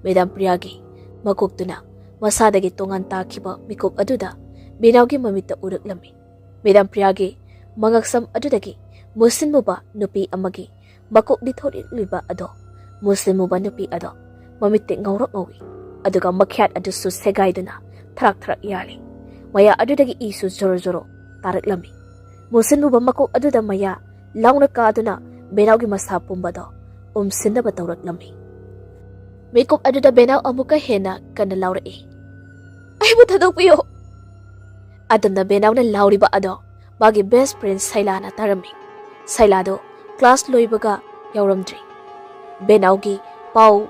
ꯃꯦꯗꯥꯝ ꯄ꯭ꯔꯤꯌꯥꯒꯤ ꯃꯀꯣꯛꯇꯨꯅ ꯃꯁꯥꯗꯒꯤ ꯇꯣꯉꯥꯟ ꯇꯥꯈꯤꯕ ꯃꯤꯀꯨꯞ ꯑꯗꯨꯗ ꯕꯦꯅꯥꯎꯒꯤ ꯃꯃꯤꯠꯇ ꯎꯔꯛꯂꯝꯃꯤ꯫ ꯃꯦꯗꯥꯝ ꯄ꯭ꯔꯤꯌꯥꯒꯤ ꯃꯉꯛꯁꯝ ꯑꯗꯨꯗꯒꯤ ꯃꯨꯁꯤꯟꯃꯨꯕ ꯅꯨꯄꯤ ꯑꯃꯒꯤ ꯃꯀꯣꯛ ꯂꯤꯊꯣꯔꯛꯂꯤꯕ ꯑꯗꯣ, ꯃꯨꯁꯤꯟꯃꯨꯕ ꯅꯨꯄꯤ ꯑꯗꯣ ꯃꯃꯤꯠꯇꯤ ꯉꯧꯔꯣꯛ ꯉꯧꯏ, ꯑꯗꯨꯒ ꯃꯈ꯭ꯌꯥꯠ ꯑꯗꯨꯁꯨ ꯁꯦꯒꯥꯏꯗꯨꯅ ꯊꯔꯥꯛ ꯊꯔꯥꯛ ꯌꯥꯜꯂꯤ꯫ ꯃꯌꯥ ꯑꯗꯨꯗꯒꯤ ꯏꯁꯨ ꯖꯣꯔꯣ ꯖꯣꯔꯣ ꯇꯥꯔꯛꯂꯝꯃꯤ꯫ ꯃꯨꯁꯤꯟꯃꯨꯕ ꯃꯀꯣꯛ ꯑꯗꯨꯗ ꯃꯌꯥ ꯂꯥꯎꯅ ꯀꯥꯗꯨꯅ ꯕꯦꯅꯥꯎꯒꯤ ꯃꯁꯥ ꯄꯨꯝꯕꯗꯣ ꯎꯝꯁꯤꯟꯅꯕ ꯇꯧꯔꯛꯂꯝꯃꯤ꯫ ꯃꯤꯀꯨꯞ ꯑꯗꯨꯗ ꯕꯦꯅꯥꯎ ꯑꯃꯨꯛꯀ ꯍꯦꯟꯅ ꯀꯟꯅ ꯂꯥꯎꯔꯛꯏ, "ꯑꯩꯕꯨ ꯊꯥꯗꯣꯛꯄꯤꯌꯨ!" ꯑꯗꯨꯝꯅ ꯕꯦꯅꯥꯎꯅ ꯂꯥꯎꯔꯤꯕ ꯑꯗꯣ ꯃꯥꯒꯤ ꯕꯦꯁ ꯐ꯭ꯔꯦꯟ ꯁꯩꯂꯥꯅ ꯇꯥꯔꯝꯃꯤ꯫ ꯁꯩꯂꯥꯗꯣ ꯀ꯭ꯂꯥꯁ ꯂꯣꯏꯕꯒ ꯌꯥꯎꯔꯝꯗ꯭ꯔꯤ꯫ ꯕꯦꯅꯥꯎꯒꯤ ꯄꯥꯎ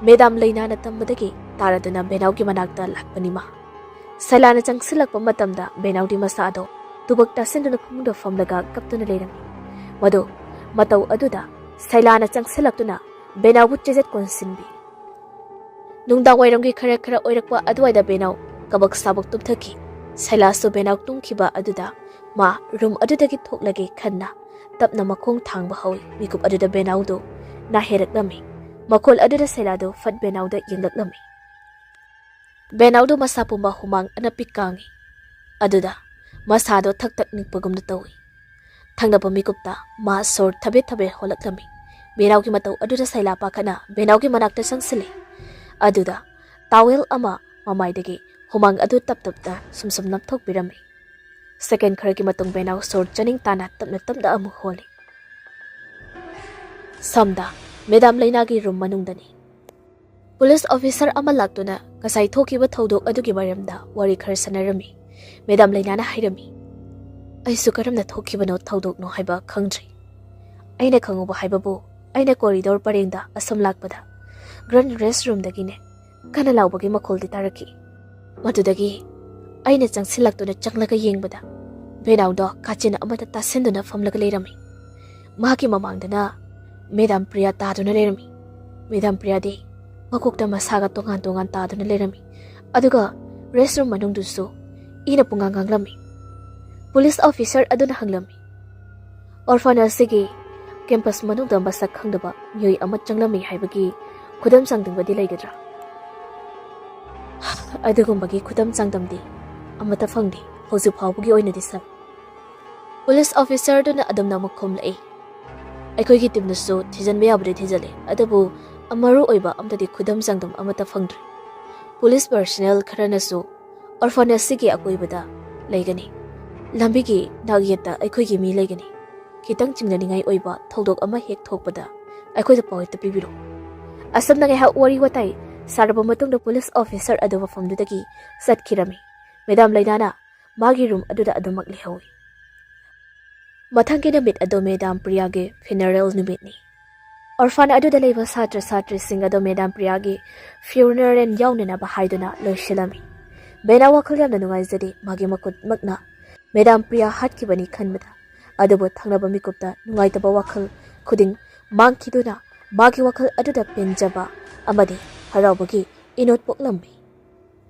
ꯃꯦꯗꯥꯝ ꯂꯩꯅꯥꯅ ꯇꯝꯕꯗꯒꯤ ꯇꯥꯔꯗꯨꯅ ꯕꯦꯅꯥꯎꯒꯤ ꯃꯅꯥꯛꯇ ꯂꯥꯛꯄꯅꯤ ꯃꯥ꯫ ꯁꯩꯂꯥꯅ ꯆꯪꯁꯤꯜꯂꯛꯄ ꯃꯇꯝꯗ ꯕꯦꯅꯥꯎꯗꯤ ꯃꯁꯥꯗꯣ ꯇꯨꯕꯛ ꯇꯥꯁꯤꯟꯗꯨꯅ ꯐꯃꯨꯡꯗ ꯐꯝꯂꯒ ꯀꯞꯇꯨꯅ ꯂꯩꯔꯝꯃꯤ꯫ ꯃꯗꯨ ꯃꯇꯧ ꯑꯗꯨꯗ ꯁꯩꯂꯥꯅ ꯆꯪꯁꯤꯜꯂꯛꯇꯨꯅ ꯕꯦꯅꯥꯎꯕꯨ ꯆꯦꯖꯠ ꯀꯣꯟꯁꯤꯟꯕꯤ꯫ ꯅꯨꯡꯗꯥꯡ ꯋꯥꯏꯔꯝꯒꯤ ꯈꯔ ꯈꯔ ꯑꯣꯏꯔꯛꯄ ꯑꯗꯨꯋꯥꯏꯗ ꯕꯦꯅꯥꯎ ꯀꯕꯛ ꯁꯥꯕꯛ ꯇꯨꯝꯊꯈꯤ꯫ ꯁꯩꯂꯥꯁꯨ ꯕꯦꯅꯥꯎ ꯇꯨꯝꯈꯤꯕ ꯑꯗꯨꯗ ꯃꯥ ꯔꯨꯝ ꯑꯗꯨꯗꯒꯤ ꯊꯣꯛꯂꯒꯦ ꯈꯟꯅ ꯇꯞꯅ ꯃꯈꯣꯡ ꯊꯥꯡꯕ ꯍꯧꯏ꯫ ꯃꯤꯀꯨꯞ ꯑꯗꯨꯗ ꯕꯦꯅꯥꯎꯗꯨ ꯅꯥꯍꯦꯔꯛꯂꯝꯃꯤ꯫ ꯃꯈꯣꯜ ꯑꯗꯨꯗ ꯁꯩꯂꯥꯗꯨ ꯐꯠ ꯕꯦꯅꯥꯎꯗ ꯌꯦꯡꯂꯛꯂꯝꯃꯤ꯫ ꯕꯦꯅꯥꯎꯗꯨ ꯃꯁꯥ ꯄꯨꯝꯕ ꯍꯨꯃꯥꯡ ꯑꯅꯞꯄꯤ ꯀꯥꯡꯏ꯫ ꯑꯗꯨꯗ ꯃꯁꯥꯗꯣ ꯊꯛ ꯊꯛ ꯅꯤꯛꯄꯒꯨꯝꯅ ꯇꯧꯏ꯫ ꯊꯪꯅꯕ ꯃꯤꯀꯨꯞꯇ ꯃꯥ ꯁꯣꯔ ꯊꯕꯦꯠ ꯊꯕꯦꯠ ꯍꯣꯜꯂꯛꯂꯝꯃꯤ꯫ ꯕꯦꯅꯥꯎꯒꯤ ꯃꯇꯧ ꯑꯗꯨꯗ ꯁꯩꯂꯥ ꯄꯥꯈꯠꯅ ꯕꯦꯅꯥꯎꯒꯤ ꯃꯅꯥꯛꯇ ꯆꯪꯁꯤꯜꯂꯤ꯫ ꯑꯗꯨꯗ ꯇꯥꯋꯦꯜ ꯑꯃ ꯃꯃꯥꯏꯗꯒꯤ ꯍꯨꯃꯥꯡ ꯑꯗꯨ ꯇꯞ ꯇꯞꯇ ꯁꯨꯝ ꯁꯨꯝ ꯅꯞꯊꯣꯛꯄꯤꯔꯝꯃꯤ꯫ ꯁꯦꯀꯦꯟ ꯈꯔꯒꯤ ꯃꯇꯨꯡ ꯕꯦꯅꯥꯎ ꯁꯣꯔ ꯆꯥꯅꯤꯡ ꯇꯥꯅ ꯇꯞꯅ ꯇꯞꯅ ꯑꯃꯨꯛ ꯍꯣꯜꯂꯤ꯫ ꯁꯝꯗ ꯃꯦꯗꯥꯝ ꯂꯩꯅꯥꯒꯤ ꯔꯨꯝ ꯃꯅꯨꯡꯗꯅꯤ꯫ ꯄꯨꯂꯤꯁ ꯑꯣꯐꯤꯁꯔ ꯑꯃ ꯂꯥꯛꯇꯨꯅ ꯉꯁꯥꯏ ꯊꯣꯛꯈꯤꯕ ꯊꯧꯗꯣꯛ ꯑꯗꯨꯒꯤ ꯃꯔꯝꯗ ꯋꯥꯔꯤ ꯈꯔ ꯁꯥꯟꯅꯔꯝꯃꯤ꯫ ꯃꯦꯗꯥꯝ ꯂꯩꯅꯥꯅ ꯍꯥꯏꯔꯝꯃꯤ, "ꯑꯩꯁꯨ ꯀꯔꯝꯅ ꯊꯣꯛꯈꯤꯕꯅꯣ ꯊꯧꯗꯣꯛꯅꯣ ꯍꯥꯏꯕ ꯈꯪꯗ꯭ꯔꯤ꯫ ꯑꯩꯅ ꯈꯪꯍꯧꯕ ꯍꯥꯏꯕꯕꯨ ꯑꯩꯅ ꯀꯣꯔꯤꯗꯣꯔ ꯄꯔꯦꯡꯗ ꯑꯁꯨꯝ ꯂꯥꯛꯄꯗ ꯒ꯭ꯔꯥꯟ ꯔꯦꯁ ꯔꯨꯝꯗꯒꯤꯅꯦ ꯀꯟꯅ ꯂꯥꯎꯕꯒꯤ ꯃꯈꯣꯜꯗꯤ ꯇꯥꯔꯛꯈꯤ꯫ ꯃꯗꯨꯗꯒꯤ ꯑꯩꯅ ꯆꯪꯁꯤꯜꯂꯛꯇꯨꯅ ꯆꯪꯂꯒ ꯌꯦꯡꯕꯗ ꯕꯦꯅꯥꯎꯗꯣ ꯀꯥꯆꯤꯟ ꯑꯃꯗ ꯇꯥꯁꯤꯟꯗꯨꯅ ꯐꯝꯂꯒ ꯂꯩꯔꯝꯃꯤ꯫ ꯃꯍꯥꯛꯀꯤ ꯃꯃꯥꯡꯗꯅ ꯃꯦꯗꯥꯝ ꯄ꯭ꯔꯤꯌꯥ ꯇꯥꯗꯨꯅ ꯂꯩꯔꯝꯃꯤ꯫ ꯃꯦꯗꯥꯝ ꯄ꯭ꯔꯤꯌꯥꯗꯤ ꯃꯀꯣꯛꯇ ꯃꯁꯥꯒ ꯇꯣꯉꯥꯟ ꯇꯣꯉꯥꯟ ꯇꯥꯗꯨꯅ ꯂꯩꯔꯝꯃꯤ꯫ ꯑꯗꯨꯒ ꯔꯦꯁ ꯔꯨꯝ ꯃꯅꯨꯡꯗꯨꯁꯨ ꯏꯅ ꯄꯨꯡꯉꯥꯡ ꯉꯥꯡꯂꯝꯃꯤ꯫" ꯄꯨꯂꯤꯁ ꯑꯣꯐꯤꯁꯔ ꯑꯗꯨꯅ ꯍꯪꯂꯝꯃꯤ, "ꯑꯣꯔꯐꯥꯟ ꯑꯁꯤꯒꯤ ꯀꯦꯝꯄꯁ ꯃꯅꯨꯡꯗ ꯃꯁꯛ ꯈꯪꯗꯕ ꯃꯤꯑꯣꯏ ꯑꯃ ꯆꯪꯂꯝꯃꯤ ꯍꯥꯏꯕꯒꯤ ꯈꯨꯗꯝ ꯆꯥꯡꯗꯝꯒꯗꯤ ꯂꯩꯒꯗ꯭ꯔꯥ?" "ꯑꯗꯨꯒꯨꯝꯕꯒꯤ ꯈꯨꯗꯝ ꯆꯥꯡꯗꯝꯗꯤ ꯑꯃꯠꯇ ꯐꯪꯗꯦ, ꯍꯧꯖꯤꯛ ꯐꯥꯎꯕꯒꯤ ꯑꯣꯏꯅꯗꯤ, ꯁꯥꯔ꯫" ꯄꯨꯂꯤꯁ ꯑꯣꯐꯤꯁꯔꯗꯨꯅ ꯑꯗꯨꯝꯅ ꯑꯃꯨꯛ ꯈꯨꯝꯂꯛꯏ, "ꯑꯩꯈꯣꯏꯒꯤ ꯇꯤꯝꯅꯁꯨ ꯊꯤꯖꯤꯟꯕ ꯌꯥꯕꯗꯤ ꯊꯤꯖꯤꯜꯂꯦ, ꯑꯗꯨꯕꯨ ꯃꯔꯨ ꯑꯣꯏꯕ ꯑꯝꯇꯗꯤ ꯈꯨꯗꯝ ꯆꯥꯡꯗꯝ ꯑꯃꯠꯇ ꯐꯪꯗ꯭ꯔꯤ꯫ ꯄꯨꯂꯤꯁ ꯄꯔꯁꯅꯦꯜ ꯈꯔꯅꯁꯨ ꯑꯣꯔꯐꯥꯟ ꯑꯁꯤꯒꯤ ꯑꯀꯣꯏꯕꯗ ꯂꯩꯒꯅꯤ꯫ ꯂꯝꯕꯤꯒꯤ ꯅꯥꯛꯌꯦꯠꯇ ꯑꯩꯈꯣꯏꯒꯤ ꯃꯤ ꯂꯩꯒꯅꯤ꯫ ꯈꯤꯇꯪ ꯆꯤꯡꯅꯅꯤꯡꯉꯥꯏ ꯑꯣꯏꯕ ꯊꯧꯗꯣꯛ ꯑꯃ ꯍꯦꯛ ꯊꯣꯛꯄꯗ ꯑꯩꯈꯣꯏꯗ ꯄꯥꯎ ꯍꯦꯛꯇ ꯄꯤꯕꯤꯔꯛꯎ꯫" ꯑꯁꯨꯝꯅ ꯉꯥꯏꯍꯥꯛ ꯋꯥꯔꯤ ꯋꯥꯇꯥꯏ ꯁꯥꯔꯕ ꯃꯇꯨꯡꯗ ꯄꯨꯂꯤꯁ ꯑꯣꯐꯤꯁꯔ ꯑꯗꯨ ꯃꯐꯝꯗꯨꯗꯒꯤ ꯆꯠꯈꯤꯔꯝꯃꯤ꯫ ꯃꯦꯗꯥꯝ ꯂꯩꯅꯥꯅ ꯃꯥꯒꯤ ꯔꯨꯝ ꯑꯗꯨꯗ ꯑꯗꯨꯃꯛ ꯂꯩꯍꯧꯏ꯫ ꯃꯊꯪꯒꯤ ꯅꯨꯃꯤꯠ ꯑꯗꯨ ꯃꯦꯗꯥꯝ ꯄ꯭ꯔꯤꯌꯥꯒꯤ ꯐꯤꯅꯔꯦꯜ ꯅꯨꯃꯤꯠꯅꯤ꯫ ꯑꯣꯔꯐꯥꯟ ꯑꯗꯨꯗ ꯂꯩꯕ ꯁꯥꯇ꯭ꯔ ꯁꯥꯇ꯭ꯔꯤꯁꯤꯡ ꯑꯗꯨ ꯃꯦꯗꯥꯝ ꯄ꯭ꯔꯤꯌꯥꯒꯤ ꯐ꯭ꯌꯨꯅꯔꯦꯜ ꯌꯥꯎꯅꯅꯕ ꯍꯥꯏꯗꯨꯅ ꯂꯣꯏꯁꯤꯜꯂꯝꯃꯤ꯫ ꯕꯦꯅꯥ ꯋꯥꯈꯜ ꯌꯥꯝꯅ ꯅꯨꯡꯉꯥꯏꯖꯗꯦ, ꯃꯥꯒꯤ ꯃꯈꯨꯠꯃꯛꯅ ꯃꯦꯗꯥꯝ ꯄ꯭ꯔꯤꯌꯥ ꯍꯥꯠꯈꯤꯕꯅꯤ ꯈꯟꯕꯗ꯫ ꯑꯗꯨꯕꯨ ꯊꯪꯅꯕ ꯃꯤꯀꯨꯞꯇ ꯅꯨꯡꯉꯥꯏꯇꯕ ꯋꯥꯈꯜ ꯈꯨꯗꯤꯡ ꯃꯥꯡꯈꯤꯗꯨꯅ ꯃꯥꯒꯤ ꯋꯥꯈꯜ ꯑꯗꯨꯗ ꯄꯦꯟꯖꯕ ꯑꯃꯗꯤ ꯍꯔꯥꯎꯕꯒꯤ ꯏꯅꯣꯠ ꯄꯣꯛꯂꯝꯃꯤ꯫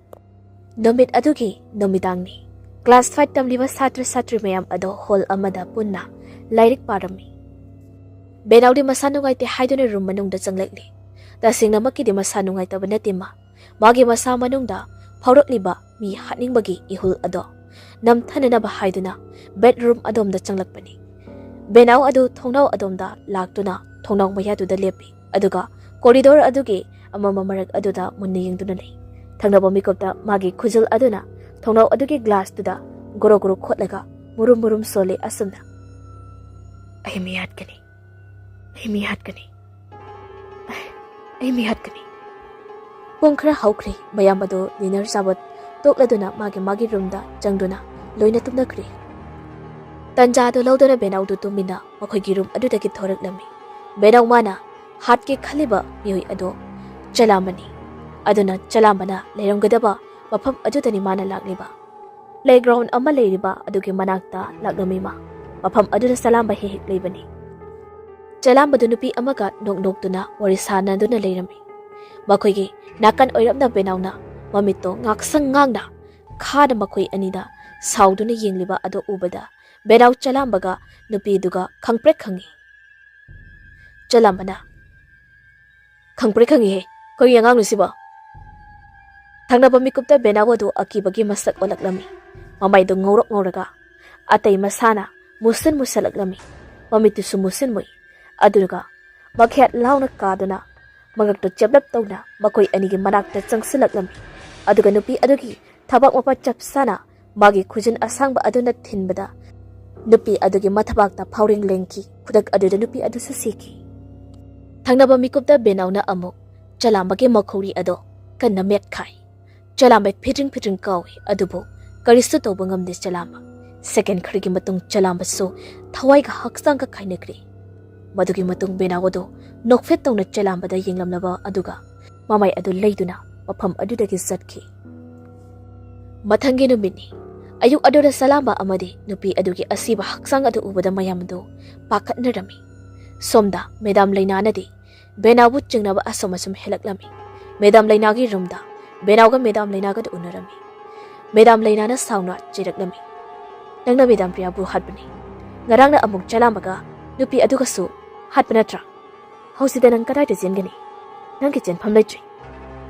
ꯅꯨꯃꯤꯠ ꯑꯗꯨꯒꯤ ꯅꯨꯃꯤꯗꯥꯡꯅꯤ꯫ ꯀ꯭ꯂꯥꯁ ꯐꯥꯏꯚ ꯇꯝꯂꯤꯕ ꯁꯥꯇ꯭ꯔ ꯁꯥꯇ꯭ꯔꯤ ꯃꯌꯥꯝ ꯑꯗꯣ ꯍꯣꯜ ꯑꯃꯗ ꯄꯨꯟꯅ ꯂꯥꯏꯔꯤꯛ ꯄꯥꯔꯝꯃꯤ꯫ ꯕꯦꯅꯥꯎꯗꯤ ꯃꯁꯥ ꯅꯨꯡꯉꯥꯏꯇꯦ ꯍꯥꯏꯗꯨꯅ ꯔꯨꯝ ꯃꯅꯨꯡꯗ ꯆꯪꯂꯛꯂꯤ꯫ ꯇꯁꯦꯡꯅꯃꯛꯀꯤꯗꯤ ꯃꯁꯥ ꯅꯨꯡꯉꯥꯏꯇꯕ ꯅꯠꯇꯦ ꯃꯥ꯫ ꯃꯥꯒꯤ ꯃꯁꯥ ꯃꯅꯨꯡꯗ ꯐꯥꯎꯔꯛꯂꯤꯕ ꯃꯤ ꯍꯥꯠꯅꯤꯡꯕꯒꯤ ꯏꯍꯨꯜ ꯑꯗꯣ ꯅꯝꯊꯅꯅꯕ ꯍꯥꯏꯗꯨꯅ ꯕꯦꯗꯔꯨꯝ ꯑꯗꯣꯝꯗ ꯆꯪꯂꯛꯄꯅꯤ꯫ ꯕꯦꯅꯥꯎ ꯑꯗꯨ ꯊꯣꯡꯅꯥꯎ ꯑꯗꯣꯝꯗ ꯂꯥꯛꯇꯨꯅ ꯊꯣꯡꯅꯥꯎ ꯃꯌꯥꯗꯨꯗ ꯂꯦꯞꯄꯤ, ꯑꯗꯨꯒ ꯀꯣꯔꯤꯗꯣꯔ ꯑꯗꯨꯒꯤ ꯑꯃꯝꯕ ꯃꯔꯛ ꯑꯗꯨꯗ ꯃꯨꯟꯅ ꯌꯦꯡꯗꯨꯅ ꯂꯩ꯫ ꯊꯪꯅꯕ ꯃꯤꯀꯨꯞꯇ ꯃꯥꯒꯤ ꯈꯨꯖꯤꯜ ꯑꯗꯨꯅ ꯊꯣꯡꯅꯥꯎ ꯑꯗꯨꯒꯤ ꯒ꯭ꯂꯥꯁꯇꯨꯗ ꯒꯣꯔꯣ ꯒꯣꯔꯣ ꯈꯣꯠꯂꯒ ꯃꯨꯔꯨꯝ ꯃꯨꯔꯨꯝ ꯁꯣꯜꯂꯤ ꯑꯁꯨꯝꯅ, "ꯑꯩ ꯃꯤ ꯍꯥꯠꯀꯅꯤ, ꯑꯩ ꯃꯤ ꯍꯥꯠꯀꯅꯤ, ꯑꯩ ꯃꯤ ꯍꯥꯠꯀꯅꯤ"꯫ ꯄꯨꯡ ꯈꯔ ꯍꯧꯈ꯭ꯔꯦ꯫ ꯃꯌꯥꯝ ꯑꯗꯨ ꯗꯤꯅꯔ ꯆꯥꯕ ꯇꯣꯛꯂꯗꯨꯅ ꯃꯥꯒꯤ ꯃꯥꯒꯤ ꯔꯨꯝꯗ ꯆꯪꯗꯨꯅ ꯂꯣꯏꯅ ꯇꯨꯝꯅꯈ꯭ꯔꯦ꯫ ꯇꯟꯖꯥꯗꯨ ꯂꯧꯗꯨꯅ ꯕꯦꯅꯥꯎꯗꯨ ꯇꯨꯃꯤꯟꯅ ꯃꯈꯣꯏꯒꯤ ꯔꯨꯝ ꯑꯗꯨꯗꯒꯤ ꯊꯣꯔꯛꯂꯝꯃꯤ꯫ ꯕꯦꯅꯥꯎ ꯃꯥꯅ ꯍꯥꯠꯀꯦ ꯈꯜꯂꯤꯕ ꯃꯤꯑꯣꯏ ꯑꯗꯨ ꯆꯂꯥꯝꯕꯅꯤ꯫ ꯑꯗꯨꯅ ꯆꯂꯥꯝꯕꯅ ꯂꯩꯔꯝꯒꯗꯕ ꯃꯐꯝ ꯑꯗꯨꯗꯅꯤ ꯃꯥꯅ ꯂꯥꯛꯂꯤꯕ꯫ ꯄ꯭ꯂꯦꯒ꯭ꯔꯥꯎꯟ ꯑꯃ ꯂꯩꯔꯤꯕ ꯑꯗꯨꯒꯤ ꯃꯅꯥꯛꯇ ꯂꯥꯛꯂꯝꯃꯤ ꯃꯥ꯫ ꯃꯐꯝ ꯑꯗꯨꯗ ꯆꯂꯥꯝꯕ ꯍꯦꯛ ꯍꯦꯛ ꯂꯩꯕꯅꯤ꯫ ꯆꯂꯥꯝꯕꯗꯨ ꯅꯨꯄꯤ ꯑꯃꯒ ꯅꯣꯛ ꯅꯣꯛꯇꯨꯅ ꯋꯥꯔꯤ ꯁꯥꯟꯅꯗꯨꯅ ꯂꯩꯔꯝꯃꯤ꯫ ꯃꯈꯣꯏꯒꯤ ꯅꯥꯀꯟ ꯑꯣꯏꯔꯞꯅ ꯕꯦꯅꯥꯎꯅ ꯃꯃꯤꯠꯇꯣ ꯉꯥꯛꯁꯪ ꯉꯥꯡꯅ ꯈꯥꯅ ꯃꯈꯣꯏ ꯑꯅꯤꯗ ꯁꯥꯎꯗꯨꯅ ꯌꯦꯡꯂꯤꯕ ꯑꯗꯨ ꯎꯕꯗ ꯕꯦꯅꯥꯎ ꯆꯂꯥꯝꯕꯒ ꯅꯨꯄꯤꯗꯨꯒ ꯈꯪꯄ꯭ꯔꯦꯛ ꯈꯪꯉꯤ꯫ ꯆꯂꯥꯝꯕꯅ, "ꯈꯪꯄ꯭ꯔꯦꯛ ꯈꯪꯉꯤꯍꯦ, ꯀꯔꯤ ꯑꯉꯥꯡꯅꯣ ꯁꯤꯕꯣ?" ꯊꯪꯅꯕ ꯃꯤꯀꯨꯞꯇ ꯕꯦꯅꯥꯎ ꯑꯗꯨ ꯑꯀꯤꯕꯒꯤ ꯃꯁꯛ ꯑꯣꯜꯂꯛꯂꯝꯃꯤ꯫ ꯃꯃꯥꯏꯗꯨ ꯉꯧꯔꯣꯛ ꯉꯧꯔꯒ ꯑꯇꯩ ꯃꯁꯥꯅ ꯃꯨꯁꯤꯟ ꯃꯨꯁꯜꯂꯛꯂꯝꯃꯤ꯫ ꯃꯃꯤꯠꯇꯨꯁꯨ ꯃꯨꯁꯤꯟ ꯃꯨꯏ꯫ ꯑꯗꯨꯒ ꯃꯈꯦꯠ ꯂꯥꯎꯅ ꯀꯥꯗꯨꯅ ꯃꯉꯛꯇꯨ ꯆꯦꯞꯂꯞ ꯇꯧꯅ ꯃꯈꯣꯏ ꯑꯅꯤꯒꯤ ꯃꯅꯥꯛꯇ ꯆꯪꯁꯤꯜꯂꯛꯂꯝꯃꯤ꯫ ꯑꯗꯨꯒ ꯅꯨꯄꯤ ꯑꯗꯨꯒꯤ ꯊꯕꯥꯛ ꯃꯄꯥ ꯆꯞ ꯆꯥꯅ ꯃꯥꯒꯤ ꯈꯨꯖꯤꯟ ꯑꯁꯥꯡꯕ ꯑꯗꯨꯅ ꯊꯤꯟꯕꯗ ꯅꯨꯄꯤ ꯑꯗꯨꯒꯤ ꯃꯊꯕꯥꯛꯇ ꯐꯥꯎꯔꯦꯡ ꯂꯦꯡꯈꯤ꯫ ꯈꯨꯗꯛ ꯑꯗꯨꯗ ꯅꯨꯄꯤ ꯑꯗꯨꯁꯨ ꯁꯤꯈꯤ꯫ ꯊꯪꯅꯕ ꯃꯤꯀꯨꯞꯇ ꯕꯦꯅꯥꯎꯅ ꯑꯃꯨꯛ ꯆꯂꯥꯝꯕꯒꯤ ꯃꯈꯧꯔꯤ ꯑꯗꯣ ꯀꯟꯅ ꯃꯦꯠꯈꯥꯏ꯫ ꯆꯂꯥꯝꯕ ꯐꯤꯗ꯭ꯔꯤꯡ ꯐꯤꯗ꯭ꯔꯤꯡ ꯀꯥꯎꯏ, ꯑꯗꯨꯕꯨ ꯀꯔꯤꯁꯨ ꯇꯧꯕ ꯉꯝꯗꯦ ꯆꯂꯥꯝꯕ꯫ ꯁꯦꯀꯦꯟ ꯈꯔꯒꯤ ꯃꯇꯨꯡ ꯆꯂꯥꯝꯕꯁꯨ ꯊꯋꯥꯏꯒ ꯍꯛꯆꯥꯡꯒ ꯀꯥꯏꯅꯈ꯭ꯔꯦ꯫ ꯃꯗꯨꯒꯤ ꯃꯇꯨꯡ ꯕꯦꯅꯥꯎ ꯑꯗꯨ ꯅꯣꯛꯐꯦꯠ ꯇꯧꯅ ꯆꯂꯥꯝꯕꯗ ꯌꯦꯡꯂꯝꯂꯕ ꯑꯗꯨꯒ ꯃꯃꯥꯏ ꯑꯗꯨ ꯂꯩꯗꯨꯅ ꯃꯐꯝ ꯑꯗꯨꯗꯒꯤ ꯆꯠꯈꯤ꯫ ꯃꯊꯪꯒꯤ ꯅꯨꯃꯤꯠꯅꯤ꯫ ꯑꯌꯨꯛ ꯑꯗꯨꯗ ꯆꯂꯥꯝꯕ ꯑꯃꯗꯤ ꯅꯨꯄꯤ ꯑꯗꯨꯒꯤ ꯑꯁꯤꯕ ꯍꯛꯆꯥꯡ ꯑꯗꯨ ꯎꯕꯗ ꯃꯌꯥꯝ ꯑꯗꯨ ꯄꯥꯈꯠꯅꯔꯝꯃꯤ꯫ ꯁꯣꯝꯗ ꯃꯦꯗꯥꯝ ꯂꯩꯅꯥꯅꯗꯤ ꯕꯦꯅꯥꯎꯕꯨ ꯆꯤꯡꯅꯕ ꯑꯁꯨꯝ ꯑꯁꯨꯝ ꯍꯦꯜꯂꯛꯂꯝꯃꯤ꯫ ꯃꯦꯗꯥꯝ ꯂꯩꯅꯥꯒꯤ ꯔꯨꯝꯗ ꯕꯦꯅꯥꯎꯒ ꯃꯦꯗꯥꯝ ꯂꯩꯅꯥꯒꯗ ꯎꯅꯔꯝꯃꯤ꯫ ꯃꯦꯗꯥꯝ ꯂꯩꯅꯥꯅ ꯁꯥꯎꯅ ꯆꯩꯔꯛꯂꯝꯃꯤ꯫ "ꯅꯪꯅ ꯃꯦꯗꯥꯝ ꯄ꯭ꯔꯤꯌꯥꯕꯨ ꯍꯥꯠꯄꯅꯤ꯫ ꯉꯔꯥꯡꯅ ꯑꯃꯨꯛ ꯆꯦꯜꯂꯝꯕꯒ ꯅꯨꯄꯤ ꯑꯗꯨꯒꯁꯨ ꯍꯥꯠꯄ ꯅꯠꯇ꯭ꯔꯥ? ꯍꯧꯖꯤꯛꯇ ꯅꯪ ꯀꯗꯥꯏꯗ ꯆꯦꯟꯒꯅꯤ? ꯅꯪꯒꯤ ꯆꯦꯟꯐꯝ ꯂꯩꯇ꯭ꯔꯦ꯫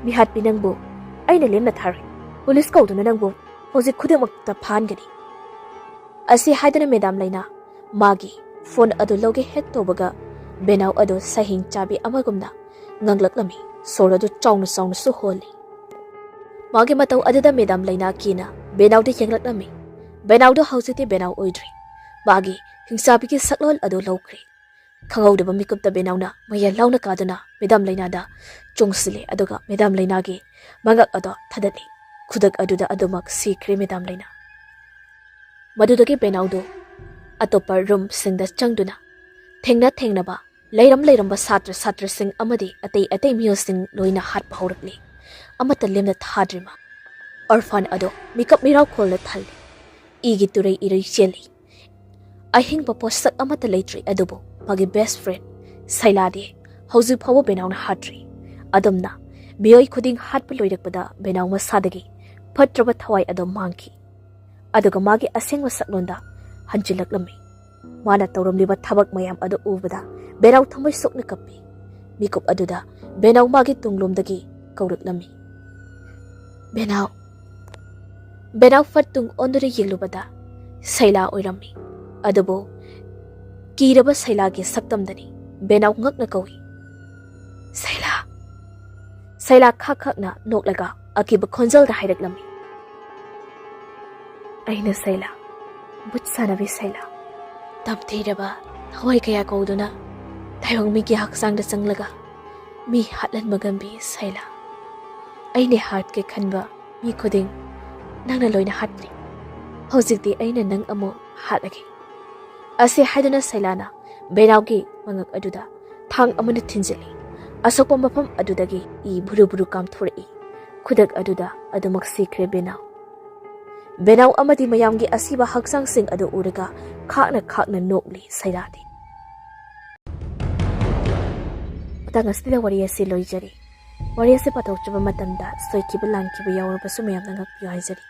ꯃꯤꯍꯥꯠꯄꯤ ꯅꯪꯕꯨ ꯑꯩꯅ ꯂꯦꯝꯅ ꯊꯥꯔꯣꯏ꯫ ꯄꯨꯂꯤꯁ ꯀꯧꯗꯨꯅ ꯅꯪꯕꯨ ꯍꯧꯖꯤꯛ ꯈꯨꯗꯤꯡꯃꯛꯇ ꯐꯥꯍꯟꯒꯅꯤ"꯫ ꯑꯁꯤ ꯍꯥꯏꯗꯨꯅ ꯃꯦꯗꯥꯝ ꯂꯩꯅꯥ ꯃꯥꯒꯤ ꯐꯣꯟ ꯑꯗꯨ ꯂꯧꯒꯦ ꯍꯦꯛ ꯇꯧꯕꯒ, ꯕꯦꯅꯥꯎ ꯑꯗꯨ ꯁꯩꯍꯦꯡ ꯆꯥꯕꯤ ꯑꯃꯒꯨꯝꯅ ꯉꯥꯡꯂꯛꯂꯝꯃꯤ꯫ ꯁꯣꯔ ꯑꯗꯨ ꯆꯥꯎꯅ ꯆꯥꯎꯅꯁꯨ ꯍꯣꯜꯂꯤ꯫ ꯃꯥꯒꯤ ꯃꯇꯧ ꯑꯗꯨꯗ ꯃꯦꯗꯥꯝ ꯂꯩꯅꯥ ꯀꯤꯅ ꯕꯦꯅꯥꯎꯗ ꯌꯦꯡꯂꯛꯂꯝꯃꯤ꯫ ꯕꯦꯅꯥꯎꯗꯣ ꯍꯧꯖꯤꯛꯇꯤ ꯕꯦꯅꯥꯎ ꯑꯣꯏꯗ꯭ꯔꯦ꯫ ꯃꯥꯒꯤ ꯍꯤꯡꯆꯥꯕꯤꯒꯤ ꯁꯛꯂꯣꯟ ꯑꯗꯨ ꯂꯧꯈ꯭ꯔꯦ꯫ ꯈꯪꯍꯧꯗꯕ ꯃꯤꯀꯨꯞꯇ ꯕꯦꯅꯥꯎꯅ ꯃꯌꯥ ꯂꯥꯎꯅ ꯀꯥꯗꯨꯅ ꯃꯦꯗꯥꯝ ꯂꯩꯅꯥꯗ ꯆꯣꯡꯁꯤꯜꯂꯦ, ꯑꯗꯨꯒ ꯃꯦꯗꯥꯝ ꯂꯩꯅꯥꯒꯤ ꯃꯉꯛ ꯑꯗꯣ ꯊꯥꯗꯠꯂꯦ꯫ ꯈꯨꯗꯛ ꯑꯗꯨꯗ ꯑꯗꯨꯃꯛ ꯁꯤꯈ꯭ꯔꯦ ꯃꯦꯗꯥꯝ ꯂꯩꯅꯥ꯫ ꯃꯗꯨꯗꯒꯤ ꯕꯦꯅꯥꯎꯗꯨ ꯑꯇꯣꯞꯄ ꯔꯨꯝꯁꯤꯡꯗ ꯆꯪꯗꯨꯅ ꯊꯦꯡꯅ ꯊꯦꯡꯅꯕ ꯂꯩꯔꯝ ꯂꯩꯔꯝꯕ ꯁꯥꯇ꯭ꯔ ꯁꯥꯇ꯭ꯔꯁꯤꯡ ꯑꯃꯗꯤ ꯑꯇꯩ ꯑꯇꯩ ꯃꯤꯑꯣꯏꯁꯤꯡ ꯂꯣꯏꯅ ꯍꯥꯠꯄ ꯍꯧꯔꯛꯂꯤ꯫ ꯑꯃꯠꯇ ꯂꯦꯝꯅ ꯊꯥꯗ꯭ꯔꯤ ꯃꯥ꯫ ꯑꯣꯔꯐꯥꯟ ꯑꯗꯣ ꯃꯤꯀꯞ ꯃꯤꯔꯥꯎꯈꯣꯜꯅ ꯊꯜꯂꯤ꯫ ꯏꯒꯤ ꯇꯨꯔꯩ ꯏꯔꯩ ꯆꯦꯜꯂꯤ꯫ ꯑꯍꯤꯡꯕ ꯄꯣꯠꯁꯛ ꯑꯃꯠꯇ ꯂꯩꯇ꯭ꯔꯤ, ꯑꯗꯨꯕꯨ ꯃꯥꯒꯤ ꯕꯦꯁ ꯐ꯭ꯔꯦꯟ ꯁꯩꯂꯥꯗꯤ ꯍꯧꯖꯤꯛ ꯐꯥꯎꯕ ꯕꯦꯅꯥꯎꯅ ꯍꯥꯠꯇ꯭ꯔꯤ꯫ ꯑꯗꯨꯝꯅ ꯃꯤꯑꯣꯏ ꯈꯨꯗꯤꯡ ꯍꯥꯠꯄ ꯂꯣꯏꯔꯛꯄꯗ ꯕꯦꯅꯥꯎ ꯃꯁꯥꯗꯒꯤ ꯐꯠꯇ꯭ꯔꯕ ꯊꯋꯥꯏ ꯑꯗꯣ ꯃꯥꯡꯈꯤ꯫ ꯑꯗꯨꯒ ꯃꯥꯒꯤ ꯑꯁꯦꯡꯕ ꯁꯛꯂꯣꯟꯗ ꯍꯟꯖꯤꯜꯂꯛꯂꯝꯃꯤ꯫ ꯃꯥꯅ ꯇꯧꯔꯝꯂꯤꯕ ꯊꯕꯛ ꯃꯌꯥꯝ ꯑꯗꯨ ꯎꯕꯗ ꯕꯦꯅꯥꯎ ꯊꯃꯣꯏ ꯁꯣꯛꯅ ꯀꯞꯄꯤ꯫ ꯃꯤꯀꯨꯞ ꯑꯗꯨꯗ ꯕꯦꯅꯥꯎ ꯃꯥꯒꯤ ꯇꯨꯡꯂꯣꯝꯗꯒꯤ ꯀꯧꯔꯛꯂꯝꯃꯤ꯫ "ꯕꯦꯅꯥꯎ"꯫ ꯕꯦꯅꯥꯎ ꯐꯠ ꯇꯨꯡ ꯑꯣꯟꯗꯨꯅ ꯌꯦꯡꯂꯨꯕꯗ ꯁꯩꯂꯥ ꯑꯣꯏꯔꯝꯃꯤ꯫ ꯑꯗꯨꯕꯨ ꯀꯤꯔꯕ ꯁꯩꯂꯥꯒꯤ ꯁꯛꯇꯝꯗꯅꯤ ꯕꯦꯅꯥꯎ ꯉꯛꯅ ꯀꯧꯏ꯫ "ꯁꯩꯂꯥ"꯫ ꯁꯩꯂꯥ ꯈꯛ ꯈꯛꯅ ꯅꯣꯛꯂꯒ ꯑꯀꯤꯕ ꯈꯣꯟꯖꯦꯜꯗ ꯍꯥꯏꯔꯛꯂꯝꯃꯤ꯫ "ꯑꯩꯅ ꯁꯩꯂꯥ, ꯕꯨꯠ ꯁꯥꯟꯅꯕꯤ ꯁꯩꯂꯥ꯫ ꯇꯝꯊꯤꯔꯕ ꯊꯋꯥꯏ ꯀꯌꯥ ꯀꯧꯗꯨꯅ ꯇꯥꯏꯕꯪ ꯃꯤꯒꯤ ꯍꯛꯆꯥꯡꯗ ꯆꯪꯂꯒ ꯃꯤ ꯍꯥꯠꯍꯟꯕ ꯉꯝꯕꯤ ꯁꯩꯂꯥ꯫ ꯑꯩꯅ ꯍꯥꯠꯀꯦ ꯈꯟꯕ ꯃꯤ ꯈꯨꯗꯤꯡ ꯅꯪꯅ ꯂꯣꯏꯅ ꯍꯥꯠꯂꯤ꯫ ꯍꯧꯖꯤꯛꯇꯤ ꯑꯩꯅ ꯅꯪ ꯑꯃꯨꯛ ꯍꯥꯠꯂꯒꯦ"꯫ ꯑꯁꯤ ꯍꯥꯏꯗꯨꯅ ꯁꯩꯂꯥꯅ ꯕꯦꯅꯥꯎꯒꯤ ꯃꯉꯛ ꯑꯗꯨꯗ ꯊꯥꯡ ꯑꯃꯅ ꯊꯤꯟꯖꯤꯜꯂꯤ꯫ ꯑꯁꯣꯛꯄ ꯃꯐꯝ ꯑꯗꯨꯗꯒꯤ ꯏ ꯕꯨꯔꯨ ꯕꯨꯔꯨ ꯀꯥꯝꯊꯣꯔꯛꯏ꯫ ꯈꯨꯗꯛ ꯑꯗꯨꯗ ꯑꯗꯨꯃꯛ ꯁꯤꯈ꯭ꯔꯦ ꯕꯦꯅꯥꯎ꯫ ꯕꯦꯅꯥꯎ ꯑꯃꯗꯤ ꯃꯌꯥꯝꯒꯤ ꯑꯁꯤꯕ ꯍꯛꯆꯥꯡꯁꯤꯡ ꯑꯗꯨ ꯎꯔꯒ ꯈꯥꯛꯅ ꯈꯥꯛꯅ ꯅꯣꯛꯂꯤ ꯁꯩꯂꯥꯗꯤ꯫ ꯃꯇꯥꯡ ꯑꯁꯤꯗ ꯋꯥꯔꯤ ꯑꯁꯤ ꯂꯣꯏꯖꯔꯤ꯫ ꯋꯥꯔꯤ ꯑꯁꯤ ꯄꯥꯊꯣꯛꯆꯕ ꯃꯇꯝꯗ ꯁꯣꯏꯈꯤꯕ ꯂꯥꯟꯈꯤꯕ ꯌꯥꯎꯔꯕꯁꯨ ꯃꯌꯥꯝꯅ ꯉꯥꯛꯄꯤꯌꯨ ꯍꯥꯏꯖꯔꯤ꯫